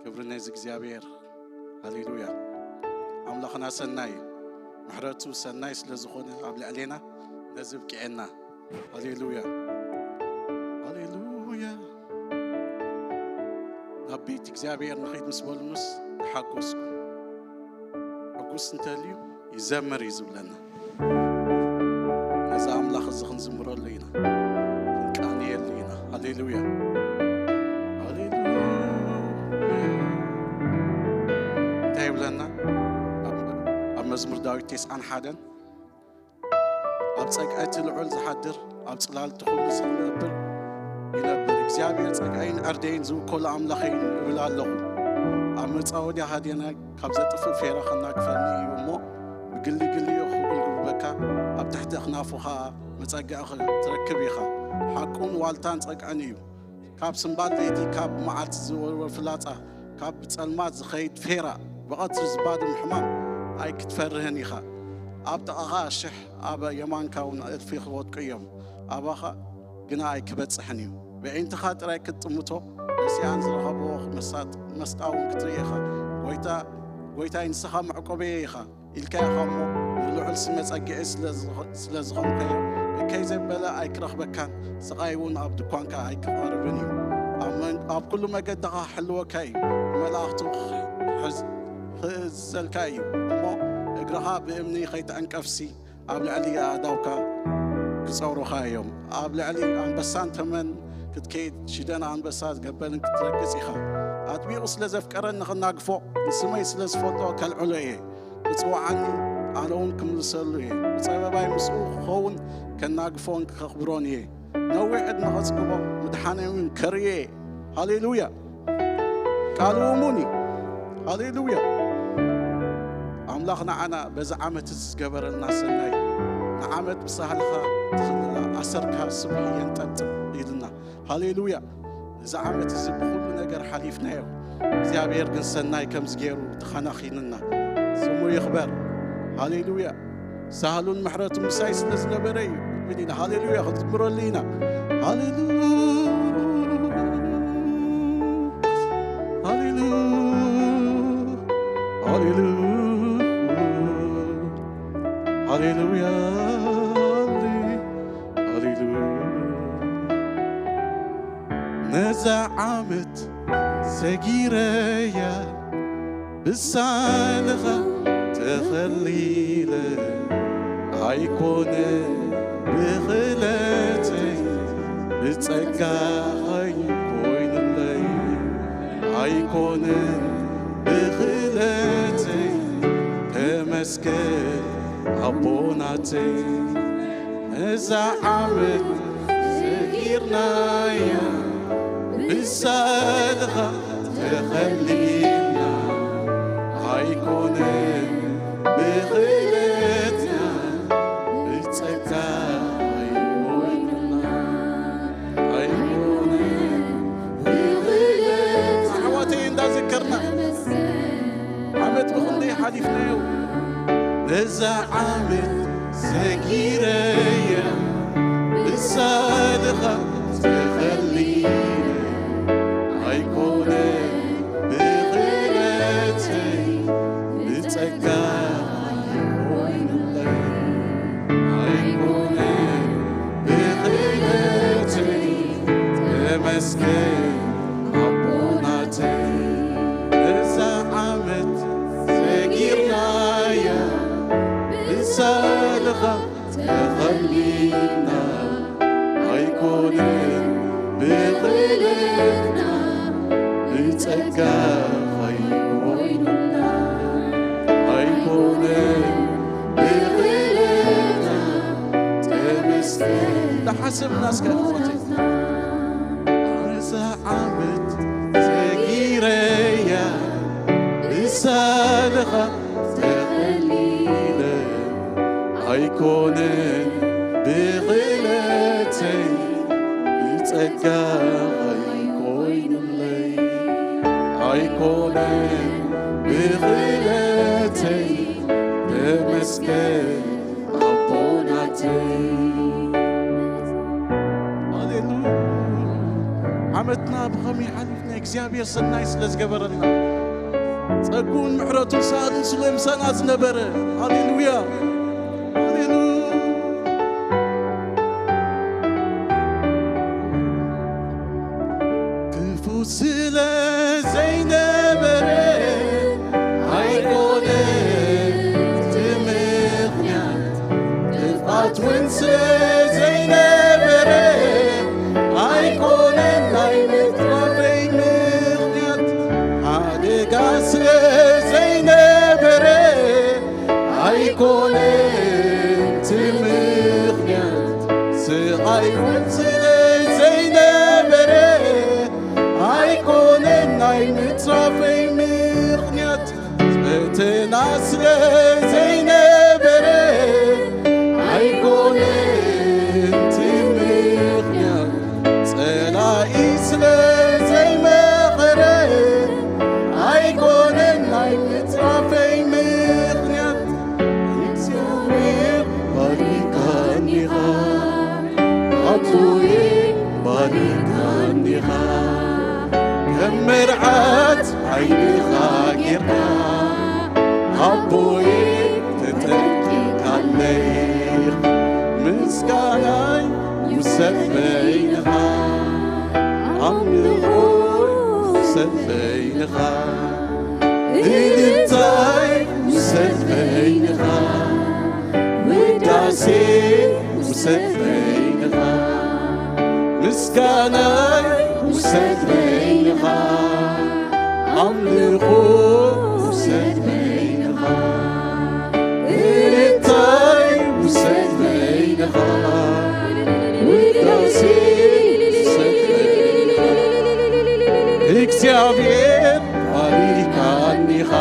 ክብሪ ነዚ እግዚኣብሔር። ሃሌሉያ። ኣምላኽና ሰናይ እዩ። ምሕረቱ ሰናይ ስለ ዝኾነ ኣብ ልዕሌና ነዚ ብቅዐና። ሃሌሉያ። ሃሌሉያ። ናብ ቤት እግዚኣብሔር ንኸይድ ምስ በሉንስ ተሓጎስኩ። ሕጉስ እንተልዩ ይዘምር እዩ ዝብለና። ነዚ ኣምላኽ እዚ ክንዝምረሉ ኢና፣ ክንቃንየሉ ኢና። ሃሌሉያ። ሃሌሉያ። እንታይ ይብለና? ኣብ፣ ኣብ መዝሙር ዳዊት ተስዓን ሓደን፣ ኣብ ጸግዒ እቲ ልዑል ዝሓድር፣ ኣብ ጽላል እቲ ኩሉ ዝነብር ይነብር። እግዚኣብሔር ጸግዐይን ዕርደይን ዝውከሉ ኣምላኸይን እብል ኣለኹ። ኣብ መጻወድያ ሃድየና ካብ ዘጥፍእ ፌራ ከናግፈኒ እዩ እሞ፣ ብግሊ ግሊ ክጉልጉበካ፣ ኣብ ትሕቲ ኣኽናፉ ኸኣ መጸግዒ ትረክብ ኢኻ። ሓቁን ዋልታን ጸግዕን እዩ። ካብ ስምባል ለይቲ፣ ካብ መዓልቲ ዝወርወር ፍላጻ፣ ካብ ብጸልማት ዝኸይድ ፌራ፣ ብቐትሪ ዝባድም ሕማም ኣይክትፈርህን ኢኻ። ኣብ ጥቓኻ ሽሕ፣ ኣብ የማንካ እውን እልፊ ክወድቁ እዮም፣ ኣባኻ ግና ኣይክበጽሕን እዩ። ብዒንትኻ ጥራይ ክትጥምቶ፣ ረሲኣን ዝረኸብዎ መሳጥ-፣ መስጣ እውን ክትርኢ ኢኻ። ጎይታ፣ ጎይታይ ንስኻ መዕቆበየ ኢኻ። ኢልካ ኢኻ እሞ፣ ንልዑል ስመ ጸግዒ ስለ ዝኸ-፣ ስለ ዝኾንካዮ፣ እከይ ዘበለ ኣይክረኽበካን፣ ስቓይ እውን ኣብ ድኳንካ ኣይክቐርብን እዩ። ኣብ መን-፣ ኣብ ኩሉ መገድኻ ክሕልወካ እዩ፣ ንመላእኽቱ ክሕዝ-፣ ክእዘዘልካ እዩ። እሞ እግርኻ ብእምኒ ኸይትዕንቀፍሲ፣ ኣብ ልዕሊ ኣእዳውካ ክጸውሩኻ እዮም። ኣብ ልዕሊ ኣንበሳን ተመን ክትከይድ፣ ሽደን ኣንበሳ ገበልን ክትረግጽ ኢኻ። ኣጥቢቑ ስለ ዘፍቀረኒ ክናግፎ፣ ንስመይ ስለ ዝፈልጦ ከልዕሎ እየ። ክጽውዓኒ፣ ኣነ እውን ክምልሰሉ እየ። ብጸበባይ ምስኡ ክኸውን፣ ከናግፎን ከኽብሮን እየ። ነዊሕ ዕድመ ከጽግቦ፣ ምድሓነይ እውን ከርእዮ እየ። ሃሌሉያ። ቃሉ እሙን እዩ። ሃሌሉያ። ኣምላኽ ንዓና በዚ ዓመት እዚ ዝገበረልና ሰናይ፣ ንዓመት ብሳህልኻ ትኽልላ፣ ኣሰርካ ስቡሕ የንጠብጥብ ኢልና። ሃሌሉያ። እዚ ዓመት እዚ ብኹሉ ነገር ሓሊፍናዮ። እግዚኣብሔር ግን ሰናይ ከምዚ ገይሩ ተኸናኺንና። ስሙ ይኽበር። ሃሌሉያ። ሳህሉን ምሕረቱን ምሳይ ስለ ዝነበረ እዩ። ምን ኢና ሃሌሉያ ክንዝምረሉ ኢና። ሃሌሉያ። ሃሌሉያ። ሃሌሉያ። ሃሌሉያ። ሃሌሉያ። ነዛ ዓመት ሰጊረያ ብሳልኻ ተኸሊለ ኣይኮነ ብኽእለተይ ብጸጋኻ ኮይኑለይ ኣይኮነ ብኽእለተይ ተመስገን ኣቦናተይ ነዛ ዓመት ሰጊርናያ ብሳልኻ ተኸሊልና ኣይኮነን ብኽእለትና ብጸጋ ኣይኮንና ኣይኮነን ብኽእለት ኣሕዋተይ እንዳዘከርና ዓመት ብኽንደይ ሓሊፍናዮ ነዛ ዓመት ሰጊረያ ብሳልኻ ተኸሊለ ኣይኮነ ብኽእለተይ ብጸጋ ኣይኮነ ብኽእለተይ ተመስገን ኣቦናተይ እዛ ዓመት ሰጊርናያ ብሳልኻ ተኸሊልና ኣይኮነን ብኽእለትና ብጸጋኻ ኮይኑልና ኣይኮነን ብኽእለትና ተመስገን። ንሓስብ እናስከ እዛ ዓመት ሰጊረያ ብሳልኻ ተኸሊለ ኣይኮነን ብኽእለተይ ብጸጋኻ ኮይኑለይ ኣይኮነን ብኽእለተይ ተመስገን ኣቦናተይ ሃሌሉያ ዓመ እትና ብኸመይ ሓሊፍና እግዚኣብሔር ሰናይ ስለ ዝገበረልና ጸጉን ምሕረቱን ሳልን ስለ ምሳና ዝነበረ። ሃሌሉያ። ሃሌሉያ። ክፉ ስለ ዘይነበረ ኣይኮነ እቲ ምኽንያት፣ ጥፍኣት እውን ስለ ዘይነበረ ኣይኮነን ናይ ምትራፈይ ምኽንያት። ሓደጋ ስለ ዘይነበረ ኣይኮነን እቲ ምኽንያት፣ ስቓይ እውን ስለ ዘይነበረ ኣይኮነን ናይ ምትራፈይ ምኽንያት። ፈተና ስለ ዘይነበረ ኣይኮነን እቲ ምኽንያት፣ ጸላኢ ስለ ዘይመቐረ ኣይኮነን ናይ ምትራፈይ ምኽንያት። እግዚኣብሔር ባሪካኒኻ፣ ኣቦየ ባሪካኒኻ፣ ከም መርዓት ዓይንኻ ጌርካ ኣቦየ ተጠንቂኻለይ። ምስጋናይ ውሰድ በይንኻ፣ ኣምልኾ ውሰድ በይንኻ፣ እልልታይ ውሰድ በይንኻ፣ ውዳሴ ውሰድ በይንኻ፣ ምስጋናይ ውሰድ በይንኻ፣ ኣምልኾ ውሰድ በይንኻ፣ እልልታይ ውሰድ በይንኻ፣ ውዳሴ ውሰድ በይንኻ። እግዚኣብሔር ባሪካኒኻ፣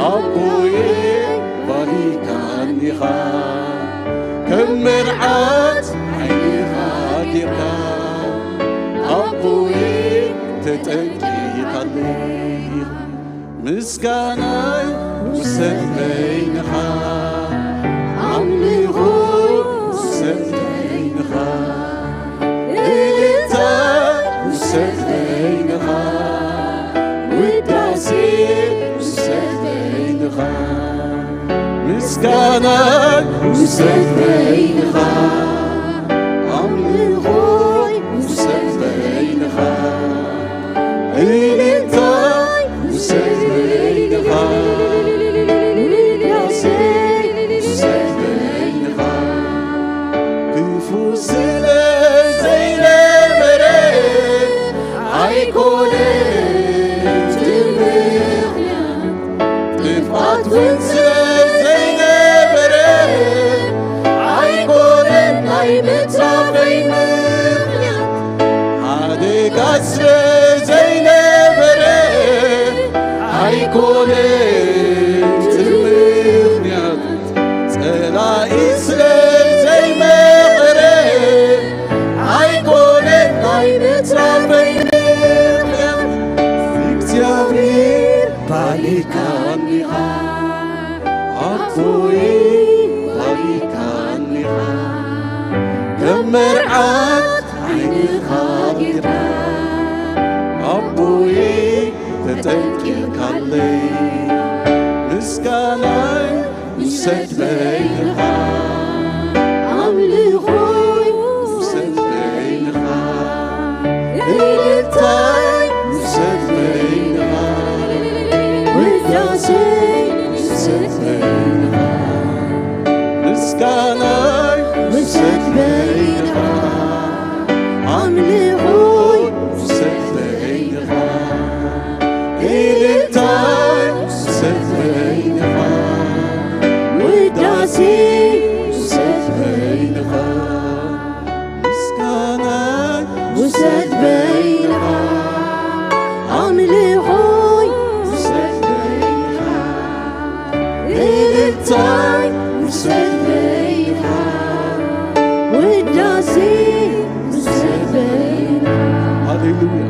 ኣቦየ ባሪካኒኻ፣ ከም መርዓት ዓይንኻ ጌርካ ኣቦየ ተጠንቂኻለይ። ምስጋናይ ውሰድ በይንኻ፣ ኣምልኾ ውሰድ በይንኻ፣ እልልታ ውሰድ በይንኻ፣ ውዳሴ ውሰድ በይንኻ። ምስጋናይ ውሰድ በይንኻ፣ ኣምልኾይ ውሰድ በይንኻ፣ እልልታይ ውሰድ በይንኻ፣ ውዳሴ ውሰድ በይንኻ። ክፉ ስለ ዘይነበረ ኣይኮነን እቲ ምኽንያት፣ ጥፍኣት እውን ስለ ዘይነበረ ኣይኮነን ናይ ምትራፈይ ምኽንያት። ሓደጋ ስለ ዘይነበረ ኣይኮነን እቲ ምኽንያት፣ ጸላኢ ስለ ዘይመቐረ ኣይኮነን ናይ ምትራፈይ ምኽንያት። እግዚኣብሔር ባሪካኒኻ፣ ኣቦይ ባሪካኒኻ፣ ከም መርዓት ዓይንኻ ጌርካ ኣቦይ ተጠንቂኻለይ። ምስጋናይ ውሰድ በይንኻ፣ ኣምልኾይ ውሰድ በይንኻ፣ እልልታይ ውሰድ በይንኻ፣ ውዳሴ ውሰድ በይንኻ፣ ምስጋናይ ውሰድ በይንኻ፣ ኣምልኾይ ውሰድ በይንኻ፣ እልልታይ ውሰድ በይንኻ፣ ውዳሴ ውሰድ በይንኻ፣ ምስጋናይ ውሰድ በይንኻ፣ ኣምልኾይ ውሰድ በይንኻ፣ እልልታይ ውሰድ በይንኻ፣ ውዳሴ ውሰድ በይንኻ። ሃሌሉያ፣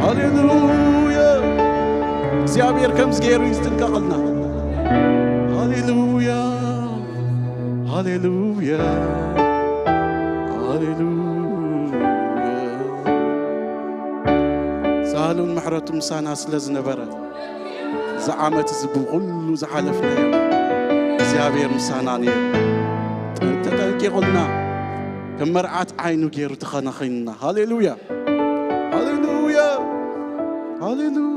ሃሌሉያ። እግዚኣብሔር ከምዚ ገይሩ ይስጥንቀቐልና። ሃሌሉያ፣ ሃሌሉያ፣ ሃሌሉያ። ቃሉን ምሕረቱ ምሳና ስለ ዝነበረ፣ እዚ ዓመት እዚ ብኹሉ ዝሓለፍናዮ እግዚኣብሔር ምሳና ነይሩ። ተጠንቂቑልና፣ ከም መርዓት ዓይኑ ገይሩ ተኸናኺንና። ሃሌሉያ! ሃሌሉያ! ሃሌሉያ!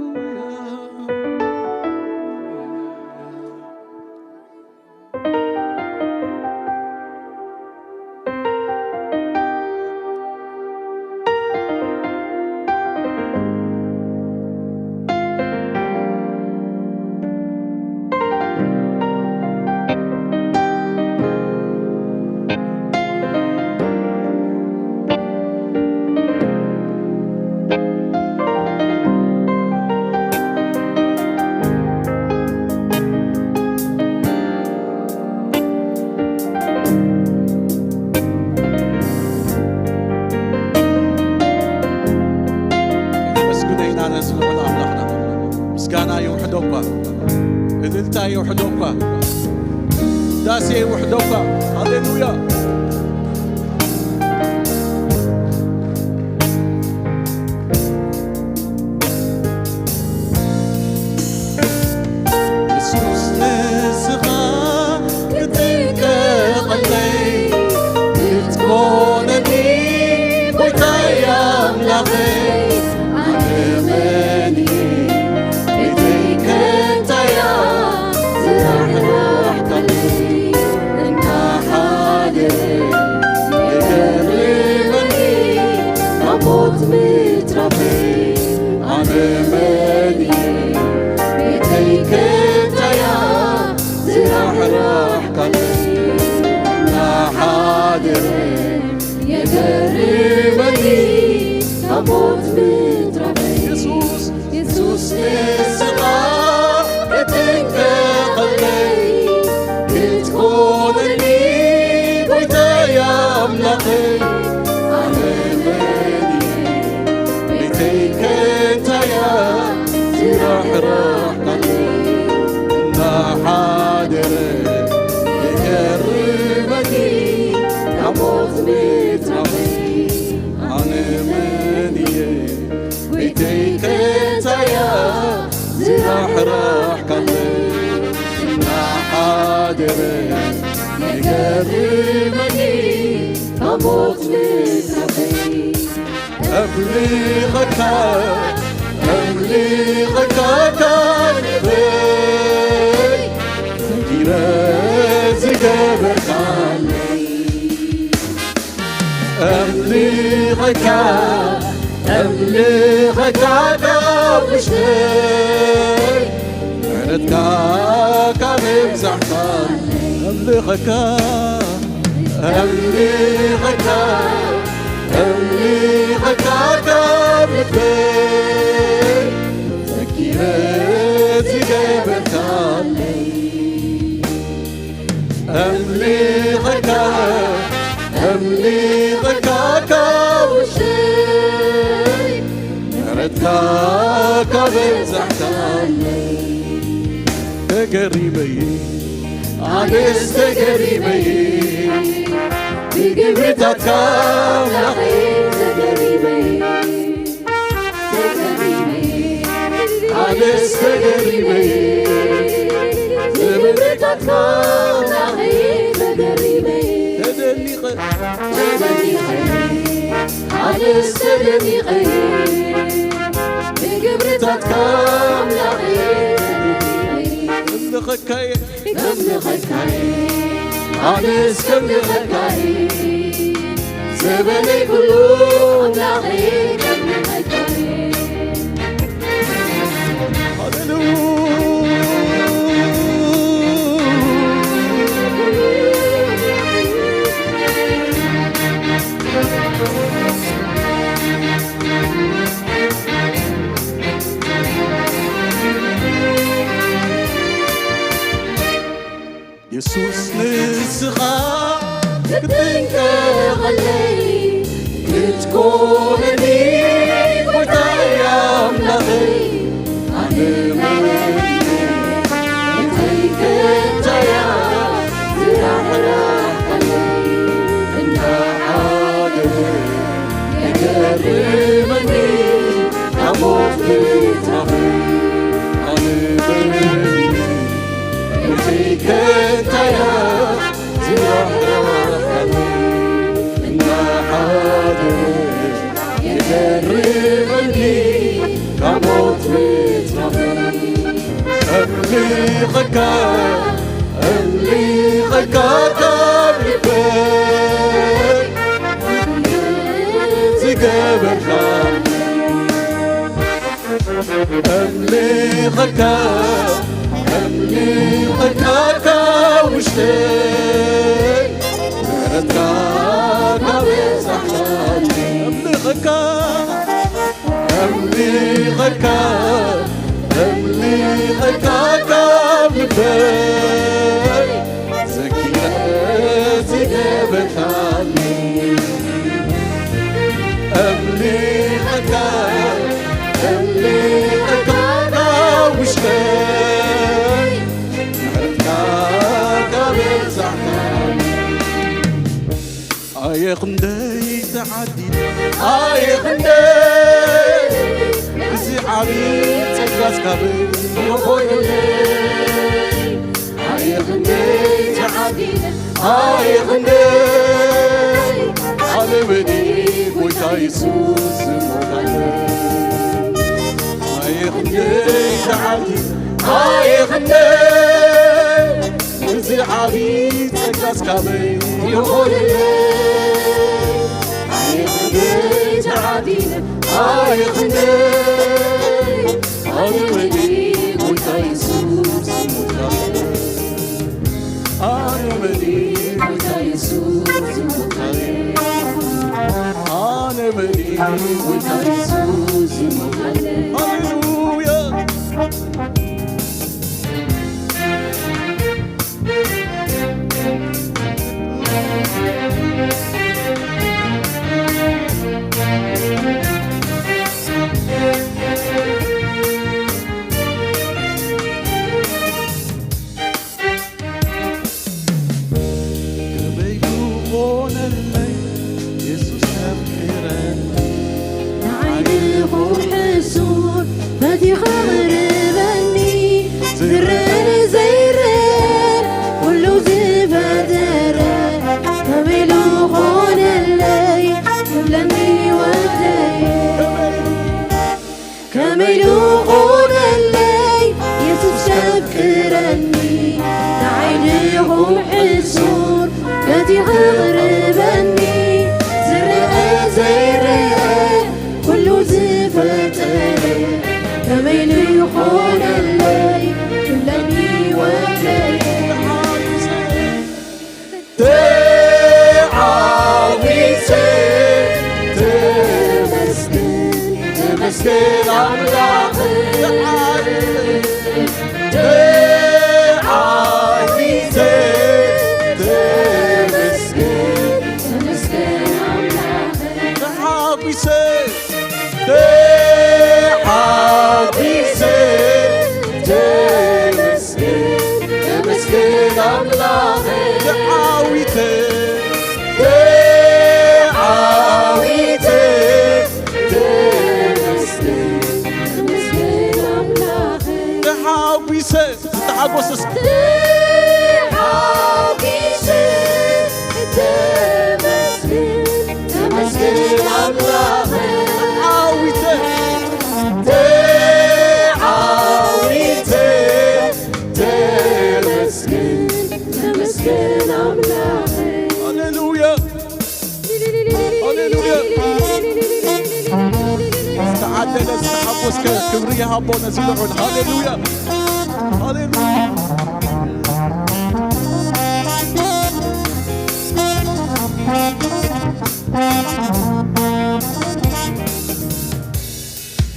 ነመስግኖ ኢና ነዚ ልዑል ኣምላኽና። ምስጋና ይውሕዶ እኳ፣ እልልታ ይውሕዶ እኳ፣ ዳሴ ይውሕዶ እኳ። ሃሌሉያ። የሱስ ንስኻ ክትጥቀቐለይ ክትኮነኒ ጎይታይ ኣምላኸይ፣ ኣነ መን እየ ቤተይ ከንታያ ዝራሕራሕካለይ እናሓደረ የገርመኒ ካብ ሞት ምትራፈይ፣ ኣነ መን እየ ቤተይ ከንታያ ዝራሕራሕካለይ እናሓደረ የገርመኒ ካብ ሞት ምትራፈይ። የሱስ፣ የሱስ ንስኻ ክትንቀቐለይ ክትኮነኒ ጎይታይ ኣምላኸይ፣ ኣነ መን እየ ቤተይ ከንታያ ዝራሕራሕካለይ እናሓደረ የገርመኒ ካብ ሞት ምትራፈይ፣ ኣነ መን እየ ቤተይ ከንታያ ዝራሕራሕካለይ እናሓደረ የገርመኒ ካብ ሞት ምትራፈይ። ኣምልኸካ፣ ኣምልኸካ ካብ ልበይ ሰጊረ ዝገበርካለይ። ኣምልኸካ፣ ኣምልኸካ ካብ ውሽጠይ ምሕረትካ ካብ ምብዛሕካ። ኣምልኸካ፣ ኣምልኸካ፣ ኣምልኸካ ካብ ልበይ ዘኪረ ዝገበርካለይ። ኣምልኸካ፣ ኣምልኸካ ካብ ውሽጠይ ምሕረትካ ካብ ምብዛሕካለይ። ተገሪመ እየ፣ ኣነስ ተገሪመ እየ፣ ብግብርታትካ ኣምላኸይ ተገሪመ እየ፣ ተገሪመ እየ፣ ኣነስ ተገሪመ እየ፣ ብግብርታትካ ኣምላኸይ ተገሪመ እየ፣ ተደኒቐ፣ ተደኒቐ እየ፣ ኣነስ ተደኒቐ እየ፣ ብግብርታትካ ኣምላኸይ ተደኒቐ እየ። ከምልኸካ እየ፣ ከምልኸካ እየ፣ ኣነስ ከምልኸካ እየ፣ ዘበነይ ኩሉ ኣምላኸይ ከምልኸካ እየ። ሃሌሉያ። የሱስ ንስኻ ክትንቀቐለይ ክትኮነኒ ጎይታይ ኣምላኸይ፣ ኣነ መን እየ ከንታያ ዝራሕራሕካለይ፣ እናሓደረ የገርመኒ ካብ ሞት ኣምልኸካ ኣምልኸካ ካብ ልበይ ዝገበርካለይ ኣምልኸካ ኣምልኸካ ካብ ውሽጠይ ምሕረትካ ካብ በዛሕካለይ ኣምልኸካ ኣምልኸካ ኣምልኸካ ካብ ልበይ ዘኪረ ዝገበርካኒ ኣምልኸካ ኣምልኸካ ካብ ውሽጠይ ምሕረትካ ካብ በዛሕካኒ ኣየ ክንደይ ተዓዲለ ኣየ ክንደይ እዚ ዓቢ ጸጋስ ካበይ ይኾነለይ ኣየ ክንደይ ተዓዲለ ኣየ ክንደይ ኣነ መኒ ጎይታ የሱስ ዝሞታለ ኣየ ክንደይ ተዓዲለ ኣየ ክንደይ እዚ ዓቢ ጸጋስ ካበይ ይኾነለይ ኣየ ክንደይ ተዓዲለ ኣየ ክንደይ ኣነ መኒ ጎይታ የሱስ ዝሞታለ ኣነ መኒ ጎይታ የሱስ ዝሞታለ ኣነ መኒ ጎይታ የሱስ ዝሞታለ ሃሌሉያ ከመይ ክኾነለይ የሱስ ከፍቅረኒ ንዓይ ድኹም ሕሱር ፈትዩ ክቕርበኒ ዝረአ ዘይረአ ኩሉ ዝፈጠረ ከመይ ኢሉ ኾነለይ ክብለኒ ወደይ ከመይ ኢሉ ኾነለይ የሱስ ከፍቅረኒ ንዓይ ድኹም ሕሱር ፈትዩ ክቕርበኒ ዝረአ ዘይረአ ኩሉ ዝፈጠረ ከመይ ኢሉ ኾነለይ ክብለኒ ወደይ ተዓዊተ ተመስገን ተመስገን ኣምላኽ ተዓዊተ ተመስገን ተመስገን ኣምላኽ ተዓዊተ ተዓዊተ ተመስገን ተመስገን ኣምላኽ ተዓዊተ ተዓዊተ ተመስገን ተመስገን ኣምላኽ ተዓዊተ ተሓጎስ እስኪ ተሓጒሰ ተመስገን ተመስገን ኣምላኸ ተዓዊተ ተዓዊተ ተመስገን ተመስገን ኣምላኸ ሃሌሉያ ሃሌሉያ ዝተዓደለ ዝተሓጎስከ ክብሪ ይሃቦ ነዚ ልዑል ሃሌሉያ ሃሌሉያ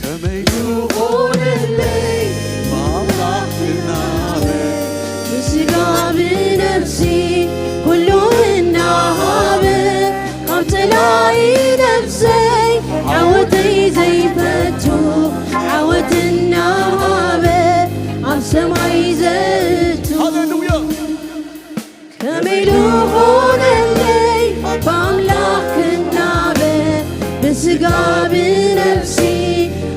ከመይ ክኾነለይ ብኣምላኽ ክናበ ብስጋ ብነፍሲ ኩሉ እናሃበ ካብ ጸላኢ ነፍሰይ ዓወተይ ዘይፈቱ ዓወት እናሃበ ኣብ ሰማይ ዘእቱ ሃሌሉያ ከመይ ልኾነለይ ብኣምላኽ ክናበ ብስጋ ብነፍሲ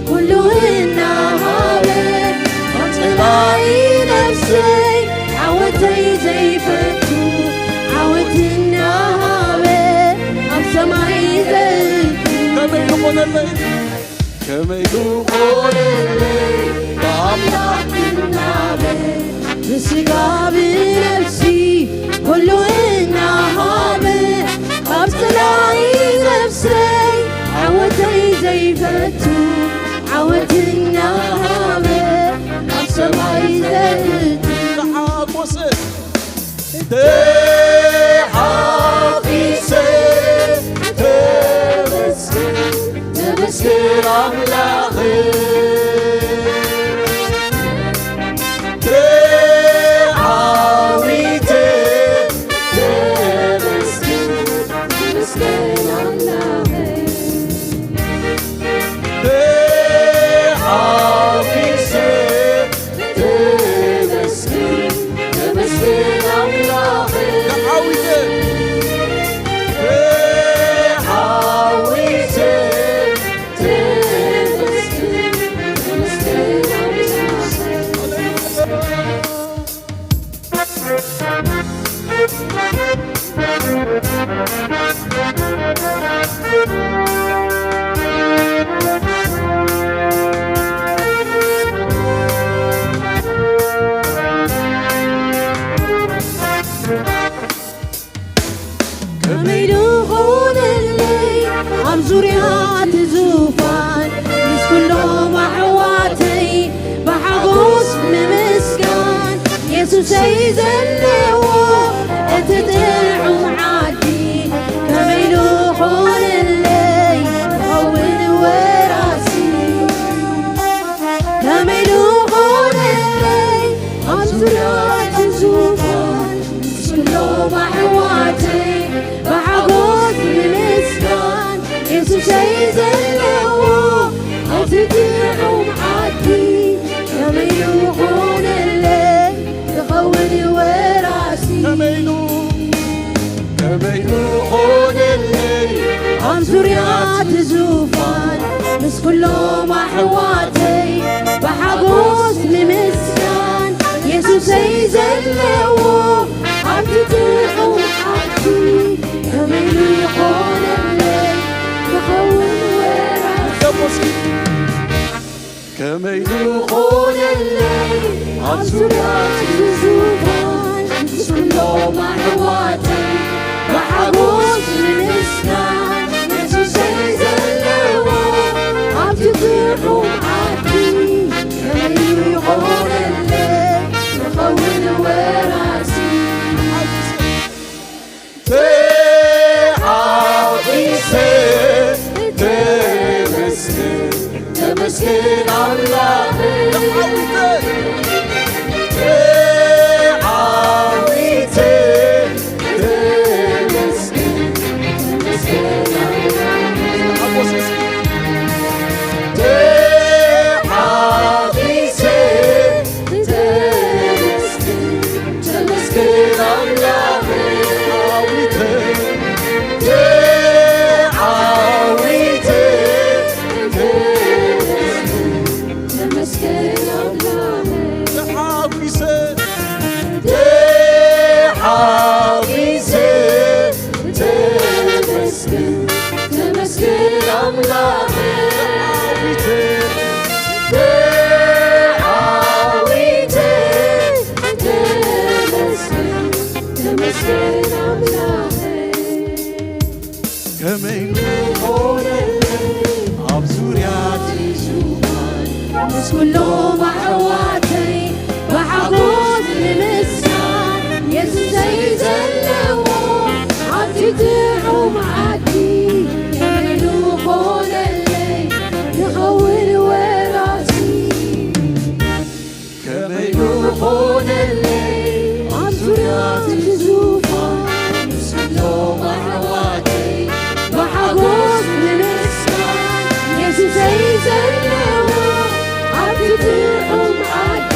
ኩሉ እናሃበ ኣብ ጸላኢ ነፍሰይ ዓወተይ ዘይፈቱ ዓወት እናሃበ ኣብ ሰማይ ዘእቱ ከመይ ልኾነለይ ከመይ ክኾነለይ ብኣምላኽ ክናበ ካብ ነፍሲ ኩሉ እናሃበ፣ ካብ ጸላኢ ነፍሰይ ዓወተይ ዘይፈቱ፣ ዓወት እናሃበ፣ ኣብ ሰማይ ዘእቱ። ተሓጎሰ፣ ተሓጒሰ፣ ተመስገን፣ ተመስገን ኣምላኸይ። ተዓዊተ፣ ተመስገን፣ ተመስገን ኣምላኸይ። ተዓዊተ፣ ተመስገን፣ ተመስገን ኣምላኸይ። ተዓዊተ፣ ተዓዊተ፣ ተመስገን፣ ተመስገን ኣምላኸይ። ከመይ ድኾነለይ ኣብ ዙርያ እቲ ዙፋን፣ ምስ ኩሎም ኣሕዋተይ ብሓጎስ ንምስጋን። የሱሰይ ዘለዎ እቲ ጥዑም ዓዲ፣ ከመይ ድኾነለይ ክኸውን ወራሲ። ከመይ ድኾነለይ ኣብ ዙርያ እቲ ዙፋን፣ ምስ ኩሎም ኣሕዋተይ ብሓጎስ ንምስጋን። የሱሰይ ዘለዎ ኣብቲ ጥዑም ዓዲ፣ ከመይ ድኾነለይ ክኸውን ወራሲ። ከመይ ዱ-፣ ከመይ ድኾነለይ ኣብ ዙርያ እቲ ዙፋን፣ ምስ ኩሎም ኣሕዋተይ ብሓጎስ ንምስጋን። የሱሰይ ዘለዎ ኣብቲ ጥዑም ዓዲ፣ ከመይ ድኾነለይ ክኸውን ወራሲ። ከመይ ዝኾነለይ ኣብ ዙርያ እቲ ዙፋን፣ ምስ ኩሎም ኣሕዋተይ ብሓጎስ ንምስጋን። የሱሰይ ዘለዎ ኣብቲ ጥዑም ዓዲ፣ ከመይ ይኾነለይ ክኸውን ወራሲ። ተዓዊተ፣ ተመስገን፣ ተመስገን ኣምላኸይ። ተዓዊተ፣ ተመስገን፣ ተመስገን ኣምላኸይ። ተዓዊተ፣ ተመስገን፣ ተመስገን ኣምላኸይ። ተዓዊተ፣ ተዓዊተ፣ ተመስገን፣ ተመስገን ኣምላኸይ። ተሓጒሰ፣ ተሓጒሰ፣ ተመስገን፣ ተመስገን ኣምላኸይ። ተዓዊተ፣ ተዓዊተ፣ ተመስገን፣ ተመስገን ኣምላኸይ። ከመይ ዝኾነለይ ኣብ ዙርያ እቲ ዙፋን፣ ምስ ኩሎም ኣሕዋተይ ብሓጎስ ንምስጋን። የሱሰይ ዘለዎ ኣብቲ ጥዑም ዓዲ፣ ከመይ ዝኾነለይ ክኸውን ወራሲ። ከመይ ዝኾነለይ ኣብ ዙርያ እቲ ዙፋን፣ ምስ ኩሎም ኣሕዋተይ ብሓጎስ ንምስጋን። የሱሰይ ዘለዎ ኣብቲ ጥዑም ዓዲ፣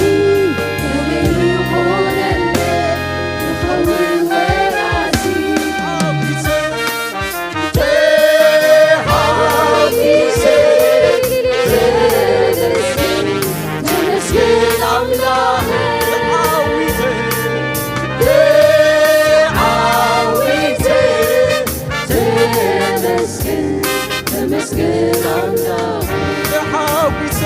ከመይ ዝኾነለይ ክኸውን ወራሲ። ተሓጒሰ፣ ተመስገን ኣምላኸ። ተዓዊተ፣ ተዓዊተ፣ ተመስገን፣ ተመስገን ኣምላኸ። ተሓጒሰ፣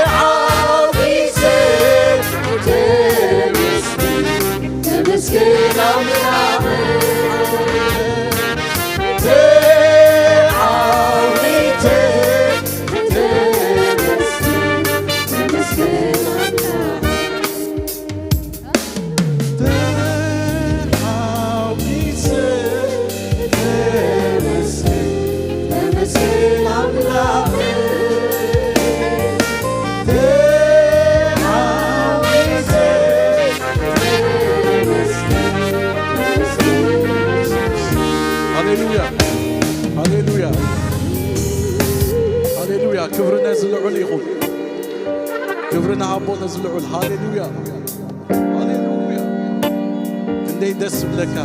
ተዓዊተ፣ ዝልዑል ይኹን። ክብሪ ንኣቦ ነዚ ልዑል። ሃሌሉያ፣ ሃሌሉያ። ክንደይ ደስ ዝብለካ።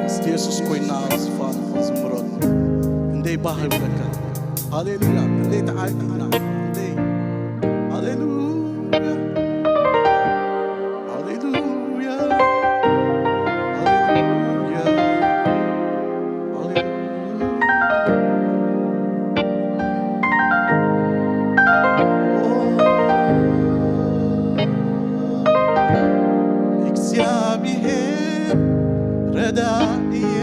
ምስቲ የሱስ ኮይና ኣብ ዝፋን ክንዝምሮ ክንደይ ባህ ይብለካ። ሃሌሉያ። ክንደይ ተዓይጥና። ክንደይ። ሃሌሉያ፣ ሃሌሉያ፣ ሃሌሉያ፣ ሃሌሉያ። እግዚአብሔር ረዳኢየ፣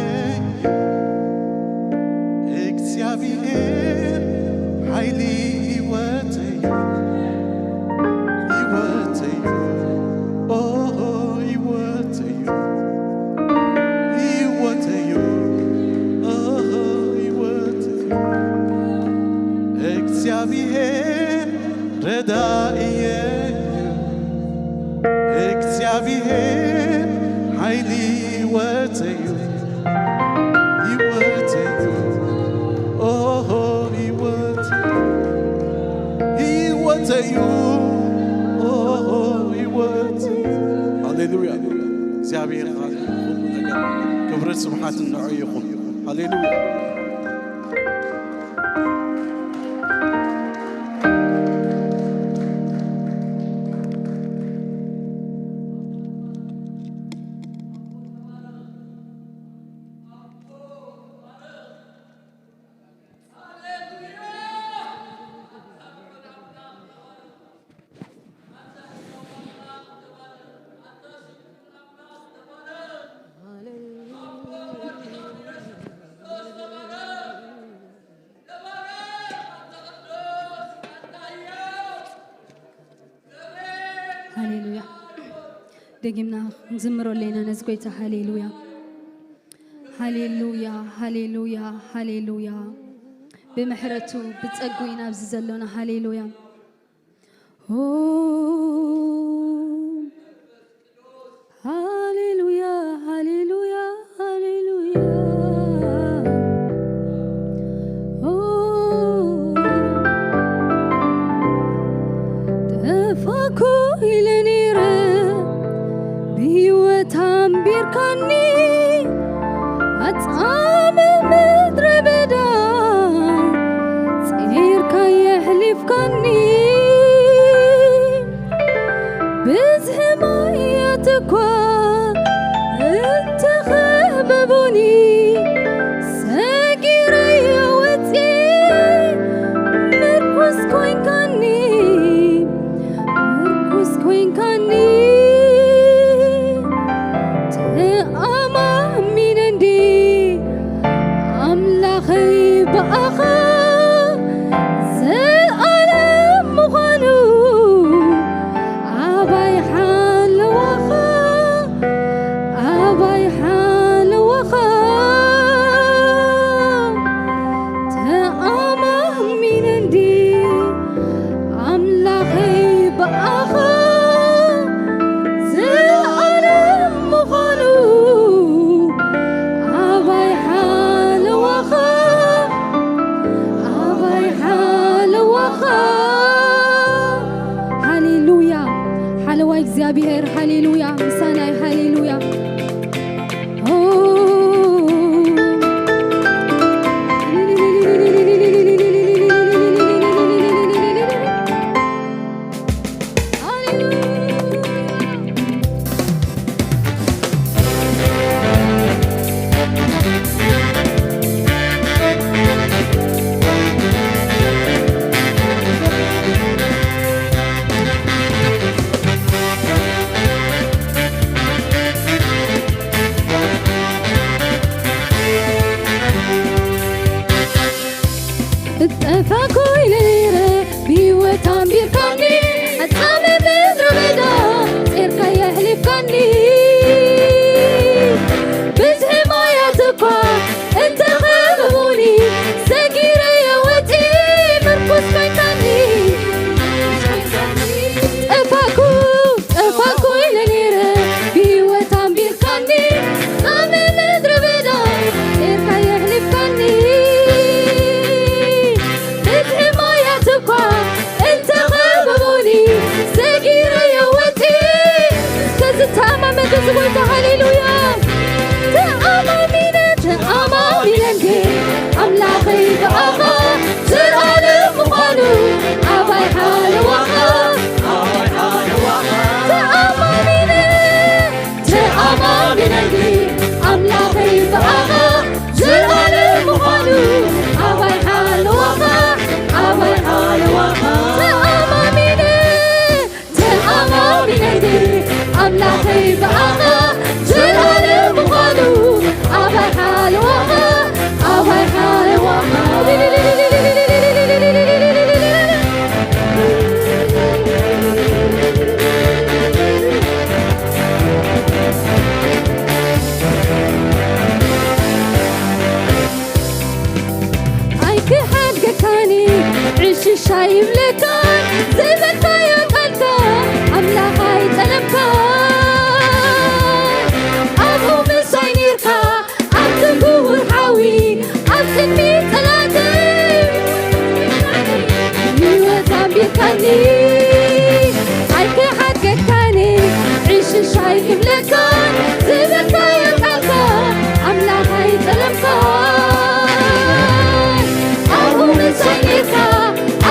እግዚአብሔር ኃይሊ ሕይወተዩ፣ ሕይወተዩ፣ ኦ፣ ሕይወተዩ፣ ሕይወተዩ፣ ኦ፣ ሕይወተዩ። እግዚኣብሔር ረዳኢየ፣ እግዚኣብሔር ኃይሊ ሕይወተዩ፣ ሕይወተዩ፣ ኦሆ፣ ሕይወት፣ ሕይወተዩ፣ ኦሆ፣ ሕይወት። ሃሌሉያ። እግዚኣብሔር ኩሉ ነገር ክብርን ስብሓትን ንዑ ይኹን። ሃሌሉያ። ሃሌሉያ። ደጊምና ክንዝምሮ ኣለና ነዚ ጎይታ። ሃሌሉያ፣ ሃሌሉያ፣ ሃሌሉያ፣ ሃሌሉያ። ብምሕረቱ ብጸጉ ኢና ኣብዚ ዘሎና። ሃሌሉያ። ኦ፣ ሃሌሉያ፣ ሃሌሉያ፣ ሃሌሉያ። ኦ፣ ጠፋኩ ኢለ ነይረ፣ ብህይወት ኣንቢርካኒ፣ ኣጻምእ ምድረ በዳ ጺርካ የሕሊፍካኒ። ብዝሒ ማያት እኳ እንተኸበቡኒ፣ ሰጊረዮ ወጺኤ ምርኩስ ኮይንካኒ፣ ምርኩስ ኮይንካኒ። ተኣማሚነ እንዲ ኣምላኸይ ብኣኻ ዘኣለም ምዃኑ ኣባይ ሓለዋኻ፣ ኣባይ ሓለዋኻ። ተኣማሚነ እንዲ ኣምላኸይ ብኣኻ ዘኣለም ምዃኑ ኣባይ ሓለዋኻ፣ ኣባይ ሓለዋኻ። ሃሌሉያ። ሓለዋይ እግዚኣብሔር፣ ሃሌሉያ። ምሳናይ፣ ሃሌሉያ። ኦ። እጠፋ ኮይነ ነይረ ብህይወት ኣንቢርካኒ፣ ኣጻምእ ምድረ በዳ ጼርካ የሕሊፍካኒ። ብዝሒ ማያት እኳ እንተኸበቡኒ፣ ሰጊረዮ ወጺኤ ምርኩስ ኮይንካኒ። ጠፋኩ፣ ጠፋኩ ኢለ ነይረ ብህይወት ኣንቢርካኒ፣ ኣጻምእ ምድረ በዳ ጼርካ የሕሊፍካኒ። ሻይብለካን ዝበልካዮ ቃልካ ኣምላኽ ኣይጠለምካን። ኣብኡ ምሳይ ኔርካ ኣብቲ ክቡር ሓዊ ኣብ ቅድሚ ጸላተይ ህይወት ኣንቢርካኒ ኣይክሓድገካኒ። ዕሽሽ ኣይብለካን ዝበልካዮ ቃልካ ኣምላኽ ኣይጠለምካን። ኣብኡ ምሳይ ኔርካ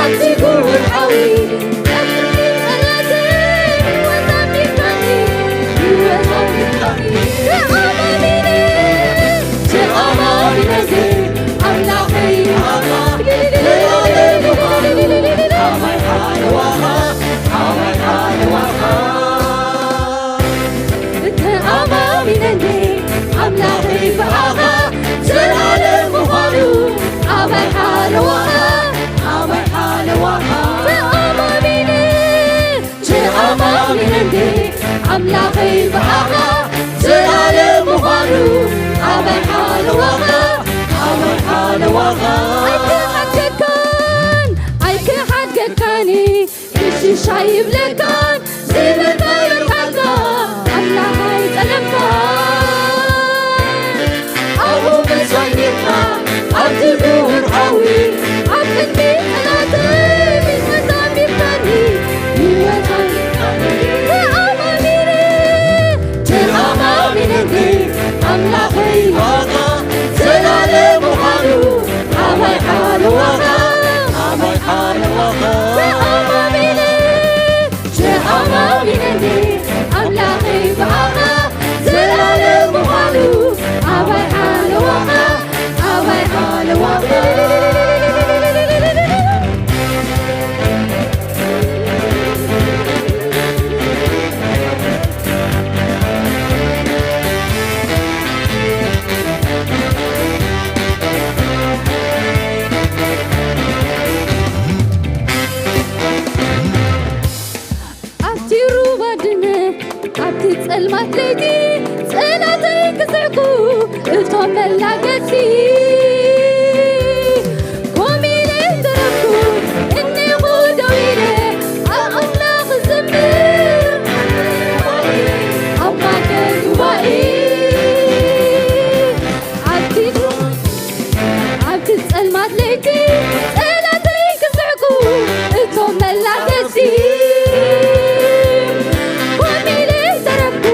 ኣብቲ ክቡር ሓዊ ኣብ ቅድሚ ጸላተይ ህይወት ኣንቢርካኒ። ህይወት ኣንቢርካኒ። ተኣማሚነ ተኣማሚነ ኣምላኸይ ተኣማሚነኒ ኣምላኸይ ብኣኻ ዘላለም ምዃኑ ኣባይ ሓለዋኻ ኣባይ ሓለዋኻ ተኣማሚነ ተኣማሚነኒ ኣምላኸይ ብኣኻ ዘላለም ምዃኑ ኣባይ ሓለዋኻ ኣባይ ሓለዋኻ ኣይክሓድገካን ኣይክሓድገካን ሽሻ ይብለካን ዝበልካዮ ቃልካ ኣምላኽ ኣይጠለምካን ኣብኡ መሳኒኻ ኣብቲ ክቡር ሓዊ ኣብ ቅድሚ ጠላተይ ተዛሚርካኒ ህይወት ኣንቢርካኒ ተኣማሚነ ተኣማሚነኒ ኣምላኸይ ዘላለም ምዃኑ ኣባይ ሓለዋኻ ኣባይ ሓለዋኻ ተኣማሚነ ተኣማሚነኒ ኣምላኸይ ብኣኻ ዘላለም ምዃኑ ኣባይ ሓለዋኻ ኣባይ ሓለዋኻ ኣብቲ ሩባ ድነ ኣብቲ ጸልማት ለይቲ ጸላተይ ክስዕቁ እቶም መላገቲ ኮሚለ ተረፍኩ እኔኹ ደው ኢለ ኣብ ኣምላኽ ዝምር ኣብ ማእከል ጉባኤ ኣብቲ ኣብቲ ጸልማት ለይቲ ጸላተይ ክስሕቁ እቶም መላገቲ ኮሚለ ተረፍኩ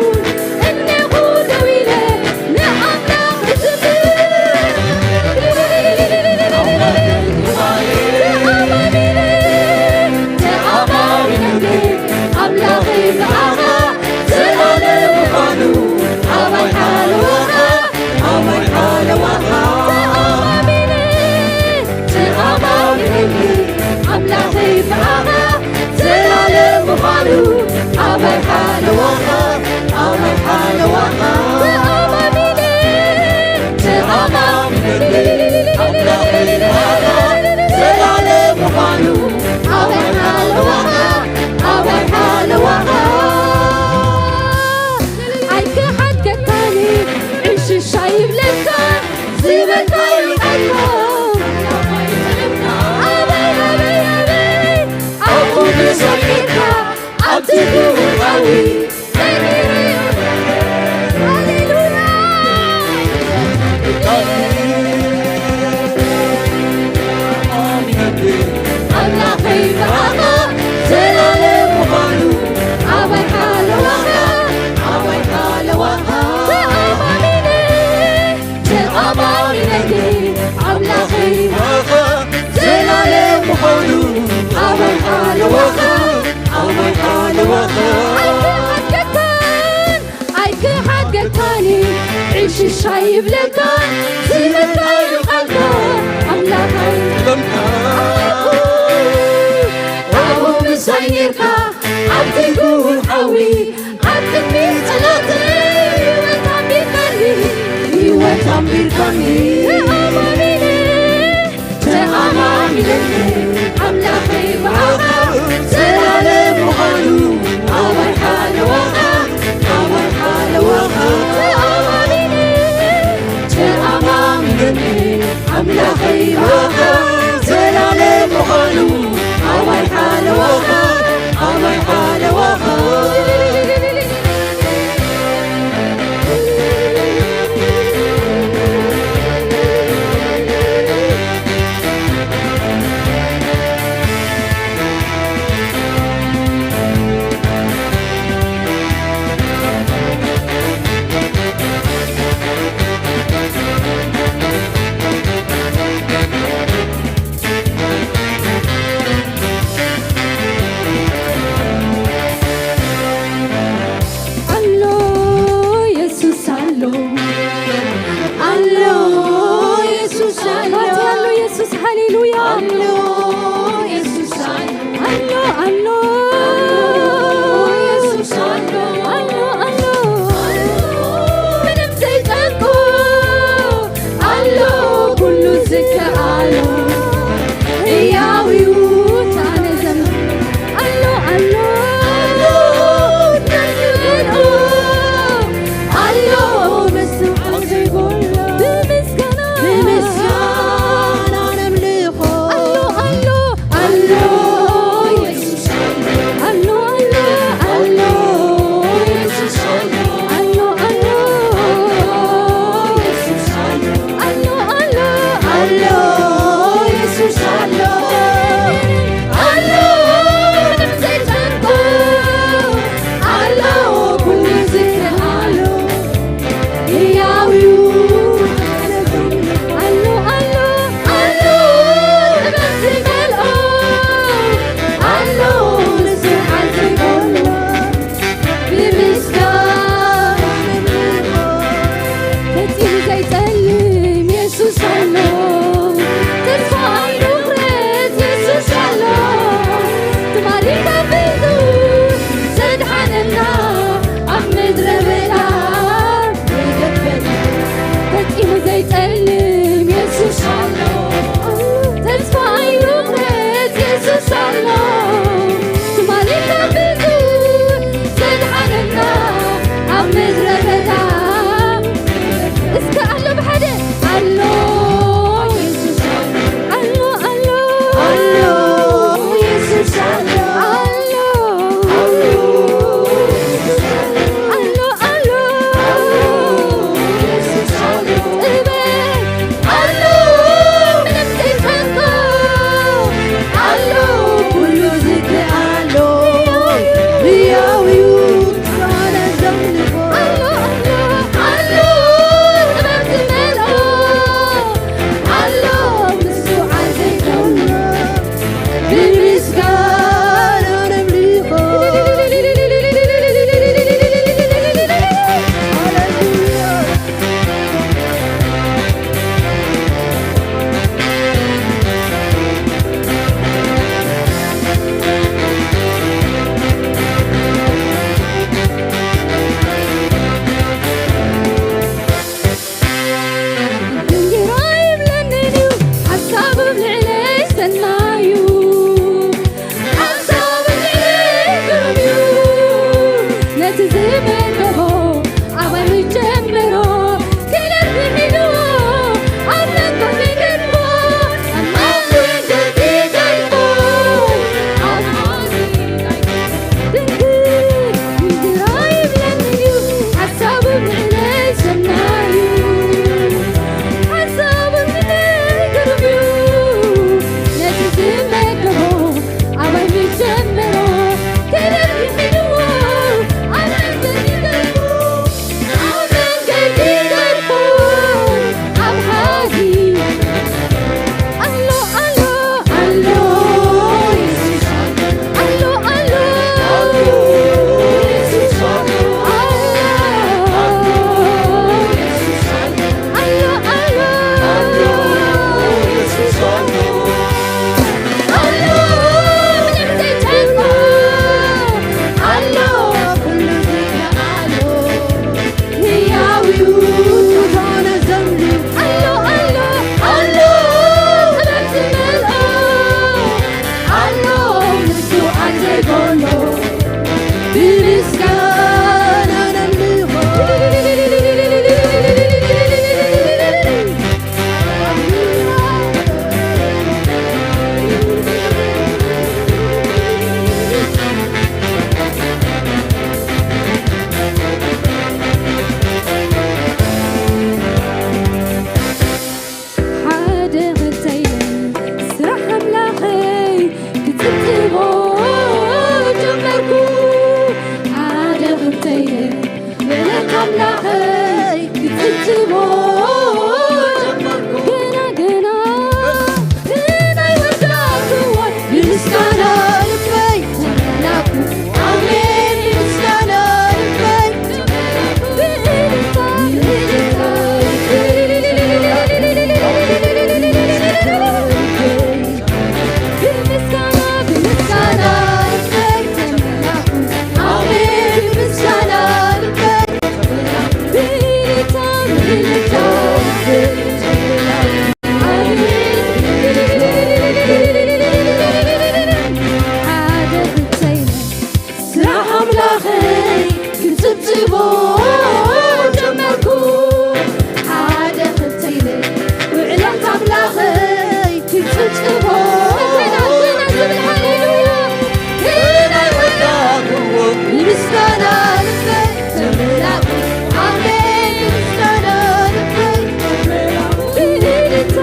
እኔኹ ደው ኢለ ንኣምላኽ እዝምር ተኣማሚነ ተኣማሚነ ኣምላኸይ ብኣኻ ዘላለም ምዃኑ ኣባይ ሓለዋኻ ኣባይ ሓለዋኻ ተኣማሚነ ተኣማሚነኒ ኣምላኸይ ብኣኻ ዘላለም ምዃኑ ኣባይ ሓለዋኻ ኣባይ ሓለዋኻ ተኣማሚነ ተኣማሚነኒ ኣምላኸይ ብኣኻ ዘላለም ምዃኑ ኣባይ ሓለዋኻ ኣባይ ሓለዋኻ ኣይክሓድገካኒ ዕሽሽ ኣይብለካ ዝበልካዮ ቃልካ ኣበይ ኣበይ ኣበይ ኣብኡ ምሳይ ኔርካ ኣብቲ ክቡር ሓዊ ሃሌሉያ ኣምላኸይ ብኣኻ ዘላለም ምዃኑ ኣባይ ሓለዋኻ ኣባይ ሓለዋኻ ተኣማሚነ ተኣማሚነኒ ኣምላኸይ ብኣኻ ዘላለም ምዃኑ ኣባይ ሓለዋኻ ኣባይ ሓለዋኻ ኣይክሓድገካን ኣይክሓድገካን ዕሽሽ ኣይብለካን ዝበልካዮ ቃልካ ኣምላኸይ ኣብኡ ምሳይ ኔርካ ኣብቲ ክቡር ሓዊ ኣብ ቅድሚ ጸላተይ ህይወት ኣንቢርካኒ ህይወት ኣንቢርካኒ ተኣማሚነ ተኣማሚነኒ ኣምላኸይ ብኣኻ ዘላለም ምዃኑ ኣባይ ሓለዋኻ ኣባይ ሓለዋኻ ተኣማሚነ ተኣማሚነኒ ኣምላኸይ ብኣኻ ዘላለም ምዃኑ ብምስጋና ነምልኾ። ሓደ ኽልተ ኢለ ስራሕ ኣምላኸይ ክጽብጽቦ ጀመርኩ። ሓደ ኽልተ ኢለ ምሕረት ኣምላኸይ ክጽብጽቦ ጀመርኩ። ገና ገና ግን ኣይወዳእኩዎን፣ ብምስጋና ልበይ ተመላእኩ። ኣሜን፣ ብምስጋና ልበይ ተመላእኩ። ብእልልታ፣ ብእልልታ፣ ብምስጋና፣ ብምስጋና ልበይ ተመላእኩ። ኣሜን፣ ብምስጋና ልበይ ተመላእኩ። ብእልልታ፣ ብእልልታ፣ ሓደ ኽልተ ኢለ ስራሕ ኣምላኸይ ክጽብጽቦ ጀመርኩ። ሓደ ኽልተ ኢለ ውዕለት ኣምላኸይ ክጽብጽቦ። ገና፣ ገና ዝብል ሃሌሉያ። ገና ኣይወዳእኩዎ። ንምስጋና ልበይ ተመላእኩ። ኣሜን፣ ንምስጋና ልበይ ተመላእኩ። ብእልልታ፣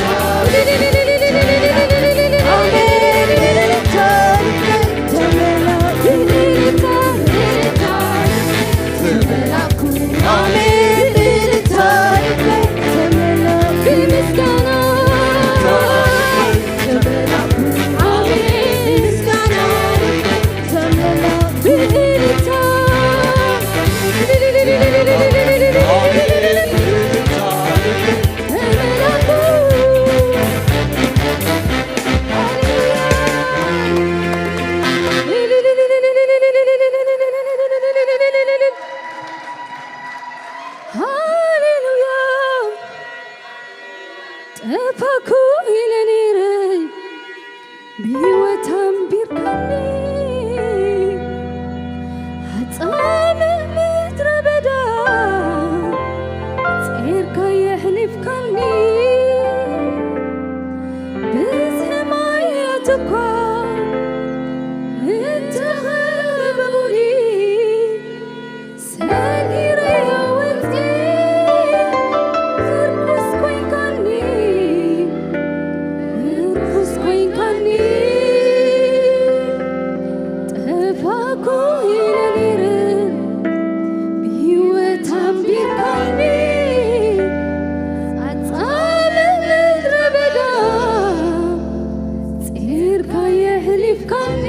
ኣሜን፣ ብእልልታ ልበይ ተመላእኩ። ብእልልታ፣ ብእልልታ ልበይ ተመላእኩ። ኣሜን፣ ብእልልታ ልበይ ተመላእኩ። ብምስጋና ሃሌሉያ። ጠፋኩ ኢለ ነይረ ብህይወት ኣንቢርካኒ፣ ሓጻም ምድረ በዳ ጼርካ የሕሊፍካኒ። ብዝሒ ማያት እኳ እንተኸበቡኒ፣ ሰጊረ ወድቄ ርኩስ ኮይንካኒ፣ ርኩስ ኮይንካኒ። ጠፋኩ ኢለ ነይረ ብህይወት ኣንቢርካኒ፣ ኣጻብእ ምድረ በዳ ጼርካ የሕሊፍካኒ።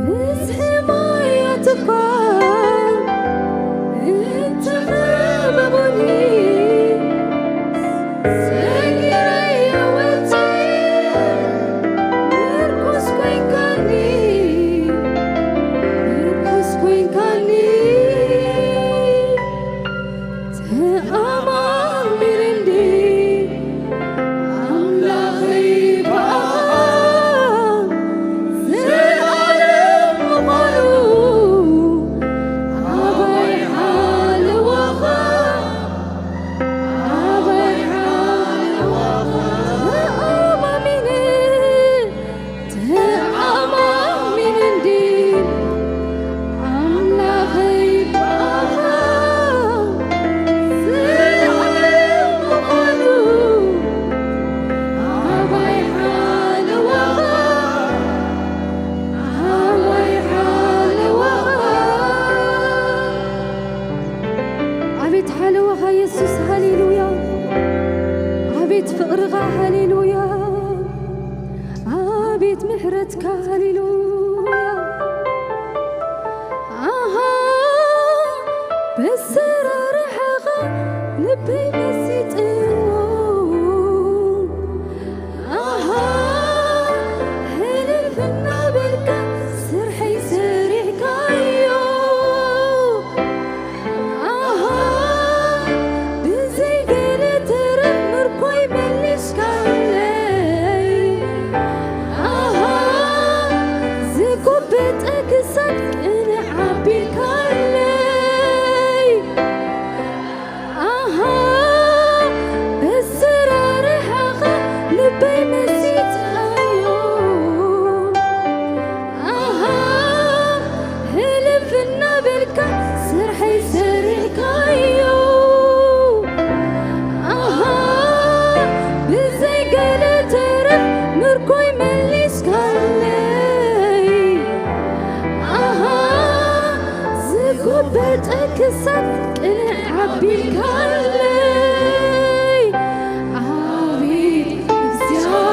ብዝሒ ማያት እኳ እንተኸበቡኒ፣ ሰጊረ ወድቄ ርኩስ ኮይንካኒ፣ ርኩስ ኮይንካኒ። ተኣማሚነ እንዲ ኣምላኸይ ብኣኻ ዘልኣለም ምዃኑ፣ ኣባይ ሓለዋኻ፣ ኣባይ ሓለዋኻ ተኣማሚነ። ተኣማሚነ እንዲ ኣምላኸይ ብኣኻ ዘልኣለም ምዃኑ፣ ኣባይ ሓለዋኻ፣ ኣባይ ሓለዋኻ። ኣቤት ሓለዋኻ የሱስ፣ ሃሌሉያ። ኣቤት ፍቕርኻ፣ ሃሌሉያ። ኣቤት ምሕረትካ፣ ሃሌሉያ። ኣሃ፣ በሰራርሓኻ ልበይ መሲጥዎ። ኣሃ፣ ሕልፍ እናበልካ ስርሐይ ሰሪሕካዮ። ኣሃ፣ ብዘይ ገለ ተረፍ ምርኮይ መሊስካለይ።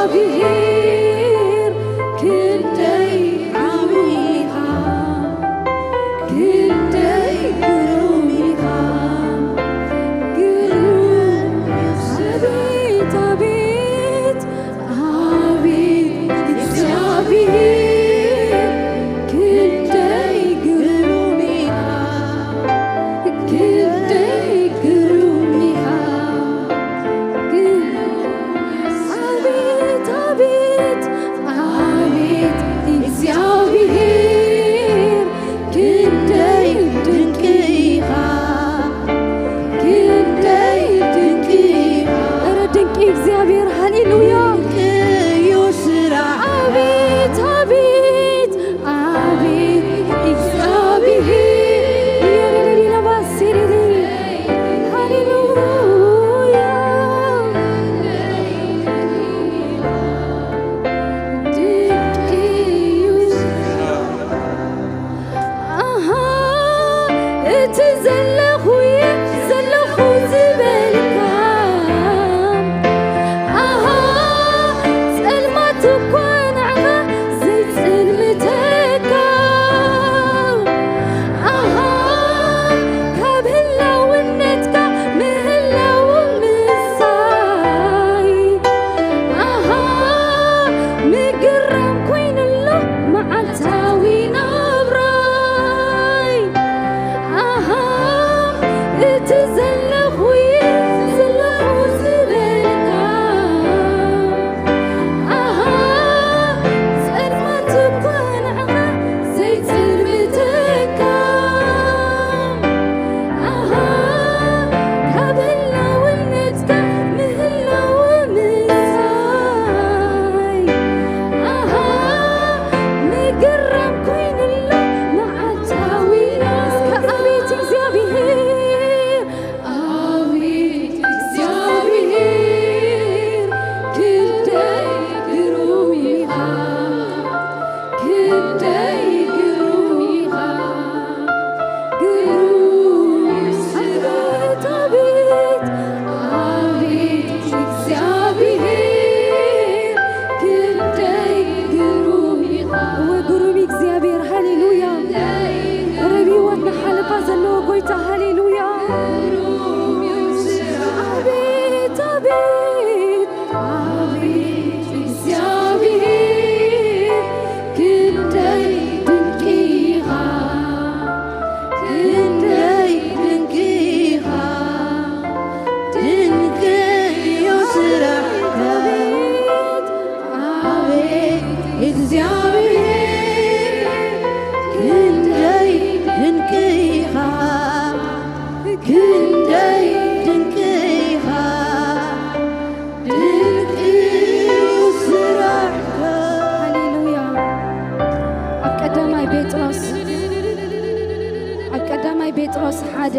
እግዚኣብሔር ክንደይ ዓብዪ ኢኻ፣ ክንደይ ግሩም ኢኻ፣ ግሩም። ኣቤት፣ ኣቤት፣ ኣቤት እግዚኣብሔር ክንደይ ግሩም ኢኻ፣ ክንደይ ግሩም ኢኻ። ኣቤት፣ ኣቤት፣ ኣቤት እግዚኣብሔር ክንደይ ድንቂ ኢኻ፣ ክንደይ ድንቂ ኢኻ። ኧረ ድንቂ እግዚኣብሔር፣ ሃሌሉያ። ድንቂ እዩ ስራሕ። ኣቤት፣ ኣቤት፣ ኣቤት እግዚኣብሔር። የረረሪና ባሴሬሬ። ሃሌሉያ። ድንቂ እዩ። ኣሃ፣ እቲ ዘለኹ እየ ዘለኹ ዝበልካ። ኣሃ፣ ጸልማት እኳ ንዓኻ ዘይጽልምተካ። ኣሃ፣ ካብ ህላውነትካ ምህላው ምሳይ። ኣሃ፣ ምግራም ኮይኑሎ መዓልታዊ ናብራይ። ኣሃ፣ እቲ ዘለኹ እየ ዘለኹ ዝበልካ። ኣሃ፣ ጸልማት እኳ ንዓኻ ዘይጽልምተካ። ኣሃ፣ ካብ ህላውነትካ ምህላው ምሳይ። ኣሃ፣ ምግራም ኮይኑሎ መዓልታዊ ናብራይ። እስከ ኣቤት እግዚኣብሔር፣ ኣቤት እግዚኣብሔር ክንደይ ግሩም ኢኻ፣ ክንደይ ግሩም ኢኻ፣ ግሩም ስራት። ኣቤት፣ ኣቤት እግዚኣብሔር ክንደይ ግሩም ኢኻ። እወ ግሩም እግዚኣብሔር፣ ሃሌሉያ። ክንደይ ርብ ህይወትና ሓለፋ ዘለዎ ጎይታ፣ ሃሌሉያ። ኣቤት፣ ኣቤት፣ ኣቤት እግዚኣብሔር ክንደይ ድንቂ ኢኻ፣ ክንደይ ድንቂ ኢኻ፣ ድንቂ እዩ ስራሕካ። ኣቤት እግዚኣብሔር ክንደይ ድንቂ ኢኻ፣ ክንደይ ድንቂ ኢኻ፣ ድንቂ እዩ ስራሕካ። ሃሌሉያ። ኣብ ቀዳማይ ጴጥሮስ፣ ኣብ ቀዳማይ ጴጥሮስ ሓደ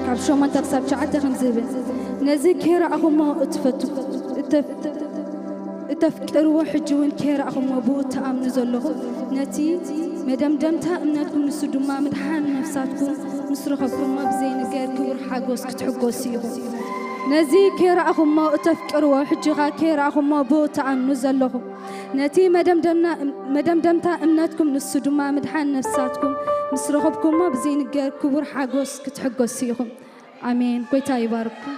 ካብ ሸሞንተ ክሳብ ትሽዓተ ከምዚ ይብል፣ ነዚ ከይረኣኹሞ እትፈቱ-፣ እተፍ-፣ እተፍቅርዎ ሕጂ እውን ከይረኣኹሞ ብኡ እትኣምኑ ዘለኹም፣ ነቲ መደምደምታ እምነትኩም ንሱ ድማ ምድሓን ነፍሳትኩም ምስ ረኸብኩሞ ብዘይንገር ክቡር ሓጎስ ክትሕጎሱ ኢኹም። ነዚ ከይረኣኹሞ እተፍቅርዎ ሕጂ ኸኣ ከይረኣኹሞ ብኡ እትኣምኑ ዘለኹም፣ ነቲ መደምደምና-፣ መደምደምታ እምነትኩም ንሱ ድማ ምድሓን ነፍሳትኩም ምስ ረኸብኩሞ ብዘይንገር ክቡር ሓጎስ ክትሕጎሱ ኢኹም። ኣሜን። ጎይታ ይባርኩም።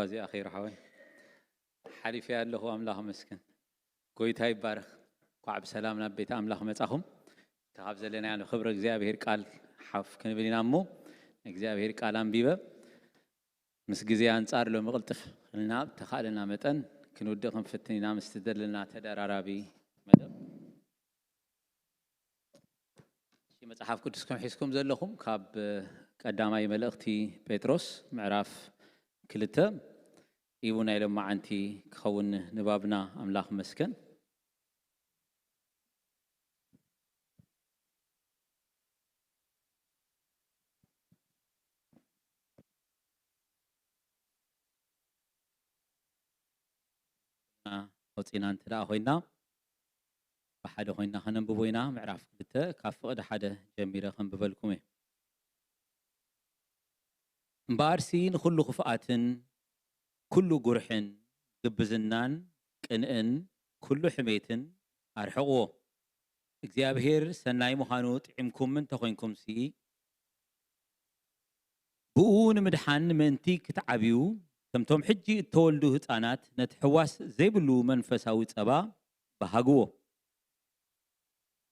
እዚኣ ኸይሩ ሓወይ ሓሊፈያ ኣለኹ። ኣምላኽ መስክን ጎይታ ይባረኽ። ኳዕ ብሰላም ናብ ቤት ኣምላኽ መጻኹም። ካብ ዘለናዮ ክብሪ እግዚኣብሔር ቃል ሓፍ ክንብል ኢና እሞ እግዚኣብሔር ቃል ኣንቢበ ምስ ግዜ ኣንጻር ሎሚ ቅልጥፍ ኢልና ብተኻእለና መጠን ክንውድእ ክንፍትን ኢና ምስቲ ዘለና ተደራራቢ መደብ። እሺ፣ መጽሓፍ ቅዱስኩም ሒዝኩም ዘለኹም ካብ ቀዳማይ መልእኽቲ ጴጥሮስ ምዕራፍ ክልተ ኢቡ ናይ ሎማዓንቲ ክኸውን ንባብና ኣምላኽ መስከን። ወፂና እንተ ደኣ ኮይና ብሓደ ኮይና ከነንብቦ ኢና። ምዕራፍ ክልተ ካብ ፍቕዲ ሓደ ጀሚረ ከንብበልኩም እየ። እምበኣርሲ ንኹሉ ክፍኣትን ኩሉ ጉርሕን ግብዝናን ቅንእን ኩሉ ሕሜትን ኣርሕቕዎ። እግዚኣብሔር ሰናይ ምዃኑ ጥዒምኩም እንተኾይንኩምሲ ብኡ ንምድሓን ምእንቲ ክትዓብዩ ከምቶም ሕጂ እተወልዱ ህፃናት ነቲ ሕዋስ ዘይብሉ መንፈሳዊ ጸባ በሃግዎ።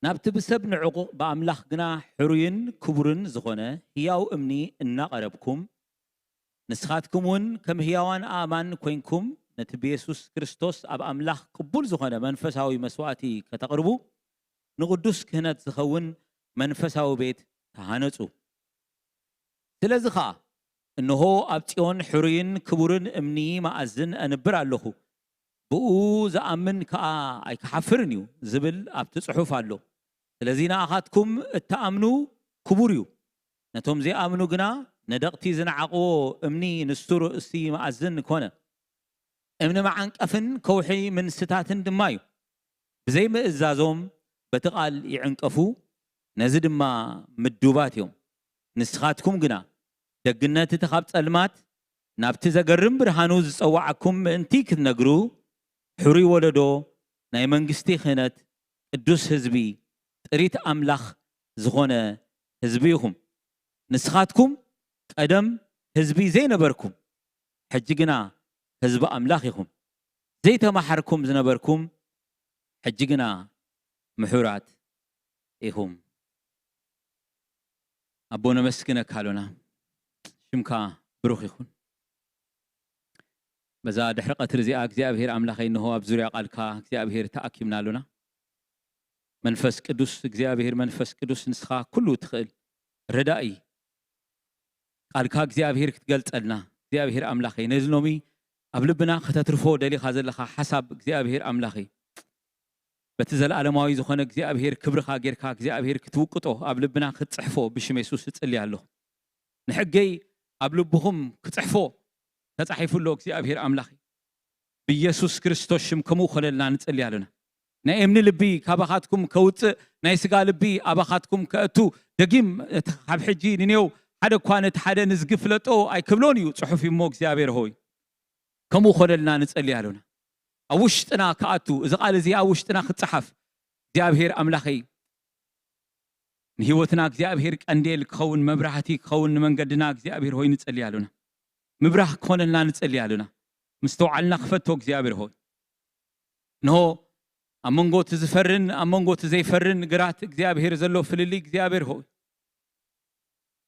ናብቲ ብሰብ ንዕቑቕ ብኣምላኽ ግና ሕሩይን ክቡርን ዝኾነ ህያው እምኒ እናቐረብኩም ንስኻትኩም እውን ከም ህያዋን ኣእማን ኮይንኩም ነቲ ብየሱስ ክርስቶስ ኣብ ኣምላኽ ቅቡል ዝኾነ መንፈሳዊ መስዋእቲ ከተቕርቡ ንቕዱስ ክህነት ዝኸውን መንፈሳዊ ቤት ተሃነጹ። ስለዚ ኸኣ እንሆ ኣብ ጽዮን ሕሩይን ክቡርን እምኒ መኣዝን ኣንብር ኣለኹ፣ ብኡ ዝኣምን ከኣ ኣይክሓፍርን እዩ ዝብል ኣብቲ ጽሑፍ ኣሎ። ስለዚ ንኣኻትኩም እትኣምኑ ክቡር እዩ፣ ነቶም ዘይኣምኑ ግና ነደቕቲ ዝነዓቕዎ እምኒ ንሱ ርእሲ መኣዝን ኮነ። እምኒ መዓንቀፍን ከውሒ ምንስታትን ድማ እዩ። ብዘይምእዛዞም በቲ ቃል ይዕንቀፉ፣ ነዚ ድማ ምዱባት እዮም። ንስኻትኩም ግና ደግነት እቲ ካብ ጸልማት ናብቲ ዘገርም ብርሃኑ ዝጸዋዓኩም ምእንቲ ክትነግሩ፣ ሕሩይ ወለዶ፣ ናይ መንግስቲ ክህነት፣ ቅዱስ ህዝቢ፣ ጥሪት ኣምላኽ ዝኾነ ህዝቢ ኢኹም። ንስኻትኩም ቀደም ህዝቢ ዘይነበርኩም፣ ሕጂ ግና ህዝቢ ኣምላኽ ኢኹም። ዘይተማሓርኩም ዝነበርኩም፣ ሕጂ ግና ምሑራት ኢኹም። ኣቦ ነመስግነካ ኣሎና፣ ሽምካ ብሩኽ ይኹን። በዛ ድሕሪ ቀትሪ እዚኣ እግዚኣብሔር ኣምላኸይ እንሆ ኣብ ዙርያ ቃልካ እግዚኣብሔር ተኣኪብና ኣሎና። መንፈስ ቅዱስ እግዚኣብሔር መንፈስ ቅዱስ ንስኻ ኩሉ ትኽእል ረዳኢ ቃልካ እግዚኣብሔር ክትገልጸልና እግዚኣብሔር ኣምላኸይ ነዚ ሎሚ ኣብ ልብና ከተትርፎ ደሊኻ ዘለኻ ሓሳብ እግዚኣብሔር ኣምላኸይ በቲ ዘለኣለማዊ ዝኾነ እግዚኣብሔር ክብርኻ ጌርካ እግዚኣብሔር ክትውቅጦ ኣብ ልብና ክትጽሕፎ ብሽም የሱስ እጽሊ ኣለኹ። ንሕገይ ኣብ ልብኹም ክጽሕፎ ተጻሒፉ ኣሎ እግዚኣብሔር ኣምላኸይ። ብኢየሱስ ክርስቶስ ሽም ከምኡ ኮነልና ንጽሊ ኣለና። ናይ እምኒ ልቢ ካባኻትኩም ከውጽእ ናይ ስጋ ልቢ ኣባኻትኩም ከእቱ ደጊም እቲ ካብ ሕጂ ንኔው ሓደ እኳ ነቲ ሓደ ንዝጊ ፍለጦ ኣይክብሎን እዩ ጽሑፍ እሞ እግዚኣብሔር ሆይ ከምኡ ኮነልና ንጸሊ ኣለና። ኣብ ውሽጥና ክኣቱ እዚ ቃል እዚ ኣብ ውሽጥና ክጸሓፍ እግዚኣብሔር ኣምላኸይ ንህይወትና እግዚኣብሔር ቀንዴል ክኸውን መብራህቲ ክኸውን ንመንገድና እግዚኣብሔር ሆይ ንጸሊ ኣለና። ምብራህ ክኾነልና ንጸሊ ኣለና። ምስተውዓልና ክፈቶ እግዚኣብሔር ሆይ እንሆ ኣብ መንጎ እቲ ዝፈርን ኣብ መንጎ እቲ ዘይፈርን ግራት እግዚኣብሔር ዘሎ ፍልልይ እግዚኣብሔር ሆይ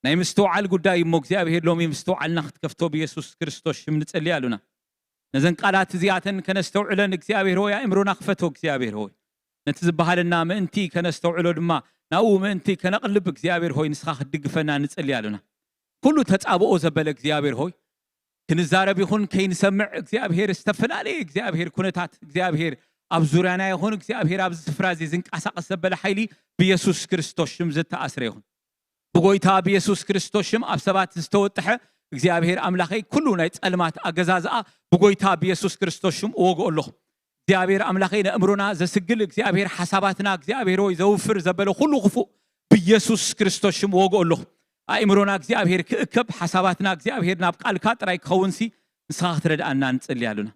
ናይ ምስትውዓል ጉዳይ እሞ እግዚኣብሔር ሎሚ ምስትውዓልና ክትከፍቶ ብየሱስ ክርስቶስ ሽም ንጸሊ ኣለና። ነዘን ቃላት እዚኣተን ከነስተውዕለን እግዚኣብሔር ሆይ ኣእምሮና ክፈቶ እግዚኣብሔር ሆይ ነቲ ዝበሃለና ምእንቲ ከነስተውዕሎ ድማ ናብኡ ምእንቲ ከነቕልብ እግዚኣብሔር ሆይ ንስኻ ክትድግፈና ንጸሊ ኣለና። ኩሉ ተጻብኦ ዘበለ እግዚኣብሔር ሆይ ክንዛረብ ይኹን ከይንሰምዕ እግዚኣብሔር ዝተፈላለየ እግዚኣብሔር ኩነታት እግዚኣብሔር ኣብ ዙርያና ይኹን እግዚኣብሔር ኣብዚ ስፍራ እዚ ዝንቀሳቐስ ዘበለ ሓይሊ ብየሱስ ክርስቶስ ሽም ዝተኣስረ ይኹን። ብጎይታ ብየሱስ ክርስቶስ ሽም ኣብ ሰባት ዝተወጥሐ እግዚኣብሔር ኣምላኸይ ኩሉ ናይ ጸልማት ኣገዛዝኣ ብጎይታ ብየሱስ ክርስቶስ ሽም እወግኦ ኣለኹ። እግዚኣብሔር ኣምላኸይ፣ ነእምሮና ዘስግል እግዚኣብሔር፣ ሓሳባትና እግዚኣብሔር ወይ ዘውፍር ዘበለ ኩሉ ክፉእ ብኢየሱስ ክርስቶስ ሽም ወግኦ ኣለኹ። ኣእምሮና እግዚኣብሔር ክእከብ፣ ሓሳባትና እግዚኣብሔር ናብ ቃልካ ጥራይ ክኸውንሲ ንስኻ ክትረድኣና ንጽሊ ኣሉና።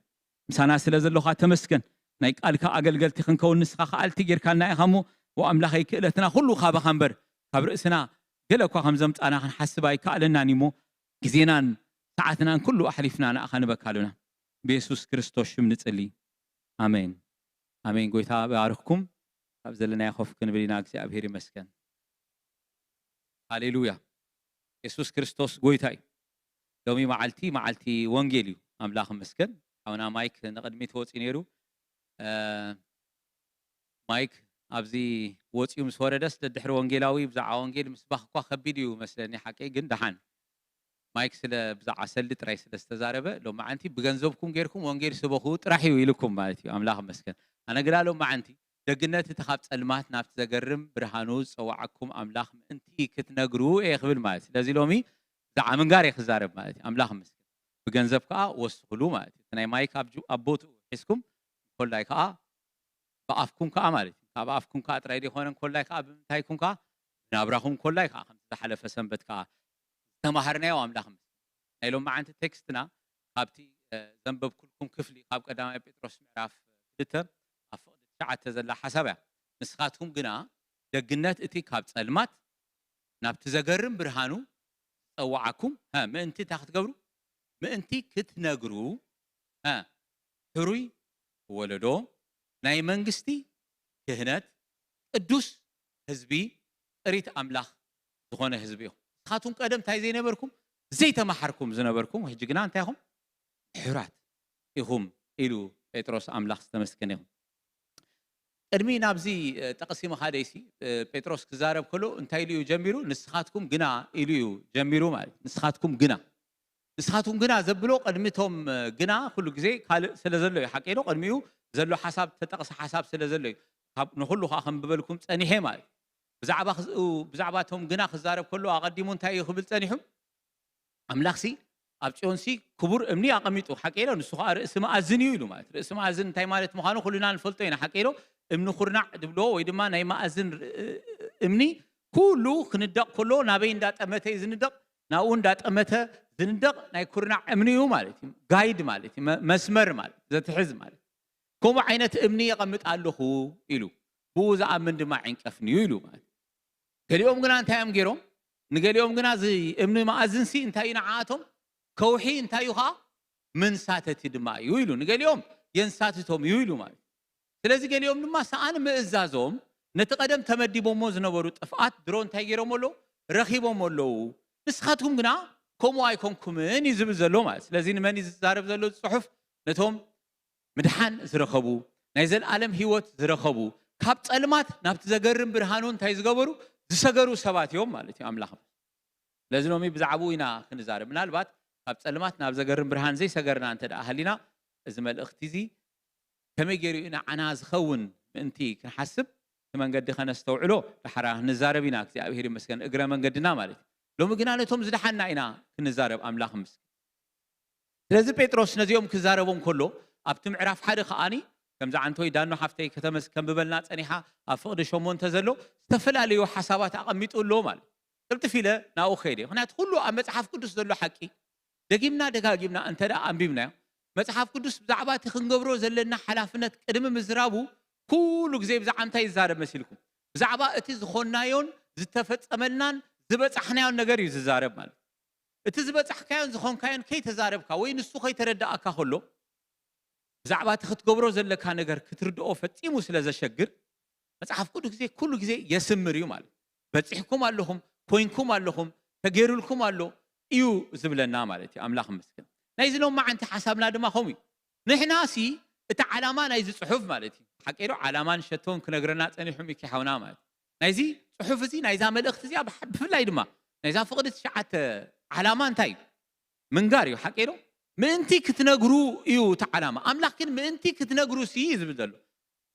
ምሳና ስለ ዘለኻ ተመስገን። ናይ ቃልካ ኣገልገልቲ ክንከውን ንስኻ ከኣልቲ ጌርካና ኢኻ እሞ፣ ወኣምላኸይ፣ ክእለትና ኩሉ ካባኻ እምበር ካብ ርእስና ገለ እኳ ከም ዘምጻና ክንሓስብ ኣይከኣለናን እዩ እሞ፣ ግዜናን ሰዓትናን ኩሉ ኣሕሊፍና ንኣኻ ንበካ ኣሉና። ብየሱስ ክርስቶስ ሽም ንጽሊ። ኣሜን። ኣሜን። ጎይታ ባርኽኩም። ካብ ዘለናዮ ኮፍ ክንብል ኢና። እግዚኣብሔር ይመስገን። ሃሌሉያ። የሱስ ክርስቶስ ጎይታ እዩ። ሎሚ መዓልቲ፣ መዓልቲ ወንጌል እዩ። ኣምላኽ ይመስገን። ሓውና ማይክ ንቕድሚት ወፂኡ ነይሩ። እ፣ ማይክ ኣብዚ ወፂኡ ምስ ወረደስ፣ ደድሕሪ ወንጌላዊ ብዛዕባ ወንጌል ምስባኽ እኳ ከቢድ እዩ መስለኒ፣ ሓቀይ ግን ደሓን። ማይክ ስለ ብዛዕባ ሰልዲ ጥራይ ስለ ዝተዛረበ፣ ሎማዓንቲ ብገንዘብኩም ጌርኩም ወንጌል ስበኹ ጥራሕ እዩ ኢልኩም ማለት እዩ። ኣምላኽ ይመስገን። ኣነ ግና ሎማዓንቲ ደግነት እቲ ካብ ጸልማት ናብቲ ዘገርም ብርሃኑ ዝጸዋዓኩም ኣምላኽ ምእንቲ ክትነግሩ እየ ክብል ማለት እዩ። ስለዚ ሎሚ ብዛዕባ ምንጋር እየ ክዛረብ ማለት እዩ። ኣምላኽ ይመስገን። ብገንዘብ ከኣ ወስኽሉ ማለት እዩ። እቲ ናይ ማይክ ኣብ ጁ-፣ ኣብ ቦትኡ ሒዝኩም፣ ኮላይ ከኣ ብኣፍኩም ከኣ ማለት እዩ። ካብ ኣፍኩም ከኣ ጥራይ ዘይኮነ፣ ኮላይ ከኣ ብምንታይኩም ከኣ፣ ብናብራኹም ኮላይ ከኣ፣ ከምቲ ዝሓለፈ ሰንበት ከኣ ዝተማሃርናዮ ኣምላኽ ይመስገን። ናይ ሎማዓንቲ ቴክስትና ካብቲ፣ እ፣ ዘንበብኩልኩም ክፍሊ ካብ ቀዳማይ ጴጥሮስ ምዕራፍ ክልተ ኣብ ፍቕዲ ትሽዓተ ዘላ ሓሳብ እያ። ንስኻትኩም ግና ደግነት እቲ ካብ ጸልማት ናብቲ ዘገርም ብርሃኑ ዝጸዋዓኩም፣ ሀ፣ ምእንቲ እንታይ ክትገብሩ? ምእንቲ ክትነግሩ፣ ሀ፣ ሕሩይ ወለዶ፣ ናይ መንግስቲ ክህነት፣ ቅዱስ ህዝቢ፣ ጥሪት ኣምላኽ ዝኾነ ህዝቢ ኢኹም። ንስኻትኩም ቀደም እንታይ ዘይነበርኩም? ዘይተማሓርኩም ዝነበርኩም፣ ሕጂ ግና እንታይ ኢኹም? ምሕራት ኢኹም ኢሉ ጴጥሮስ። ኣምላኽ ዝተመስገነ ይኹን። ቅድሚ ናብዚ፣ እ፣ ጠቕሲ ምኻደይሲ፣ እ፣ ጴጥሮስ ክዛረብ ከሎ እንታይ ኢሉ እዩ ጀሚሩ? ንስኻትኩም ግና ኢሉ እዩ ጀሚሩ ማለት እዩ። ንስኻትኩም ግና። ንስኻትኩም ግና ዘብሎ ቅድሚ እቶም፣ እ፣ ግና ኩሉ ግዜ ካልእ ስለ ዘሎ እዩ። ሓቀይ ዶ? ቅድሚኡ ዘሎ ሓሳብ፣ ተጠቕሰ ሓሳብ ስለ ዘሎ እዩ። ካብ፣ ንኹሉ ከኣ ከንብበልኩም ጸኒሐ ማለት እዩ። ብዛዕባ ክዝ-፣ ብዛዕባ እቶም ግና ክዛረብ ከሎ ኣቐዲሙ እንታይ እዩ ክብል ጸኒሑ? ኣምላኽሲ ኣብ ጽዮንሲ ክቡር እምኒ ኣቐሚጡ፣ ሓቂ ኢሎ፣ ንሱ ኸኣ ርእሲ መኣዝን እዩ ኢሉ ማለት። ርእሲ መኣዝን እንታይ ማለት ምዃኑ ኩልና ንፈልጦ ኢና፣ ሓቂ ኢሎ። እምኒ ኩርናዕ ዝብልዎ ወይ ድማ ናይ መኣዝን ር-፣ እምኒ ኩሉ ክንደቕ ከሎ ናበይ እንዳጠመተ እዩ ዝንደቕ? ናብኡ እንዳጠመተ ዝንደቕ ናይ ኩርናዕ እምኒ እዩ ማለት እዩ። ጋይድ ማለት እዩ፣ መ-፣ መስመር ማለት፣ ዘትሕዝ ማለት። ከምኡ ዓይነት እምኒ የቐምጥ ኣለኹ ኢሉ፣ ብኡ ዝኣምን ድማ ኣይንቀፍን እዩ ኢሉ ማለት። ገሊኦም ግና እንታይ እዮም ገይሮም? ንገሊኦም ግና እዚ እምኒ መኣዝንሲ እንታይ እዩ ንዓኣቶም? ከውሒ እንታይ እዩ ኸዓ? መንሳተቲ ድማ እዩ ኢሉ። ንገሊኦም የንሳትቶም እዩ ኢሉ ማለት እዩ። ስለዚ ገሊኦም ድማ ሰኣን ምእዛዞም ነቲ ቀደም ተመዲቦሞ ዝነበሩ ጥፍኣት ድሮ እንታይ ገይሮም ኣለዉ? ረኺቦም ኣለዉ። ንስኻትኩም ግና ከምኡ ኣይኮንኩምን እዩ ዝብል ዘሎ ማለት። ስለዚ ንመን እዩ ዝዛረብ ዘሎ እዚ ጽሑፍ? ነቶም ምድሓን ዝረኸቡ፣ ናይ ዘለኣለም ህይወት ዝረኸቡ፣ ካብ ጸልማት ናብቲ ዘገርም ብርሃኑ እንታይ ዝገበሩ? ዝሰገሩ ሰባት እዮም ማለት እዩ ኣምላኽ። ስለዚ ሎሚ ብዛዕባኡ ኢና ክንዛረብ። ምናልባት ካብ ጸልማት ናብ ዘገርም ብርሃን ዘይሰገርና እንተ ደኣ ሃሊና፣ እዚ መልእኽቲ እዚ ከመይ ገይሩ እዩ ንዓና ዝኸውን ምእንቲ ክንሓስብ፣ እቲ መንገዲ ከነስተውዕሎ ደሓራ ክንዛረብ ኢና። እግዚኣብሔር ይመስገን፣ እግረ መንገድና ማለት እዩ። ሎሚ ግና ነቶም ዝደሓና ኢና ክንዛረብ፣ ኣምላኽ ይመስገን። ስለዚ ጴጥሮስ ነዚኦም ክዛረቦም ከሎ፣ ኣብቲ ምዕራፍ ሓደ ከኣኒ፣ ከምዛ ዓንቶይ ዳኖ ሓፍተይ ከተመስ-፣ ከንብበልና ጸኒሓ፣ ኣብ ፍቕዲ ሸሞንተ ዘሎ ዝተፈላለዩ ሓሳባት ኣቐሚጡ ኣሎ ማለት። ቅልጥፍ ኢለ ናብኡ ከይደ። ምኽንያቱ ኩሉ ኣብ መጽሓፍ ቅዱስ ዘሎ ሓቂ፣ ደጊምና ደጋጊምና እንተ ደኣ ኣንቢብናዮ፣ መጽሓፍ ቅዱስ ብዛዕባ እቲ ክንገብሮ ዘለና ሓላፍነት ቅድሚ ምዝራቡ፣ ኩሉ ግዜ ብዛዕባ እንታይ ይዛረብ መሲልኩም? ብዛዕባ እቲ ዝኾንናዮን ዝተፈጸመልናን ዝበጻሕናዮን ነገር እዩ ዝዛረብ ማለት። እቲ ዝበጻሕካዮን ዝኾንካዮን ከይተዛረብካ ወይ ንሱ ከይተረዳኣካ ከሎ፣ ብዛዕባ እቲ ክትገብሮ ዘለካ ነገር ክትርድኦ ፈጺሙ ስለ ዘሸግር፣ መጽሓፍ ቅዱስ ግዜ፣ ኩሉ ግዜ የስምር እዩ ማለት። በጺሕኩም ኣለኹም፣ ኮይንኩም ኣለኹም፣ ተገይሩልኩም ኣሎ እዩ ዝብለና ማለት እዩ። ኣምላኽ ይመስገን። ናይዚ ሎማዓንቲ ሓሳብና ድማ ከምኡ እዩ። ንሕናሲ እቲ ዓላማ ናይዚ ጽሑፍ ማለት እዩ። ሓቂ ዶ? ዓላማን ሸቶን ክነግረና ጸኒሑ ሚኪ ሓውና ማለት እዩ። ናይዚ ጽሑፍ እዚ፣ ናይዛ መልእኽቲ እዚኣ ብሓ-፣ ብፍላይ ድማ ናይዛ ፍቕዲ ትሽዓተ ዓላማ እንታይ እዩ? ምንጋር እዩ። ሓቂ ዶ? ምእንቲ ክትነግሩ እዩ እቲ ዓላማ። ኣምላኽ ግን ምእንቲ ክትነግሩ ሲ እዩ ዝብል ዘሎ።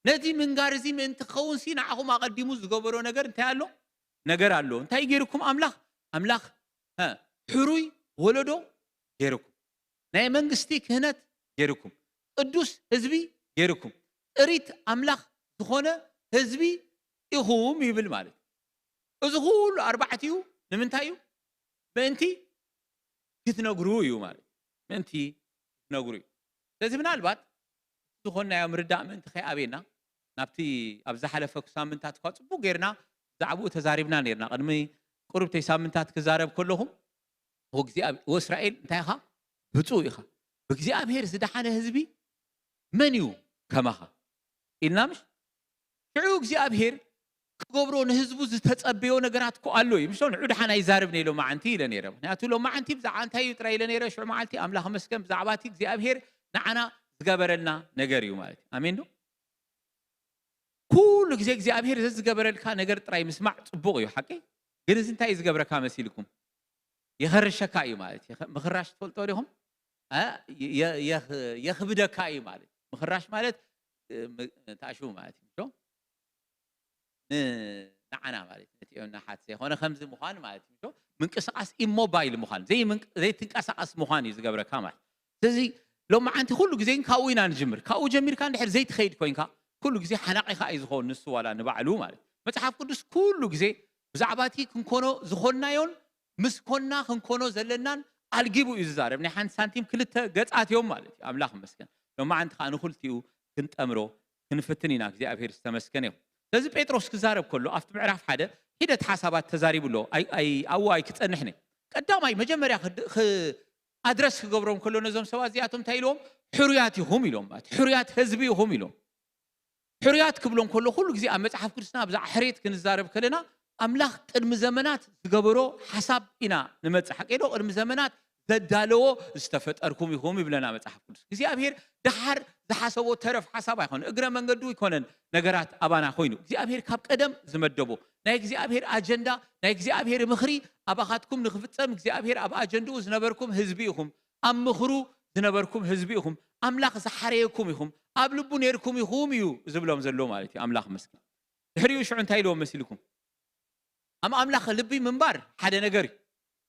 ነዚ ምንጋር እዚ ምእንቲ ክኸውን ሲ ንዓኹም ኣቐዲሙ ዝገበሮ ነገር እንታይ ኣሎ? ነገር ኣሎ። እንታይ ገይርኩም ኣምላኽ? ኣምላኽ፣ ሀ፣ ሕሩይ ወለዶ ገይርኩም። ናይ መንግስቲ ክህነት ገይርኩም። ቅዱስ ህዝቢ ገይርኩም። ጥሪት ኣምላኽ ዝኾነ ህዝቢ ኢኹም ይብል ማለት እዩ። እዚ ኩሉ ኣርባዕቲኡ ንምንታይ እዩ? ምእንቲ ክትነግሩ እዩ ማለት እዩ። ምእንቲ ክትነግሩ እዩ። ስለዚ ምናልባት ዝኾንናዮ ምርዳእ ምእንቲ ከይኣብየና ናብቲ ኣብ ዝሓለፈ ሳምንታት እኳ ጽቡቅ ጌርና ብዛዕባኡ ተዛሪብና ነርና። ቅድሚ ቁርብተይ ሳምንታት ክዛረብ ከለኹም ወእግዚኣብ-፣ ወእስራኤል እንታይ ኢኻ? ብፁዕ ኢኻ። ብእግዚኣብሔር ዝደሓነ ህዝቢ መን እዩ ከማኻ? ኢልና ምሽ? ሽዑ እግዚኣብሔር ክገብሮ ንህዝቡ ዝተጸበዮ ነገራት እኮ ኣሎ እዩ። ምሽ ንዑ ደሓን ኣይዛርብ ነይ ሎማዓንቲ ኢለ ነይረ። ምክንያቱ ሎማዓንቲ ብዛዕባ እንታይ እዩ ጥራይ ኢለ ነይረ። ሽዑ መዓልቲ ኣምላኽ መስገን ብዛዕባ እቲ እግዚኣብሔር ንዓና ዝገበረልና ነገር እዩ ማለት እዩ። ኣሜን ዶ? ኩሉ ግዜ እግዚኣብሔር ዘዝገበረልካ ነገር ጥራይ ምስማዕ ጽቡቕ እዩ ሓቂ። ግን እዚ እንታይ እዩ ዝገብረካ መሲልኩም? የኸርሸካ እዩ ማለት እዩ። ምኽራሽ ትፈልጦ ዲኹም? እ፣ የ-፣ የ-፣ የኽብደካ እዩ ማለት። ምኽራሽ ማለት፣ እ፣ ም-፣ ታሽው ማለት እዩ። ን-፣ ንዓና ማለት እዩ። ነቲ ዮና ሓት ዘይኮነ ከምዚ ምዃን ማለት እዩ። ምንቅስቃስ ኢሞባይል ምዃን፣ ዘይምንቅ-፣ ዘይትንቀሳቀስ ምዃን እዩ ዝገብረካ ማለት። ስለዚ ሎማዓንቲ ኩሉ ግዜ ካብኡ ኢና ንጅምር። ካብኡ ጀሚርካ እንድሕር ዘይትኸይድ ኮይንካ ኩሉ ግዜ ሓናቂኻ እዩ ዝኸውን ንሱ ዋላ ንባዕሉ ማለት። መጽሓፍ ቅዱስ ኩሉ ግዜ ብዛዕባ እቲ ክንኮኖ ዝኾንናዮን ምስ ኮና ክንኮኖ ዘለናን ኣልጊቡ እዩ ዝዛረብ። ናይ ሓንቲ ሳንቲም ክልተ ገጻት እዮም ማለት እዩ። ኣምላኽ ይመስገን። ሎማዓንቲ ከዓ ንኹልቲኡ ክንጠምሮ ክንፍትን ኢና። እግዚኣብሔር ዝተመስገነ ይኹን። ስለዚ ጴጥሮስ ክዛረብ ከሎ ኣብቲ ምዕራፍ ሓደ ሒደት ሓሳባት ተዛሪቡ ኣሎ። ኣይ-፣ ኣይ-፣ ኣብኡ ኣይክጸንሕን እየ። ቀዳማይ መጀመርያ ክድ-፣ ክ-፣ ኣድረስ ክገብሮም ከሎ ነዞም ሰባት እዚኣቶም እንታይ ኢልዎም? ሕሩያት ኢኹም ኢሎም ማለት እዩ። ሕሩያት ህዝቢ ኢኹም ኢሎም። ሕሩያት ክብሎም ከሎ ኩሉ ግዜ ኣብ መጽሓፍ ቅዱስና ብዛዕባ ሕርየት ክንዛረብ ከለና ኣምላኽ ቅድሚ ዘመናት ዝገበሮ ሓሳብ ኢና ንመጽእ። ሓቂ ዶ? ቅድሚ ዘመናት ዘዳለዎ ዝተፈጠርኩም ኢኹም ይብለና መጽሓፍ ቅዱስ። እግዚኣብሔር ደሓር ዝሓሰቦ ተረፍ ሓሳብ ኣይኮነ፣ እግረ መንገዱ ኣይኮነን ነገራት ኣባና ኮይኑ። እግዚኣብሔር ካብ ቀደም ዝመደቦ ናይ እግዚኣብሔር ኣጀንዳ፣ ናይ እግዚኣብሔር ምኽሪ ኣባኻትኩም ንክፍጸም እግዚኣብሔር ኣብ ኣጀንድኡ ዝነበርኩም ህዝቢ ኢኹም፣ ኣብ ምኽሩ ዝነበርኩም ህዝቢ ኢኹም፣ ኣምላኽ ዝሓረየኩም ኢኹም፣ ኣብ ልቡ ነይርኩም ኢኹም እዩ ዝብሎም ዘሎ ማለት እዩ። ኣምላኽ መስኪን። ድሕሪኡ ሽዑ እንታይ ኢልዎም መሲልኩም? ኣብ ኣምላኽ ልቢ ምንባር ሓደ ነገር እዩ።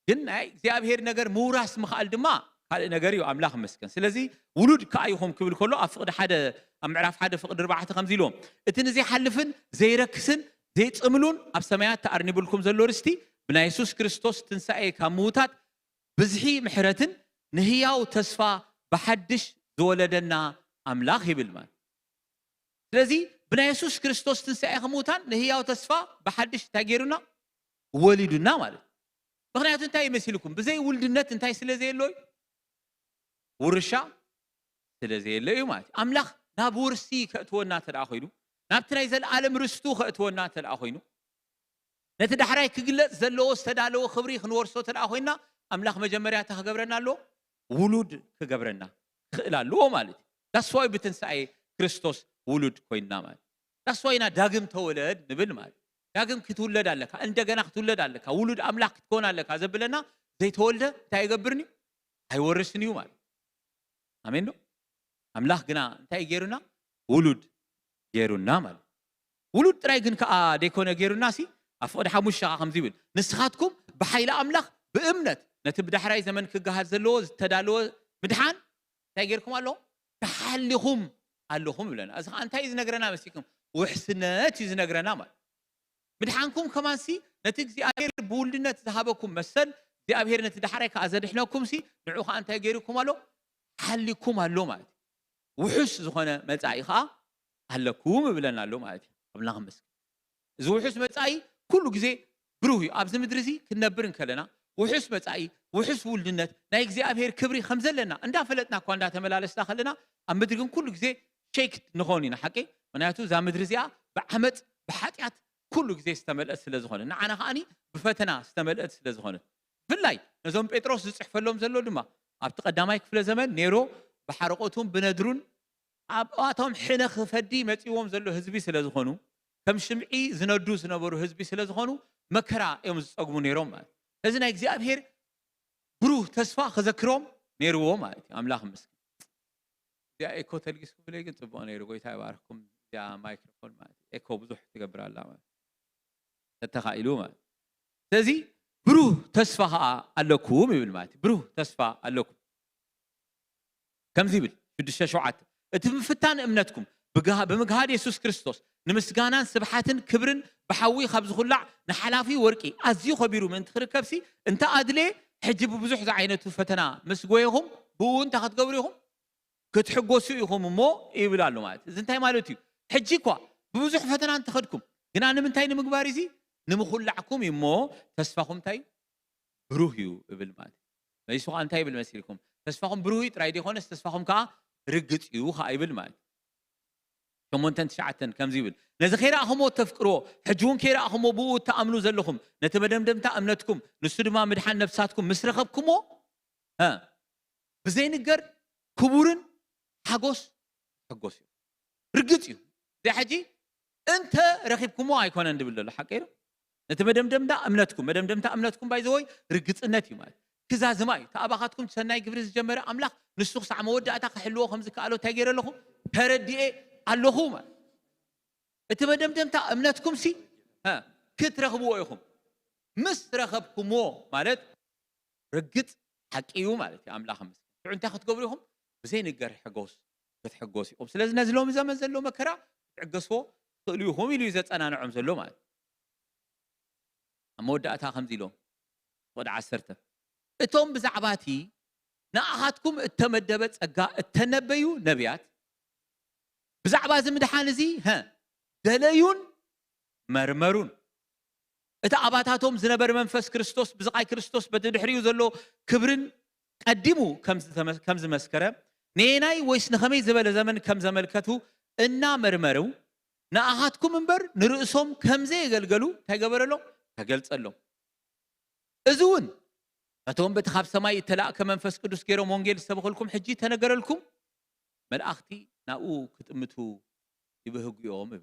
ግን ናይ እግዚኣብሔር ነገር ምውራስ ምኽኣል ድማ ካልእ ነገር እዩ። ኣምላኽ መስከን። ስለዚ ውሉድ ከኣ ኢኹም ክብል ከሎ ኣብ ፍቕዲ ሓደ፣ ኣብ ምዕራፍ ሓደ ፍቕዲ ኣርባዕተ ከምዚ ኢልዎም፣ "እቲ ንዘይሓልፍን ዘይረክስን ዘይጽምሉን ኣብ ሰማያት ተኣርኒብልኩም ዘሎ ርስቲ ብናይ የሱስ ክርስቶስ ትንሳኤ ካብ ምዉታት ብዝሒ ምሕረትን ንህያው ተስፋ ብሓድሽ ዝወለደና ኣምላኽ" ይብል ማለት። ስለዚ ብናይ የሱስ ክርስቶስ ትንሳኤ ከምውታን ንህያው ተስፋ ብሓድሽ እንታይ ገይሩና? ወሊዱና ማለት እዩ። ምኽንያቱ እንታይ ይመሲልኩም? ብዘይ ውልድነት እንታይ ስለ ዘየሎ እዩ? ውርሻ ስለ ዘየለ እዩ ማለት እዩ። ኣምላኽ ናብ ውርሲ ከእትወና እንተ ደኣ ኮይኑ፣ ናብቲ ናይ ዘለኣለም ርስቱ ከእትወና እንተ ደኣ ኮይኑ፣ ነቲ ዳሕራይ ክግለጽ ዘለዎ ዝተዳለወ ክብሪ ክንወርሶ እንተ ደኣ ኮይና፣ ኣምላኽ መጀመርያ እንታይ ክገብረና ኣለዎ? ውሉድ ክገብረና ክኽእል ኣለዎ ማለት እዩ። ዳስዋይ ብትንሳኤ ክርስቶስ ውሉድ ኮይንና ማለት እዩ። ዳስዋይ ኢና ዳግም ተወለድ ንብል ማለት እዩ። ዳግም ክትውለድ ኣለካ፣ እንደገና ክትውለድ ኣለካ፣ ውሉድ ኣምላኽ ክትኮን ኣለካ ዘብለና ዘይተወልደ እንታይ ይገብርን እዩ? ኣይወርስን እዩ ማለት እዩ። ኣሜን ዶ? ኣምላኽ ግና እንታይ ገይሩና? ውሉድ ገይሩና ማለት እዩ። ውሉድ ጥራይ ግን ከኣ ደይኮነ ገይሩና ሲ፣ ኣብ ፍቕዲ ሓሙሽተ ከኣ ከምዚ ይብል፣ "ንስኻትኩም ብሓይሊ ኣምላኽ ብእምነት ነቲ ብዳሕራይ ዘመን ክገሃድ ዘለዎ ዝተዳለወ ምድሓን እንታይ ገይርኩም ኣሎ? ተሓሊኹም ኣለኹም" ይብለና። እዚ ከኣ እንታይ እዩ ዝነግረና መሲልኩም? ውሕስነት እዩ ዝነግረና ማለት። ምድሓንኩም ከማንሲ ነቲ እግዚኣብሔር ብውልድነት ዝሃበኩም መሰል፣ እግዚኣብሔር ነቲ ዳሕራይ ከኣ ዘድሕነኩም ሲ፣ ንዑ ከኣ እንታይ ገይርኩም ኣሎ? ሓሊኩም ኣሎ ማለት እዩ። ውሑስ ዝኾነ መጻኢ ከኣ ኣለኩም ይብለና ኣሎ ማለት እዩ። ኣምላኽ ይመስገን። እዚ ውሑስ መጻኢ ኩሉ ግዜ ብሩህ እዩ። ኣብዚ ምድሪ እዚ ክንነብር እንከለና፣ ውሑስ መጻኢ፣ ውሑስ ውልድነት፣ ናይ እግዚኣብሔር ክብሪ ከም ዘለና እንዳፈለጥና እኳ እንዳተመላለስና ከለና፣ ኣብ ምድሪ ግን ኩሉ ግዜ ሼክድ ንኾን ኢና፣ ሓቂ? ምክንያቱ እዛ ምድሪ እዚኣ ብዓመጽ፣ ብሓጢኣት ኩሉ ግዜ ዝተመልአት ስለ ዝኾነ፣ ንዓና ከኣኒ ብፈተና ዝተመልአት ስለ ዝኾነት። ብፍላይ ነዞም ጴጥሮስ ዝጽሕፈሎም ዘሎ ድማ ኣብቲ ቀዳማይ ክፍለ ዘመን ኔሮ ብሓረቆቱን ብነድሩን ኣብኣቶም ሕነ ክፈዲ መጺዎም ዘሎ ህዝቢ ስለ ዝኾኑ፣ ከም ሽምዒ ዝነዱ ዝነበሩ ህዝቢ ስለ ዝኾኑ፣ መከራ እዮም ዝጸግሙ ኔሮም ማለት። እዚ ናይ እግዚኣብሔር ብሩህ ተስፋ ከዘክሮም ኔርዎ ማለት እዩ። ኣምላኽ ይመስገን። እዚኣ ኤኮ ተልጊስኩምለይ ግን ጽቡቕ ነይሩ። ጎይታ ይባርኽኩም። እዚኣ ማይክሮፎን ማለት እዩ። ኤኮ ብዙሕ ትገብር ኣላ ማለት እዩ። ተተኻኢሉ ማለት እዩ። ስለዚ ብሩህ ተስፋ ኸኣ ኣለኩም ይብል ማለት እዩ። ብሩህ ተስፋ ኣለኩም። ከምዚ ይብል፣ ሽዱሽተ ሸውዓተ፣ "እቲ ምፍታን እምነትኩም ብግሃ- ብምግሃድ የሱስ ክርስቶስ ንምስጋናን ስብሓትን ክብርን ብሓዊ ካብ ዝኹላዕ ንሓላፊ ወርቂ ኣዝዩ ከቢሩ ምእንቲ ክርከብሲ እንተ ኣድለየ፣ ሕጂ ብብዙሕ ዝዓይነቱ ፈተና ምስ ጎየኹም፣ ብኡ እንታይ ክትገብሩ ኢኹም? ክትሕጎሱ ኢኹም እሞ ይብል ኣሎ። ማለት እዚ እንታይ ማለት እዩ? ሕጂ እኳ ብብዙሕ ፈተና እንተኸድኩም፣ ግና ንምንታይ ንምግባር እዚ? ንምኹላዕኩም እዩ እሞ፣ ተስፋኹም እንታይ እዩ? ብሩህ እዩ እብል ማለት እዩ። መሊሱ ከዓ እንታይ ይብል መሲልኩም? ተስፋኹም ብሩህ እዩ ጥራይ ዘይኮነስ፣ ተስፋኹም ከዓ ርግፅ እዩ ከዓ ይብል ማለት እዩ። ሸሞንተን ትሽዓተን ከምዚ ይብል፣ ነዚ ከይረኣኹሞ ተፍቅርዎ፣ ሕጂ እውን ከይረኣኹሞ ብኡ እትኣምኑ ዘለኹም፣ ነቲ መደምደምታ እምነትኩም፣ ንሱ ድማ ምድሓን ነፍሳትኩም ምስ ረኸብኩሞ፣ እ፣ ብዘይንገር ክቡርን ሓጎስ ትሕጎስ እዩ። ርግፅ እዩ። እዚ ሕጂ እንተ ረኺብኩሞ ኣይኮነን ድብል ዘሎ ሓቂ እዩ። ነቲ መደምደምታ እምነትኩም፣ መደምደምታ እምነትኩም ባይዘወይ ርግፅነት እዩ ማለት ክዛዝማ እዩ። ተኣባኻትኩም ሰናይ ግብሪ ዝጀመረ ኣምላኽ ንሱ ክሳዕ መወዳእታ ክሕልዎ ከም ዝከኣሎ እንታይ ገይረ ኣለኹ? ተረዲኤ ኣለኹ ማለት። እቲ መደምደምታ እምነትኩም ሲ፣ እ፣ ክትረኽብዎ ኢኹም። ምስ ረኸብኩምዎ ማለት ርግፅ ሓቂ እዩ ማለት እዩ። ኣምላኽ ምስኪን ሽዑ እንታይ ክትገብሩ ኢኹም? ብዘይንገር ሕጎስ ክትሕጎስ ኢኹም። ስለዚ ነዚ ሎሚ ዘመን ዘሎ መከራ ክትዕገስዎ ትኽእሉ ኢኹም ኢሉ እዩ ዘጸናንዖም ዘሎ ማለት እዩ። ኣብ መወዳእታ ከምዚ ኢሎም፣ ወደ ዓሰርተ፣ እቶም ብዛዕባ እቲ ንኣኻትኩም እተመደበ ጸጋ እተነበዩ ነቢያት ብዛዕባ እዚ ምድሓን እዚ፣ ሀ፣ ደለዩን መርመሩን። እቲ ኣባታቶም ዝነበረ መንፈስ ክርስቶስ ብዝቓይ ክርስቶስ በቲ ድሕሪኡ ዘሎ ክብርን ቀዲሙ ከም ዝተመ- ከም ዝመስከረ፣ ነየናይ ወይስ ንኸመይ ዝበለ ዘመን ከም ዘመልከቱ እናመርመሩ፣ ንኣኻትኩም እምበር ንርእሶም ከም ዘየገልገሉ እንታይ ገበረሎም? ተገልጸሎም። እዚ እውን ነቶም በቲ ካብ ሰማይ እተላእከ መንፈስ ቅዱስ ገይሮም ወንጌል ዝሰበኹልኩም ሕጂ ተነገረልኩም መላእኽቲ ናብኡ ክጥምቱ ይብህጉ እዮም እብል።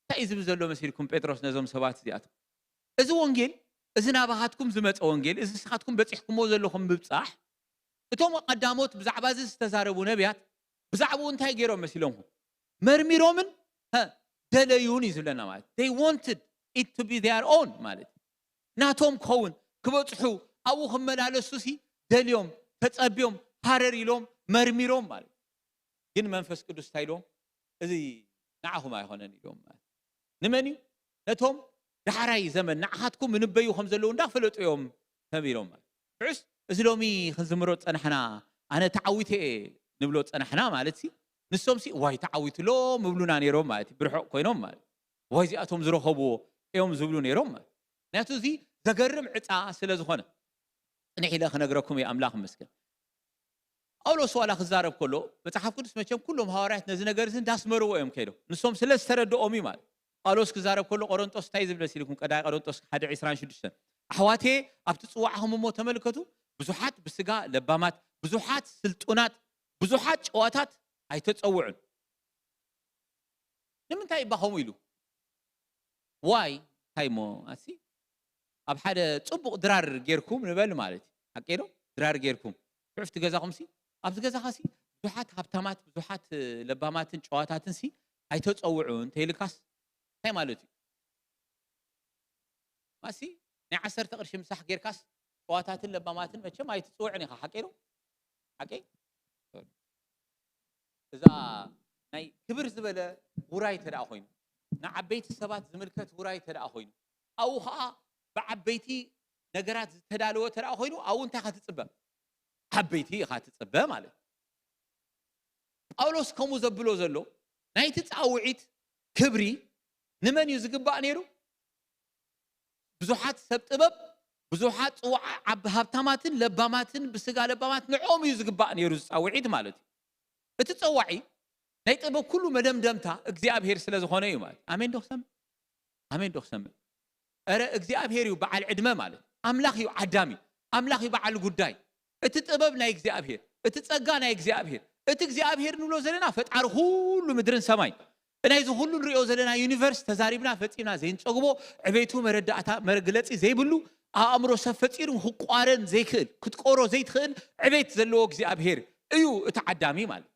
እንታይ እዩ ዝብል ዘሎ መሲልኩም ጴጥሮስ ነዞም ሰባት እዚኣቶም? እዚ ወንጌል፣ እዚ ናባኻትኩም ዝመጸ ወንጌል፣ እዚ ንስኻትኩም በጺሕኩምዎ ዘለኹም ምብጻሕ፣ እቶም ቀዳሞት ብዛዕባ እዚ ዝተዛረቡ ነቢያት ብዛዕባኡ እንታይ ገይሮም መሲሎምኹም? መርሚሮምን፣ ሀ፣ ደለዩን እዩ ዝብለና ማለት። They wanted it to be their own ማለት እዩ። ናቶም ክኸውን ክበጽሑ ኣብኡ ክመላለሱ ሲ ደልዮም ተጸብዮም ሃረር ኢሎም መርሚሮም ማለት እዩ። ግን መንፈስ ቅዱስ እንታይ ኢሎም? እዚ ንዓኹም ኣይኮነን ኢሎም ማለት። ንመን እዩ? ነቶም ዳሕራይ ዘመን ንዓኻትኩም ንበዩ ከም ዘለዉ እንዳፈለጡ እዮም ተቢሎም ማለት። ብዕስ እዚ ሎሚ ክንዝምሮ ጸናሕና፣ ኣነ ተዓዊተ እየ ንብሎ ጸናሕና ማለት ሲ፣ ንሶም ሲ ዋይ ተዓዊቱ ሎ ምብሉና ነይሮም ማለት እዩ። ብርሑቕ ኮይኖም ማለት ዋይ እዚኣቶም ዝረኸብዎ እዮም ዝብሉ ነይሮም ማለት። ምክንያቱ እዚ ዘገርም ዕፃ ስለ ዝኾነ። ጽንሕ ኢለ ክነግረኩም እየ፣ ኣምላኽ ይመስገን። ጳውሎስ ዋላ ክዛረብ ከሎ፣ መጽሓፍ ቅዱስ መቸም ኩሎም ሃዋርያት ነዚ ነገር እዚ እንዳስመርዎ እዮም ከይዶም። ንሶም ስለ ዝተረድኦም እዩ ማለት። ጳውሎስ ክዛረብ ከሎ ቆሮንጦስ እንታይ ዝብል መሲልኩም? ቀዳይ ቆሮንጦስ ሓደ ዕስራን ሽዱሽተን፣ ኣሕዋቴ ኣብቲ ጽዋዕኹም እሞ ተመልከቱ፣ ብዙሓት ብስጋ ለባማት፣ ብዙሓት ስልጡናት፣ ብዙሓት ጨዋታት ኣይተጸውዑን። ንምንታይ እባ ከምኡ ኢሉ? ዋይ እንታይ እሞ ኣሲ ኣብ ሓደ ጽቡቕ ድራር ጌርኩም ንበል ማለት እዩ። ሓቂ ዶ? ድራር ጌርኩም። ሽዑ ኣብቲ ገዛኹም ሲ፣ ኣብዚ ገዛኻ ሲ ብዙሓት ሃብታማት፣ ብዙሓት ለባማትን ጨዋታትን ሲ ኣይተጸውዑ እንተይልካስ እንታይ ማለት እዩ? ማሲ ናይ ዓሰርተ ቅርሺ ምሳሕ ጌርካስ ጨዋታትን ለባማትን መቸም ኣይትጽውዕን ኢኻ። ሓቂ ዶ? ሓቂ? እዛ ናይ ክብር ዝበለ ውራይ ተደኣ ኮይኑ፣ ንዓበይቲ ሰባት ዝምልከት ውራይ ተደኣ ኮይኑ፣ ኣብኡ ኸዓ ብዓበይቲ ነገራት ዝተዳለወ ተደኣ ኮይኑ፣ ኣብኡ እንታይ ኢኻ ትጽበ? ዓበይቲ ኢኻ ትጽበ ማለት እዩ። ጳውሎስ ከምኡ ዘብሎ ዘሎ ናይቲ ጻውዒት ክብሪ ንመን እዩ ዝግባእ ነይሩ? ብዙሓት ሰብ ጥበብ፣ ብዙሓት ጽዋዓ ዓቢ ሃብታማትን ለባማትን ብስጋ ለባማት ንዕኦም እዩ ዝግባእ ነይሩ ዝጻውዒት ማለት እዩ። እቲ ጸዋዒ ናይ ጥበብ ኩሉ መደምደምታ እግዚኣብሔር ስለ ዝኾነ እዩ ማለት። ኣሜን ዶ ክሰምዕ? ኣሜን ዶ ክሰምዕ? እረ እግዚኣብሔር እዩ በዓል ዕድመ ማለት። ኣምላኽ እዩ ዓዳሚ፣ ኣምላኽ እዩ በዓል ጉዳይ። እቲ ጥበብ ናይ እግዚኣብሔር፣ እቲ ጸጋ ናይ እግዚኣብሔር፣ እቲ እግዚኣብሔር ንብሎ ዘለና ፈጣሪ ኩሉ ምድርን ሰማይ፣ ናይዚ ኩሉ ንሪኦ ዘለና ዩኒቨርስ ተዛሪብና ፈጺምና ዘይንጸግቦ፣ ዕቤቱ መረዳእታ መግለጺ ዘይብሉ፣ ኣእምሮ ሰብ ፈጺሩ ክቋረን ዘይክእል፣ ክትቆሮ ዘይትኽእል ዕቤት ዘለዎ እግዚኣብሔር እዩ እቲ ዓዳሚ ማለት።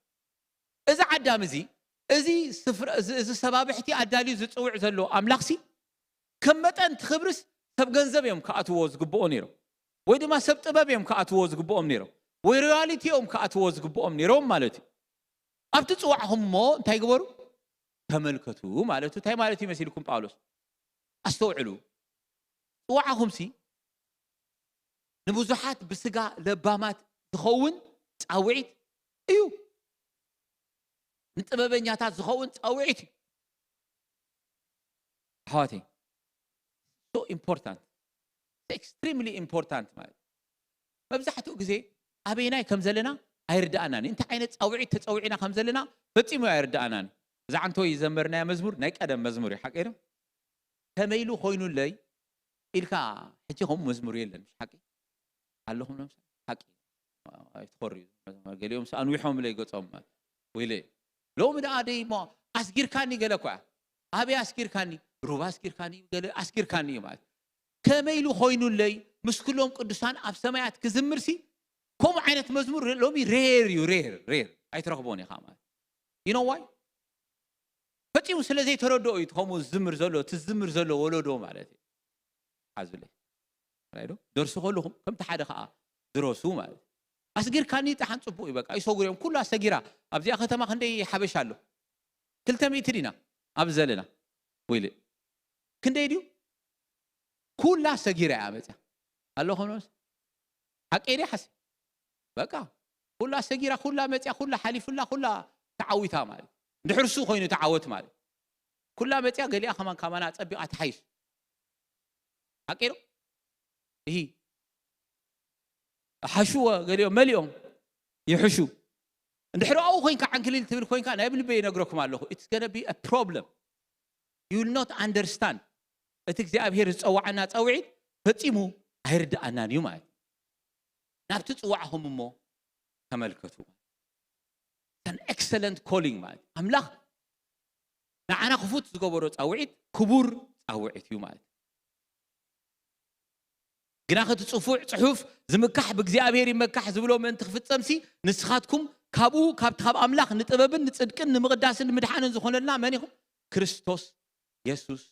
እዚ ዓዳሚ እዚ፣ እዚ ስፍራ፣ እዚ፣ እዚ ሰባብሕቲ ኣዳልዩ ዝጽውዕ ዘሎ ኣምላኽሲ፣ ከም መጠን እቲ ክብርስ ሰብ ገንዘብ እዮም ክኣትዎ ዝግብኦ ነይሮም፣ ወይ ድማ ሰብ ጥበብ እዮም ክኣትዎ ዝግብኦም ነይሮም፣ ወይ ሮያሊቲ እዮም ክኣትዎ ዝግብኦም ነይሮም ማለት እዩ። ኣብቲ ጽዋዕኹም እሞ እንታይ ግበሩ? ተመልከቱ ማለቱ እንታይ ማለት እዩ መሲልኩም ጳውሎስ? ኣስተውዕሉ። ጽዋዕኹምሲ ንብዙሓት ብስጋ ለባማት ዝኸውን ጻውዒት እዩ። ንጥበበኛታት ዝኸውን ጻውዒት እዩ። ኣሕዋተይ፣ so important, extremely important ማለት እዩ። መብዛሕትኡ ግዜ ኣበይናይ ከም ዘለና ኣይርድኣናን እዩ። እንታይ ዓይነት ጻውዒት ተጸዊዕና ከም ዘለና ፈጺሙ ኣይርድኣናን እዩ። እዛ ዓንተወይ ዘመርናያ መዝሙር ናይ ቀደም መዝሙር እዩ። ሓቂ ዶ? ከመይ ኢሉ ኮይኑለይ ኢልካ ሕጂ ከምኡ መዝሙር የለን፣ ምሽ ሓቂ ኣለኹም? ነምሳ ሓቂ ኣይትኾርዩ። ገሊኦም ሰኣንዊሖም ለይ ገጾም ማለት ወይለ ሎሚ ደኣ ደይ እሞ ኣስጊርካኒ ገለ እኳ ኣበይ ኣስጊርካኒ? ሩባ ኣስጊርካኒ፣ ገለ ኣስጊርካኒ እዩ ማለት። ከመይ ኢሉ ኮይኑለይ ምስ ኩሎም ቅዱሳን ኣብ ሰማያት ክዝምርሲ? ከምኡ ዓይነት መዝሙር ሎሚ ሬር እዩ፣ ሬር ሬር ኣይትረኽቦን ኢኻ ማለት። You know why? ፈጺሙ ስለ ዘይተረድኦ እዩ ከምኡ ዝዝምር ዘሎ፣ እቲ ዝዝምር ዘሎ ወለዶ ማለት እዩ። ሓዙለይ ራይዶ ደርሱ ከለኹም ከምቲ ሓደ ከዓ ድረሱ ማለት እዩ። ኣስጊርካኒ ደሓን ጽቡቅ እዩ። በቃ ይሰጉር እዮም ኩላ ሰጊራ። ኣብዚኣ ከተማ ክንደይ ሓበሻ ኣሎ? ክልተ ሚእቲ ዲና ኣብ ዘለና ወይለ ክንደይ ድዩ? ኩላ ሰጊራ እያ መጽያ ኣለኹም ነስ ሓቀይ ዲ ሓሲ በቃ ኩላ ሰጊራ ኩላ መጽያ ኩላ ሓሊፉላ ኩላ ተዓዊታ ማለት። እንድሕር እሱ ኮይኑ ተዓወት ማለት። ኩላ መጽያ ገሊኣ ከማን ካማና ጸቢቓ ትሓይሽ። ሓቂ ዶ? እሂ። ሓሽዎ ገሊኦም መሊኦም ይሕሹ። እንድሕር ኣብኡ ኮይንካ ዓንክሊል ትብል ኮይንካ ናይ ብልበይ ይነግረኩም ኣለኹ። It's gonna be a problem. You will not understand. እቲ እግዚኣብሔር ዝጸዋዓና ጸውዒት ፈጺሙ ኣይርድኣናን እዩ ማለት እዩ። ናብቲ ጽዋዕኹም እሞ ተመልከቱ። An excellent calling ማለት እዩ። ኣምላኽ ንዓና ክፉት ዝገበሮ ጻውዒት ክቡር ጻውዒት እዩ ማለት እዩ። ግና እቲ ጽፉዕ ጽሑፍ ዝምካሕ ብእግዚኣብሔር ይመካሕ ዝብሎ ምእንቲ ክፍጸምሲ ንስኻትኩም ካብኡ ካብ ካብ ኣምላኽ ንጥበብን ንጽድቅን ንምቕዳስን ንምድሓንን ዝኾነልና መን ኢኹም? ክርስቶስ የሱስ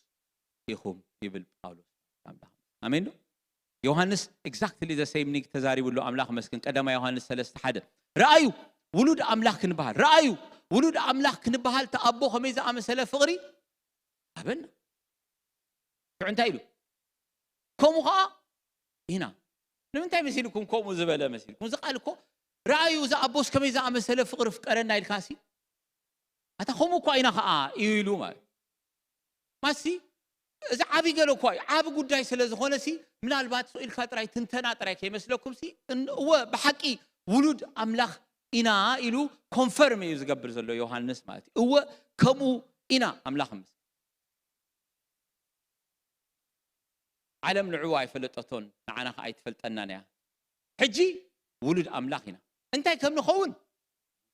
ኢኹም ይብል ጳውሎስ። ኣምላኽ ኣሜን ዶ? ዮሃንስ exactly the same thing ተዛሪቡ ኣሎ። ኣምላኽ መስክን ቀዳማይ ዮሃንስ ሰለስተ ሓደ ረኣዩ ውሉድ ኣምላኽ ክንበሃል ረኣዩ ውሉድ ኣምላኽ ክንበሃል ተኣቦ ከመይ ዝኣመሰለ ፍቕሪ ኣበና ሽዑ እንታይ ኢሉ ከምኡ ከዓ ኢና ንምንታይ መሲልኩም ከምኡ ዝበለ መሲልኩም እዚ ቃል እኮ ረኣዩ እዚ ኣቦስ ከመይ ዝኣመሰለ ፍቕሪ ፍቀረና ኢልካሲ ኣታ ከምኡ እኳ ኢና ከዓ እዩ ኢሉ ማለት ማሲ እዚ ዓብ ገለ እኳ እዩ ዓብ ጉዳይ ስለ ዝኾነ ሲ ምናልባት ኢልካ ጥራይ ትንተና ጥራይ ከይመስለኩም ሲ እወ ብሓቂ ውሉድ ኣምላኽ ኢና ኢሉ ኮንፈርም እዩ ዝገብር ዘሎ ዮሃንስ ማለት እዩ እወ ከምኡ ኢና ኣምላኽ ምስ ዓለም ንዕኡ ኣይፈለጠቶን ንዓና ከዓ ኣይትፈልጠናን እያ ሕጂ ውሉድ ኣምላኽ ኢና እንታይ ከም ንኸውን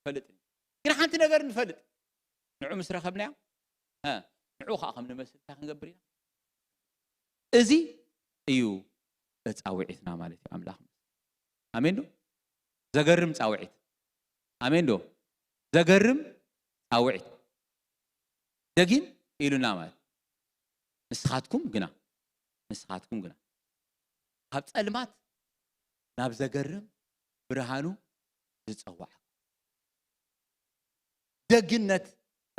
ንፈልጥ ግን ሓንቲ ነገር ንፈልጥ ንዑ ምስ ረኸብናዮ ንዑ ከዓ ከም ንመስል እንታይ ክንገብር ኢና እዚ እዩ ፃውዒትና ማለት እዩ ኣምላኽ ኣሜን ዶ ዘገርም ፃውዒት ኣሜን ዶ ዘገርም ፃውዒት ደጊም ኢሉና ማለት ንስኻትኩም ግና ንስኻትኩም ግና ካብ ፀልማት ናብ ዘገርም ብርሃኑ ዝፀዋዕ ደግነት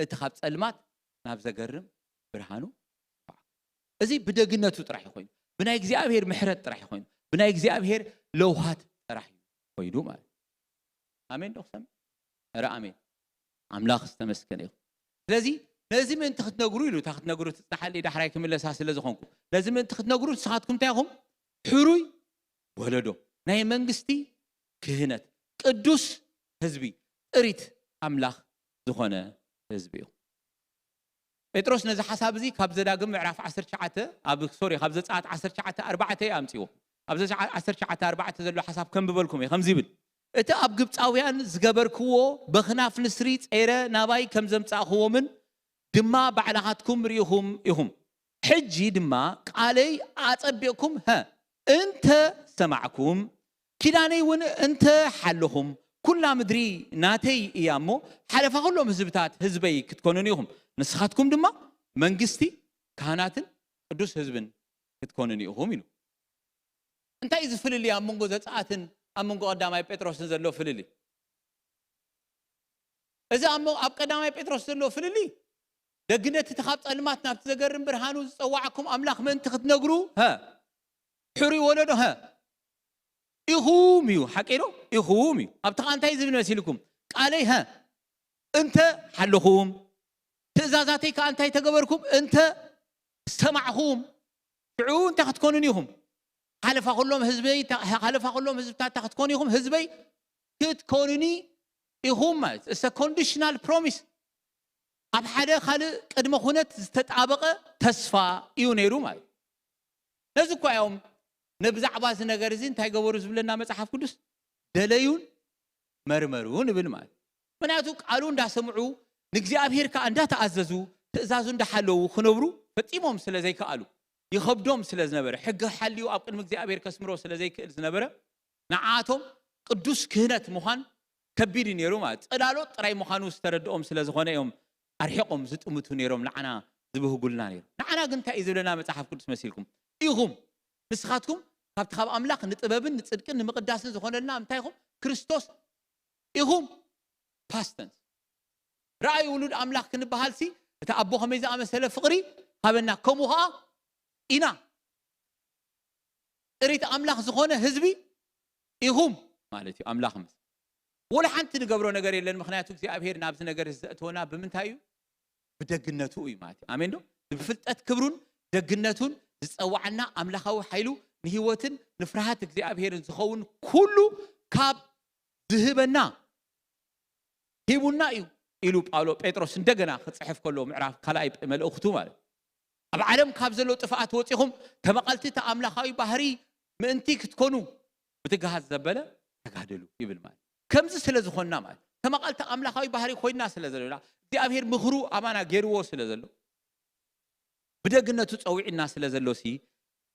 እቲ ካብ ፀልማት ናብ ዘገርም ብርሃኑ እዚ ብደግነቱ ጥራሕ ኮይኑ ብናይ እግዚኣብሔር ምሕረት ጥራሕ ኮይኑ ብናይ እግዚኣብሔር ለውሃት ጥራሕ ኮይኑ ማለት ኣሜን ዶ ክሰምዕ ረ ኣሜን ኣምላኽ ዝተመስገነ ይኹን ስለዚ ነዚ ምእንቲ ክትነግሩ ኢሉ እታ ክትነግሩ ትፅናሓለይ ዳሕራይ ክምለሳ ስለ ዝኾንኩ ነዚ ምእንቲ ክትነግሩ ንስኻትኩም እንታይ ኢኹም ሕሩይ ወለዶ ናይ መንግስቲ ክህነት ቅዱስ ህዝቢ ጥሪት ኣምላኽ ዝኾነ ህዝቢ እዩ ጴጥሮስ ነዚ ሓሳብ እዚ ካብ ዘዳግም ምዕራፍ ዓሰርተ ትሽዓተ ኣብ ሶሪ ካብ ዘፀኣት ዓሰርተ ትሽዓተ ኣርባዕተ ኣምፅዎ ኣብ ዓሰርተ ትሽዓተ ኣርባዕተ ዘሎ ሓሳብ ከም ብበልኩም እዩ ከምዚ ይብል እቲ ኣብ ግብፃውያን ዝገበርክዎ በክናፍ ንስሪ ፀይረ ናባይ ከም ዘምፃእክዎምን ድማ ባዕላኻትኩም ርኢኹም ኢኹም ሕጂ ድማ ቃለይ ኣፀቢቕኩም ሀ እንተ ሰማዕኩም ኪዳነይ እውን እንተ ሓለኹም ኩላ ምድሪ ናተይ እያ እሞ ሓለፋ ኩሎም ህዝብታት ህዝበይ ክትኮኑን ኢኹም ንስኻትኩም ድማ መንግስቲ ካህናትን ቅዱስ ህዝብን ክትኮኑን ኢኹም ኢሉ እንታይ እዩ ዝፍልልይ ኣብ መንጎ ዘፃኣትን ኣብ መንጎ ቀዳማይ ጴጥሮስን ዘሎ ፍልልይ እዚ ኣብ ቀዳማይ ጴጥሮስ ዘሎ ፍልልይ ደግነት እቲ ካብ ጸልማት ናብቲ ዘገርም ብርሃኑ ዝጸዋዓኩም ኣምላኽ ምእንቲ ክትነግሩ፣ ሀ፣ ሕሩይ ወለዶ፣ ሀ፣ ኢኹም እዩ። ሓቂ ዶ? ኢኹም እዩ። ኣብቲ ኸኣ እንታይ ዝብል መሲልኩም? ቃለይ፣ ሀ፣ እንተ ሓለኹም፣ ትእዛዛተይ ከኣ እንታይ ተገበርኩም? እንተ ሰማዕኹም፣ ሽዑ እንታይ ክትኮኑን ኢኹም? ሓለፋ ኩሎም ህዝበይ፣ ሓለፋ ኩሎም ህዝብታት እንታይ ክትኮኑ ኢኹም? ህዝበይ ክትኮኑኒ ኢኹም ማለት። It's a conditional promise። ኣብ ሓደ ካልእ ቅድመ ኩነት ዝተጣበቐ ተስፋ እዩ ነይሩ ማለት። ነዚ እኳ እዮም ንብዛዕባ እዚ ነገር እዚ እንታይ ገበሩ ዝብለና መጽሓፍ ቅዱስ? ደለዩን መርመሩ ንብል ማለት። ምክንያቱ ቃሉ እንዳሰምዑ ንእግዚኣብሔር ከኣ እንዳተኣዘዙ ትእዛዙ እንዳሓለዉ ክነብሩ ፈጺሞም ስለ ዘይከኣሉ፣ ይኸብዶም ስለ ዝነበረ፣ ሕጊ ሓልዩ ኣብ ቅድሚ እግዚኣብሔር ከስምሮ ስለ ዘይክእል ዝነበረ፣ ንዓቶም ቅዱስ ክህነት ምዃን ከቢድ እዩ ነይሩ ማለት። ጸላሎት ጥራይ ምዃኑ ዝተረድኦም ስለ ዝኾነ እዮም ኣርሒቖም ዝጥምቱ ነይሮም ንዓና ዝብህጉልና ነይሩ። ንዓና ግን እንታይ እዩ ዝብለና መጽሓፍ ቅዱስ መሲልኩም? ኢኹም፣ ንስኻትኩም ካብቲ ካብ ኣምላኽ ንጥበብን ንጽድቅን ንምቕዳስን ዝኾነልና እንታይ ኢኹም? ክርስቶስ ኢኹም። Past tense። ረኣይ ውሉድ ኣምላኽ ክንበሃልሲ እቲ ኣቦ ከመይ ዝኣመሰለ ፍቕሪ ሃበና፣ ከምኡ ኸኣ ኢና። ጥሪት ኣምላኽ ዝኾነ ህዝቢ ኢኹም ማለት እዩ። ኣምላኽ ምስ ወላ ሓንቲ ንገብሮ ነገር የለን። ምክንያቱ እግዚኣብሔር ናብዚ ነገር ዘእተወና ብምንታይ እዩ? ብደግነቱ እዩ ማለት እዩ። ኣሜን ዶ? ብፍልጠት ክብሩን ደግነቱን ዝጸዋዓና ኣምላኻዊ ሓይሉ ንህይወትን ንፍርሃት እግዚኣብሔርን ዝኸውን ኩሉ ካብ ዝህበና ሂቡና እዩ ኢሉ ጳውሎ ጴጥሮስ እንደገና ክጽሕፍ ከሎ ምዕራፍ ካልኣይ መልእኽቱ ማለት እዩ። ኣብ ዓለም ካብ ዘሎ ጥፍኣት ወጺኹም ተመቐልቲ እቲ ኣምላኻዊ ባህሪ ምእንቲ ክትኮኑ ብትግሃት ዘበለ ተጋደሉ ይብል ማለት እዩ። ከምዚ ስለ ዝኾንና ማለት ተመቐልቲ ኣምላኻዊ ባህሪ ኮይንና ስለ ዘለና እግዚኣብሔር ምኽሩ ኣባና ገይርዎ ስለ ዘሎ ብደግነቱ ጸዊዕና ስለ ዘሎ ሲ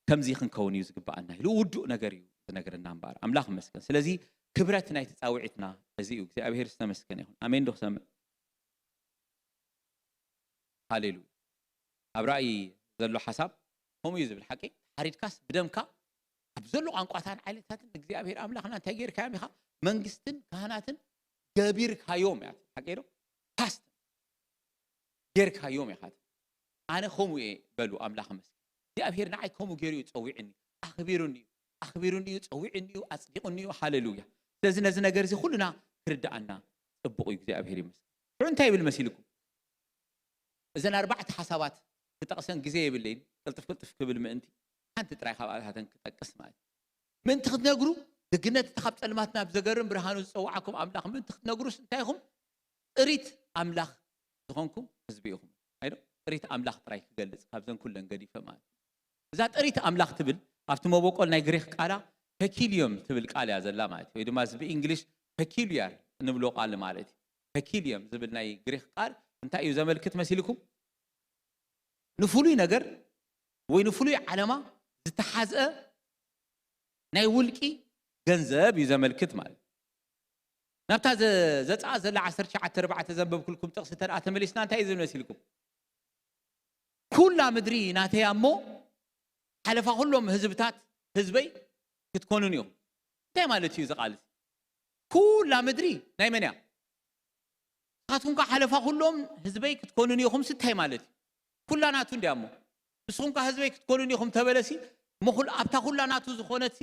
ከምዚ ክንከውን እዩ ዝግባኣና ኢሉ ውዱእ ነገር እዩ ዝነግረና እምበኣር ኣምላኽ መስገን። ስለዚ ክብረት ናይቲ ጻውዒትና እዚ እዩ። እግዚኣብሔር ዝተመስገነ ይኹን። ኣሜን ዶ ክሰምዕ? ሃሌሉያ። ኣብ ራእይ ዘሎ ሓሳብ ከምኡ እዩ ዝብል ሓቂ። ሓሪድካስ ብደምካ ኣብ ዘሎ ቋንቋታን ዓይነታትን እግዚኣብሔር ኣምላኽና እንታይ ጌርካዮም ኢኻ? መንግስትን ካህናትን ገቢርካዮም እያ። ሓቂ ዶ? ፓስት ጌርካዮም ኢኻ። ኣነ ከምኡ እየ በሉ ኣምላኽ መስገን። እግዚኣብሔር ንዓይ ከምኡ ገይሩ እዩ ጸዊዕኒ፣ ኣኽቢሩኒ እዩ፣ ኣኽቢሩኒ እዩ፣ ጸዊዕኒ እዩ፣ ኣጽዲቑኒ እዩ። ሃሌሉያ። ስለዚ ነዚ ነገር እዚ ኩልና ክርድኣና ጽቡቕ እዩ። እግዚኣብሔር ይመስገን። ሽዑ እንታይ ይብል መሲልኩም? እዘን ኣርባዕተ ሓሳባት ክጠቕሰን ግዜ የብለይን፣ ቅልጥፍ ቅልጥፍ ክብል ምእንቲ ሓንቲ ጥራይ ካብኣታተን ክጠቅስ ማለት እዩ። ምእንቲ ክትነግሩ፣ ደግነት እቲ ካብ ጸልማት ናብ ዘገርም ብርሃኑ ዝጸውዓኩም ኣምላኽ ምእንቲ ክትነግሩስ እንታይ ኢኹም? ጥሪት ኣምላኽ ዝኾንኩም ህዝቢ ኢኹም። ኣይዶ? ጥሪት ኣምላኽ ጥራይ ክገልጽ ካብዘን ኩለን ገዲፈ ማለት እዩ። እዛ ጥሪት ኣምላኽ ትብል ኣብቲ መበቆል ናይ ግሪኽ ቃላ ፐኪልዮም ትብል ቃል እያ ዘላ ማለት እዩ። ወይ ድማ እዚ ብእንግሊሽ ፐኪልያር እንብሎ ቃል ማለት እዩ። ፐኪልዮም ዝብል ናይ ግሪኽ ቃል እንታይ እዩ ዘመልክት መሲልኩም? ንፍሉይ ነገር ወይ ንፍሉይ ዓለማ ዝተሓዝአ ናይ ውልቂ ገንዘብ እዩ ዘመልክት ማለት እዩ። ናብታ ዘ- ዘጻ ዘላ ዓሰርተ ትሽዓተ ኣርባዕተ ዘንበብኩልኩም ጥቕሲ ተርኣ ተመሊስና እንታይ እዩ ዝብል መሲልኩም? ኩላ ምድሪ ናተያ እሞ ሓለፋ ኩሎም ህዝብታት ህዝበይ ክትኮኑን እዮም። እንታይ ማለት እዩ እዚ ቃል እዚ? ኩላ ምድሪ ናይ መን እያ? ንስኻትኩም ከ ሓለፋ ኩሎም ህዝበይ ክትኮኑን ኢኹም ሲ እንታይ ማለት እዩ? ኩላ ናቱ እንድያ እሞ ንስኹም ከ ህዝበይ ክትኮኑን ኢኹም ተበለሲ እሞ ኩል- ኣብታ ኩላ ናቱ ዝኾነት ሲ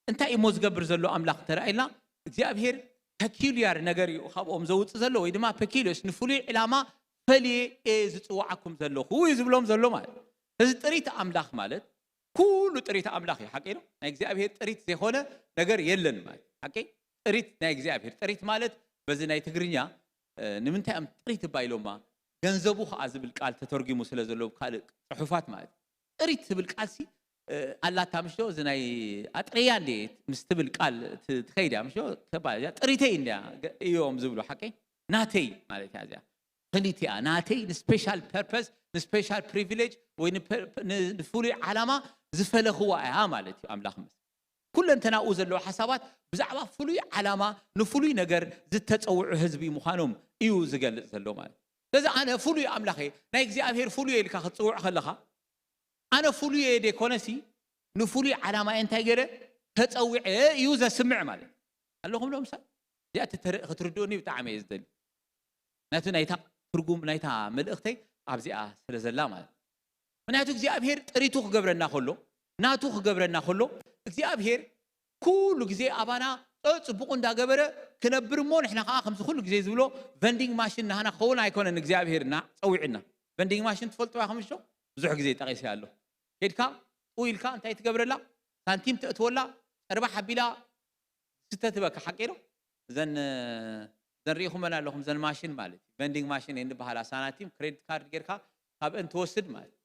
እንታይ እሞ ዝገብር ዘሎ ኣምላኽ እንተረኣይልና እግዚኣብሔር ፐኪልያር ነገር እዩ ካብኦም ዘውፅእ ዘሎ ወይ ድማ ፐኪልዮስ ንፍሉይ ዕላማ ፈልየ እየ ዝፅዋዓኩም ዘለኹ እዩ ዝብሎም ዘሎ ማለት እዚ ጥሪት ኣምላኽ ማለት ኩሉ ጥሪት ኣምላኽ እዩ ሓቂ ነው ናይ እግዚኣብሔር ጥሪት ዘይኮነ ነገር የለን ማለት ሓቂ ጥሪት ናይ እግዚኣብሔር ጥሪት ማለት በዚ ናይ ትግርኛ ንምንታይ እዮም ጥሪት እባ ኢሎማ ገንዘቡ ከዓ ዝብል ቃል ተተርጊሙ ስለ ዘሎ ካልእ ፅሑፋት ማለት ጥሪት ትብል ቃልሲ ኣላታ ምሽ እዚ ናይ ኣጥረያ እንደ ምስ ትብል ቃል ትኸይድ እያ ምሽ ጥሪተይ እንድያ እዮም ዝብሉ ሓቀይ ናተይ ማለት እያ እዚኣ ክሊቲኣ ናተይ ንስፔሻል ፐርፐስ ንስፔሻል ፕሪቪሌጅ ወይ ንፍሉይ ዓላማ ዝፈለኽዋ እያ ማለት እዩ ኣምላኽ ምስ ኩለንተናኡ ዘለዎ ሓሳባት ብዛዕባ ፍሉይ ዓላማ ንፍሉይ ነገር ዝተፀውዑ ህዝቢ ምዃኖም እዩ ዝገልፅ ዘሎ ማለት ስለዚ ኣነ ፍሉይ ኣምላኽ እየ ናይ እግዚኣብሔር ፍሉይ ኢልካ ክትፅውዕ ከለኻ ኣነ ፍሉይ እየ ደይኮነሲ ንፍሉይ ዓላማ እየ እንታይ ገይረ ተፀዊዐ እዩ ዘስምዕ ማለት ኣለኹም ዶ ምሳል እዚኣ ክትርድኡኒ ብጣዕሚ እየ ዝደሊ ናቲ ናይታ ትርጉም ናይታ መልእኽተይ ኣብዚኣ ስለ ዘላ ማለት። ምክንያቱ እግዚኣብሔር ጥሪቱ ክገብረና ከሎ፣ ናቱ ክገብረና ከሎ፣ እግዚኣብሔር ኩሉ ግዜ ኣባና ጸ-፣ ጽቡቕ እንዳገበረ ክነብር እሞ፣ ንሕና ከኣ ከምዚ ኩሉ ግዜ ዝብሎ ቨንዲንግ ማሽን ናህና ክኸውን ኣይኮነን እግዚኣብሔር እና ጸዊዕና። ቨንዲንግ ማሽን ትፈልጥዋ ኢኹም እሾ? ብዙሕ ግዜ ጠቒሰ ኣሎ። ኬድካ ኡ ኢልካ እንታይ ትገብረላ? ሳንቲም ተእትወላ፣ ጸርባሕ ኣቢላ ስተ ትበካ፣ ሓቂ ዶ? እዘን፣ እዘን ርኢኹመን ኣለኹም፣ እዘን ማሽን ማለት እዩ። ቨንዲንግ ማሽን እየን ዝበሃላ። ሳናቲም ክሬዲት ካርድ ጌርካ ካብአን ትወስድ ማለት እዩ።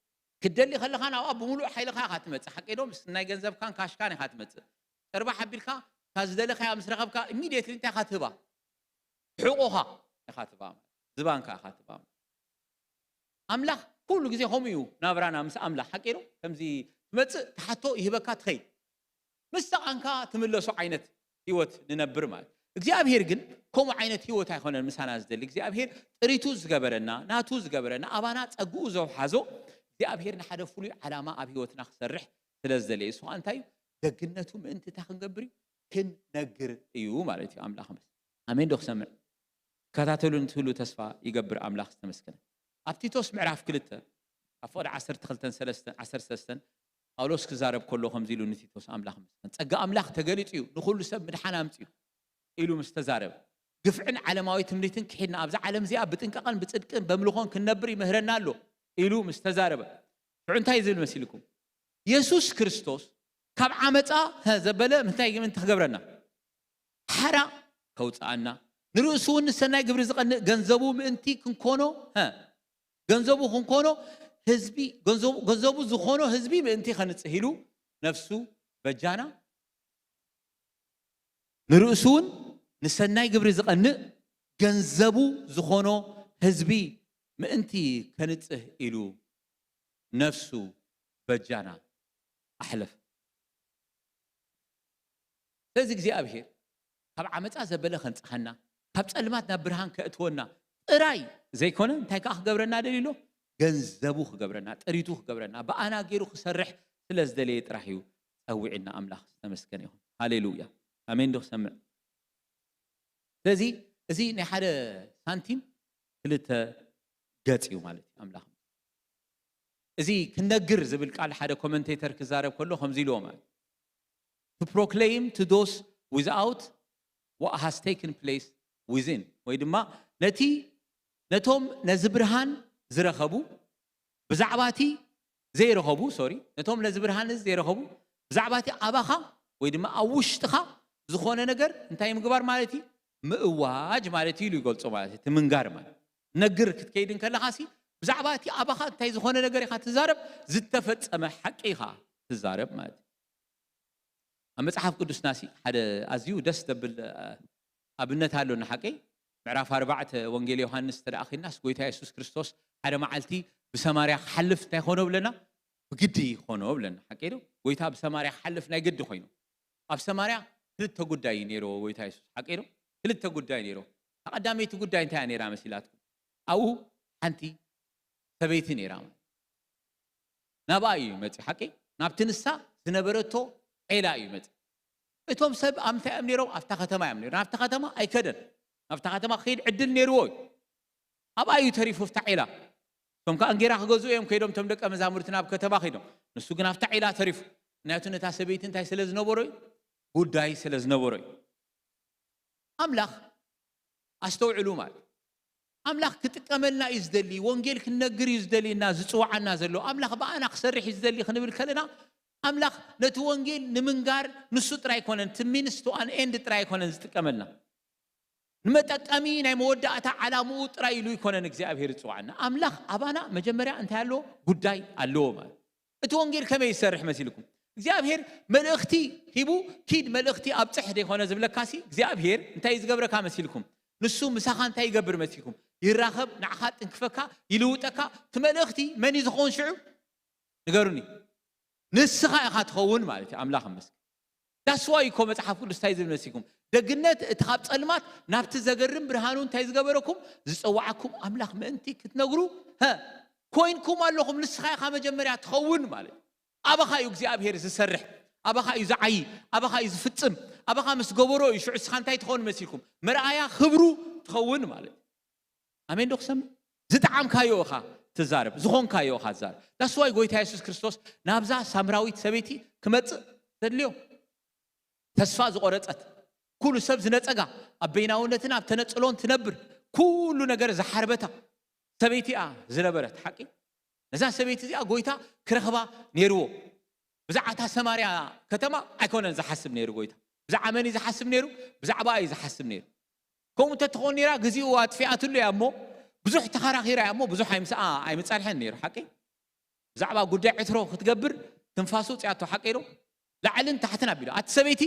ክትደሊ ከለኻ ናብኣ ብምሉእ ሓይልኻ ኢኻ ትመጽእ፣ ሓቂ ዶ? ምስ ናይ ገንዘብካን ካሽካን ኢኻ ትመጽእ። ጸርባሕ ኣቢልካ፣ እታ ዝደለኻያ ምስ ረኸብካ፣ ኢሚድየትሊ እንታይ ኢኻ ትህባ? ሕቖኻ ኢኻ ትህባ ማለት፣ ዝባንካ ኢኻ ትህባ ማለት። ኣምላኽ ኩሉ ግዜ ከምኡ እዩ ናብራና ምስ ኣምላኽ፣ ሓቂ ዶ? ከምዚ ትመጽእ፣ ትሓቶ፣ ይህበካ፣ ትኸይድ። ምስ ሰኣንካ ትምለሶ ዓይነት ህይወት ንነብር ማለት። እግዚኣብሔር ግን ከምኡ ዓይነት ህይወት ኣይኮነን ምሳና ዝደሊ። እግዚኣብሔር ጥሪቱ ዝገበረና፣ ናቱ ዝገበረና፣ ኣባና ጸግኡ ዘውሓዞ እግዚኣብሔር ንሓደ ፍሉይ ዓላማ ኣብ ህይወትና ክሰርሕ ስለ ዝደለየ፣ እሱ ከኣ እንታይ እዩ? ደግነቱ ምእንቲ እንታይ ክንገብር እዩ? ክንነግር እዩ ማለት እዩ። ኣምላኽ ምስ-፣ ኣሜን ዶ ክሰምዕ? ከታተሉን ትህሉ ተስፋ ይገብር። ኣምላኽ ዝተመስገነ። ኣብ ቲቶስ ምዕራፍ ክልተ፣ ኣብ ፍቕዲ ዓሰርተ ክልተን ሰለስተን፣ ዓሰርተ ሰለስተን፣ ጳውሎስ ክዛረብ ከሎ ከምዚ ኢሉ ንቲቶስ፣ ኣምላኽ ይመስገን፣ "ጸጋ ኣምላኽ ተገሊጹ እዩ፣ ንኹሉ ሰብ ምድሓን ኣምጺኡ" ኢሉ ምስ ተዛረበ፣ ግፍዕን ዓለማዊ ትምኒትን ክሒድና ኣብዛ ዓለም እዚኣ ብጥንቃቐን ብጽድቅን በምልኾን ክንነብር ይምህረና ኣሎ ኢሉ ምስ ተዛረበ፣ ሽዑ እንታይ ዝብል መሲልኩም? የሱስ ክርስቶስ ካብ ዓመጻ፣ ሀ፣ ዘበለ ምንታይ ምእንቲ ክገብረና? ሓራ ከውጽኣና፣ ንርእሱ እውን ንሰናይ ግብሪ ዝቐንእ ገንዘቡ ምእንቲ ክንኮኖ፣ ሀ፣ ገንዘቡ ክንኮኖ ህዝቢ፣ ገንዘቡ፣ ገንዘቡ ዝኾኖ ህዝቢ ምእንቲ ከንጽህ ኢሉ ነፍሱ በጃና፣ ንርእሱ እውን ንሰናይ ግብሪ ዝቐንእ ገንዘቡ ዝኾኖ ህዝቢ ምእንቲ ከንጽህ ኢሉ ነፍሱ በጃና ኣሕለፈ። ስለዚ እግዚኣብሔር ካብ ዓመጻ ዘበለ ከንጽሃና፣ ካብ ጸልማት ናብ ብርሃን ከእትወና ጥራይ ዘይኮነ፣ እንታይ ከኣ ክገብረና ደልዩ ኣሎ? ገንዘቡ ክገብረና፣ ጥሪቱ ክገብረና፣ ብኣና ገይሩ ክሰርሕ ስለ ዝደለየ ጥራሕ እዩ ጸዊዕና። ኣምላኽ ዝተመስገነ ይኹን። ሃሌሉያ። ኣሜን ዶ ክሰምዕ? ስለዚ እዚ ናይ ሓደ ሳንቲም ክልተ ገጽ እዩ ማለት እዩ። ኣምላኽ፣ እዚ ክነግር ዝብል ቃል ሓደ ኮመንቴተር ክዛረብ ከሎ ከምዚ ኢልዎ ማለት፣ "To proclaim to those without what has taken place within"፣ ወይ ድማ ነቲ፣ ነቶም ነዚ ብርሃን ዝረኸቡ ብዛዕባ እቲ ዘይረኸቡ፣ ሶሪ፣ ነቶም ነዚ ብርሃን እዚ ዘይረኸቡ፣ ብዛዕባ እቲ ኣባኻ ወይ ድማ ኣብ ውሽጥኻ ዝኾነ ነገር እንታይ ምግባር ማለት እዩ? ምእዋጅ ማለት እዩ ኢሉ ይገልጾ ማለት እዩ። እቲ ምንጋር ማለት፣ ነግር ክትከይድ እንከለኻሲ፣ ብዛዕባ እቲ ኣባኻ እንታይ ዝኾነ ነገር ኢኻ ትዛረብ? ዝተፈጸመ ሓቂ ኢኻ ትዛረብ ማለት እዩ። ኣብ መጽሓፍ ቅዱስናሲ ሓደ ኣዝዩ ደስ ዘብል፣ እ፣ ኣብነት ኣሎ ንሓቀይ። ምዕራፍ ኣርባዕተ ወንጌል ዮሃንስ እንተ ደኣ ኺድናስ፣ ጎይታ የሱስ ክርስቶስ ሓደ መዓልቲ ብሰማርያ ክሓልፍ እንታይ ኾኖ ብለና? ብግዲ ኾኖ ብለና። ሓቀይ ዶ? ጎይታ ብሰማርያ ክሓልፍ ናይ ግዲ ኾይኑ። ኣብ ሰማርያ ክልተ ጉዳይ እዩ ነይርዎ ጎይታ የሱስ። ሓቀይ ዶ? ክልተ ጉዳይ ነይርዎ። እታ ቀዳመይቲ ጉዳይ እንታይ እያ ነይራ መሲላትኩም? ኣብኡ ሓንቲ ሰበይቲ ነይራ ማለት። ናብኣ እዩ መጺኡ። ሓቂ? ናብቲ ንሳ ዝነበረቶ ዔላ እዩ መጺኡ። እቶም ሰብ ኣብ ምንታይ እዮም ነይሮም? ኣብታ ከተማ እዮም ነይሮም። ናብታ ከተማ ኣይከደን። ናብታ ከተማ ክኸይድ ዕድል ነይርዎ እዩ። ኣብኣ እዩ ተሪፉ፣ ኣብታ ዔላ። እቶም ከኣ እንጌራ ክገዝኡ እዮም ከይዶም፣ እቶም ደቀ መዛሙርቲ ናብ ከተማ ከይዶም። ንሱ ግን ኣብታ ዔላ ተሪፉ። ምክንያቱ ነታ ሰበይቲ እንታይ ስለ ዝነበሮ እዩ? ጉዳይ ስለ ዝነበሮ እዩ። ኣምላኽ፣ ኣስተውዕሉ ማለት፣ ኣምላኽ ክጥቀመልና እዩ ዝደሊ፣ ወንጌል ክንነግር እዩ ዝደልየና፣ ዝጽውዓና ዘሎ። ኣምላኽ ብኣና ክሰርሕ እዩ ዝደሊ ክንብል ከለና፣ ኣምላኽ ነቲ ወንጌል ንምንጋር ንሱ ጥራይ ኣይኮነን፣ እቲ ሚንስ ቱ ኣን ኤንድ ጥራይ ኣይኮነን ዝጥቀመልና። ንመጠቀሚ ናይ መወዳእታ ዓላምኡ ጥራይ ኢሉ ኣይኮነን እግዚኣብሔር ዝጽውዓና። ኣምላኽ ኣባና መጀመርያ እንታይ ኣለዎ? ጉዳይ ኣለዎ ማለት። እቲ ወንጌል ከመይ ይሰርሕ መሲልኩም? እግዚኣብሔር መልእኽቲ ሂቡ፣ "ኪድ መልእኽቲ ኣብጽሕ" ዘይኮነ ዝብለካሲ፣ እግዚኣብሔር እንታይ እዩ ዝገብረካ መሲልኩም? ንሱ ምሳኻ እንታይ ይገብር መሲልኩም? ይራኸብ፣ ንዓኻ ጥንክፈካ፣ ይልውጠካ። እቲ መልእኽቲ መን እዩ ዝኸውን ሽዑ? ንገሩኒ። ንስኻ ኢኻ ትኸውን ማለት እዩ። ኣምላኽ ይመስገን። ዳስዋይ እኮ መጽሓፍ ቅዱስ እንታይ ዝብል መሲልኩም? ደግነት እቲ ካብ ጸልማት ናብቲ ዘገርም ብርሃኑ እንታይ ዝገበረኩም? ዝጸዋዓኩም ኣምላኽ ምእንቲ ክትነግሩ፣ ሀ፣ ኮይንኩም ኣለኹም። ንስኻ ኢኻ መጀመርያ ትኸውን ማለት እዩ። ኣባኻ እዩ እግዚኣብሔር ዝሰርሕ፣ ኣባኻ እዩ ዝዓዪ፣ ኣባኻ እዩ ዝፍጽም። ኣባኻ ምስ ገበሮ እዩ ሽዑ እስኻ እንታይ ትኸውን መሲልኩም? መርኣያ ክብሩ ትኸውን ማለት እዩ። ኣሜን ዶ ክሰምዕ? ዝጠዓምካዮ ኢኻ፣ ትዛረብ፣ ዝኾንካዮ ኢኻ ትዛረብ። ዳስዋይ ጎይታ የሱስ ክርስቶስ ናብዛ ሳምራዊት ሰበይቲ ክመጽእ ዘድልዮ፣ ተስፋ ዝቆረጸት፣ ኩሉ ሰብ ዝነጸጋ፣ ኣብ በይናውነትን ኣብ ተነጽሎን ትነብር፣ ኩሉ ነገር ዝሓርበታ ሰበይቲ እያ ዝነበረት። ሓቂ፣ ነዛ ሰበይቲ እዚኣ ጎይታ ክረኽባ ነይርዎ። ብዛዕባ እታ ሰማርያ ከተማ ኣይኮነን ዝሓስብ ነይሩ ጎይታ። ብዛዕባ መን እዩ ዝሓስብ ነይሩ? ብዛዕባ እዩ ዝሓስብ ነይሩ። ከምኡ እንተትኾን ነይራ፣ ግዜኡ ኣጥፊኣትሉ እያ እሞ፣ ብዙሕ ተኸራኺራ እያ እሞ፣ ብዙሕ ኣይምስኣ ኣይምጸንሐን ነይሩ። ሓቂ፣ ብዛዕባ ጉዳይ ዕትሮ ክትገብር ትንፋሱ ውፅኣቶ። ሓቂ ዶ? ላዕልን ታሕትን ኣቢሉ፣ ኣቲ ሰበይቲ፣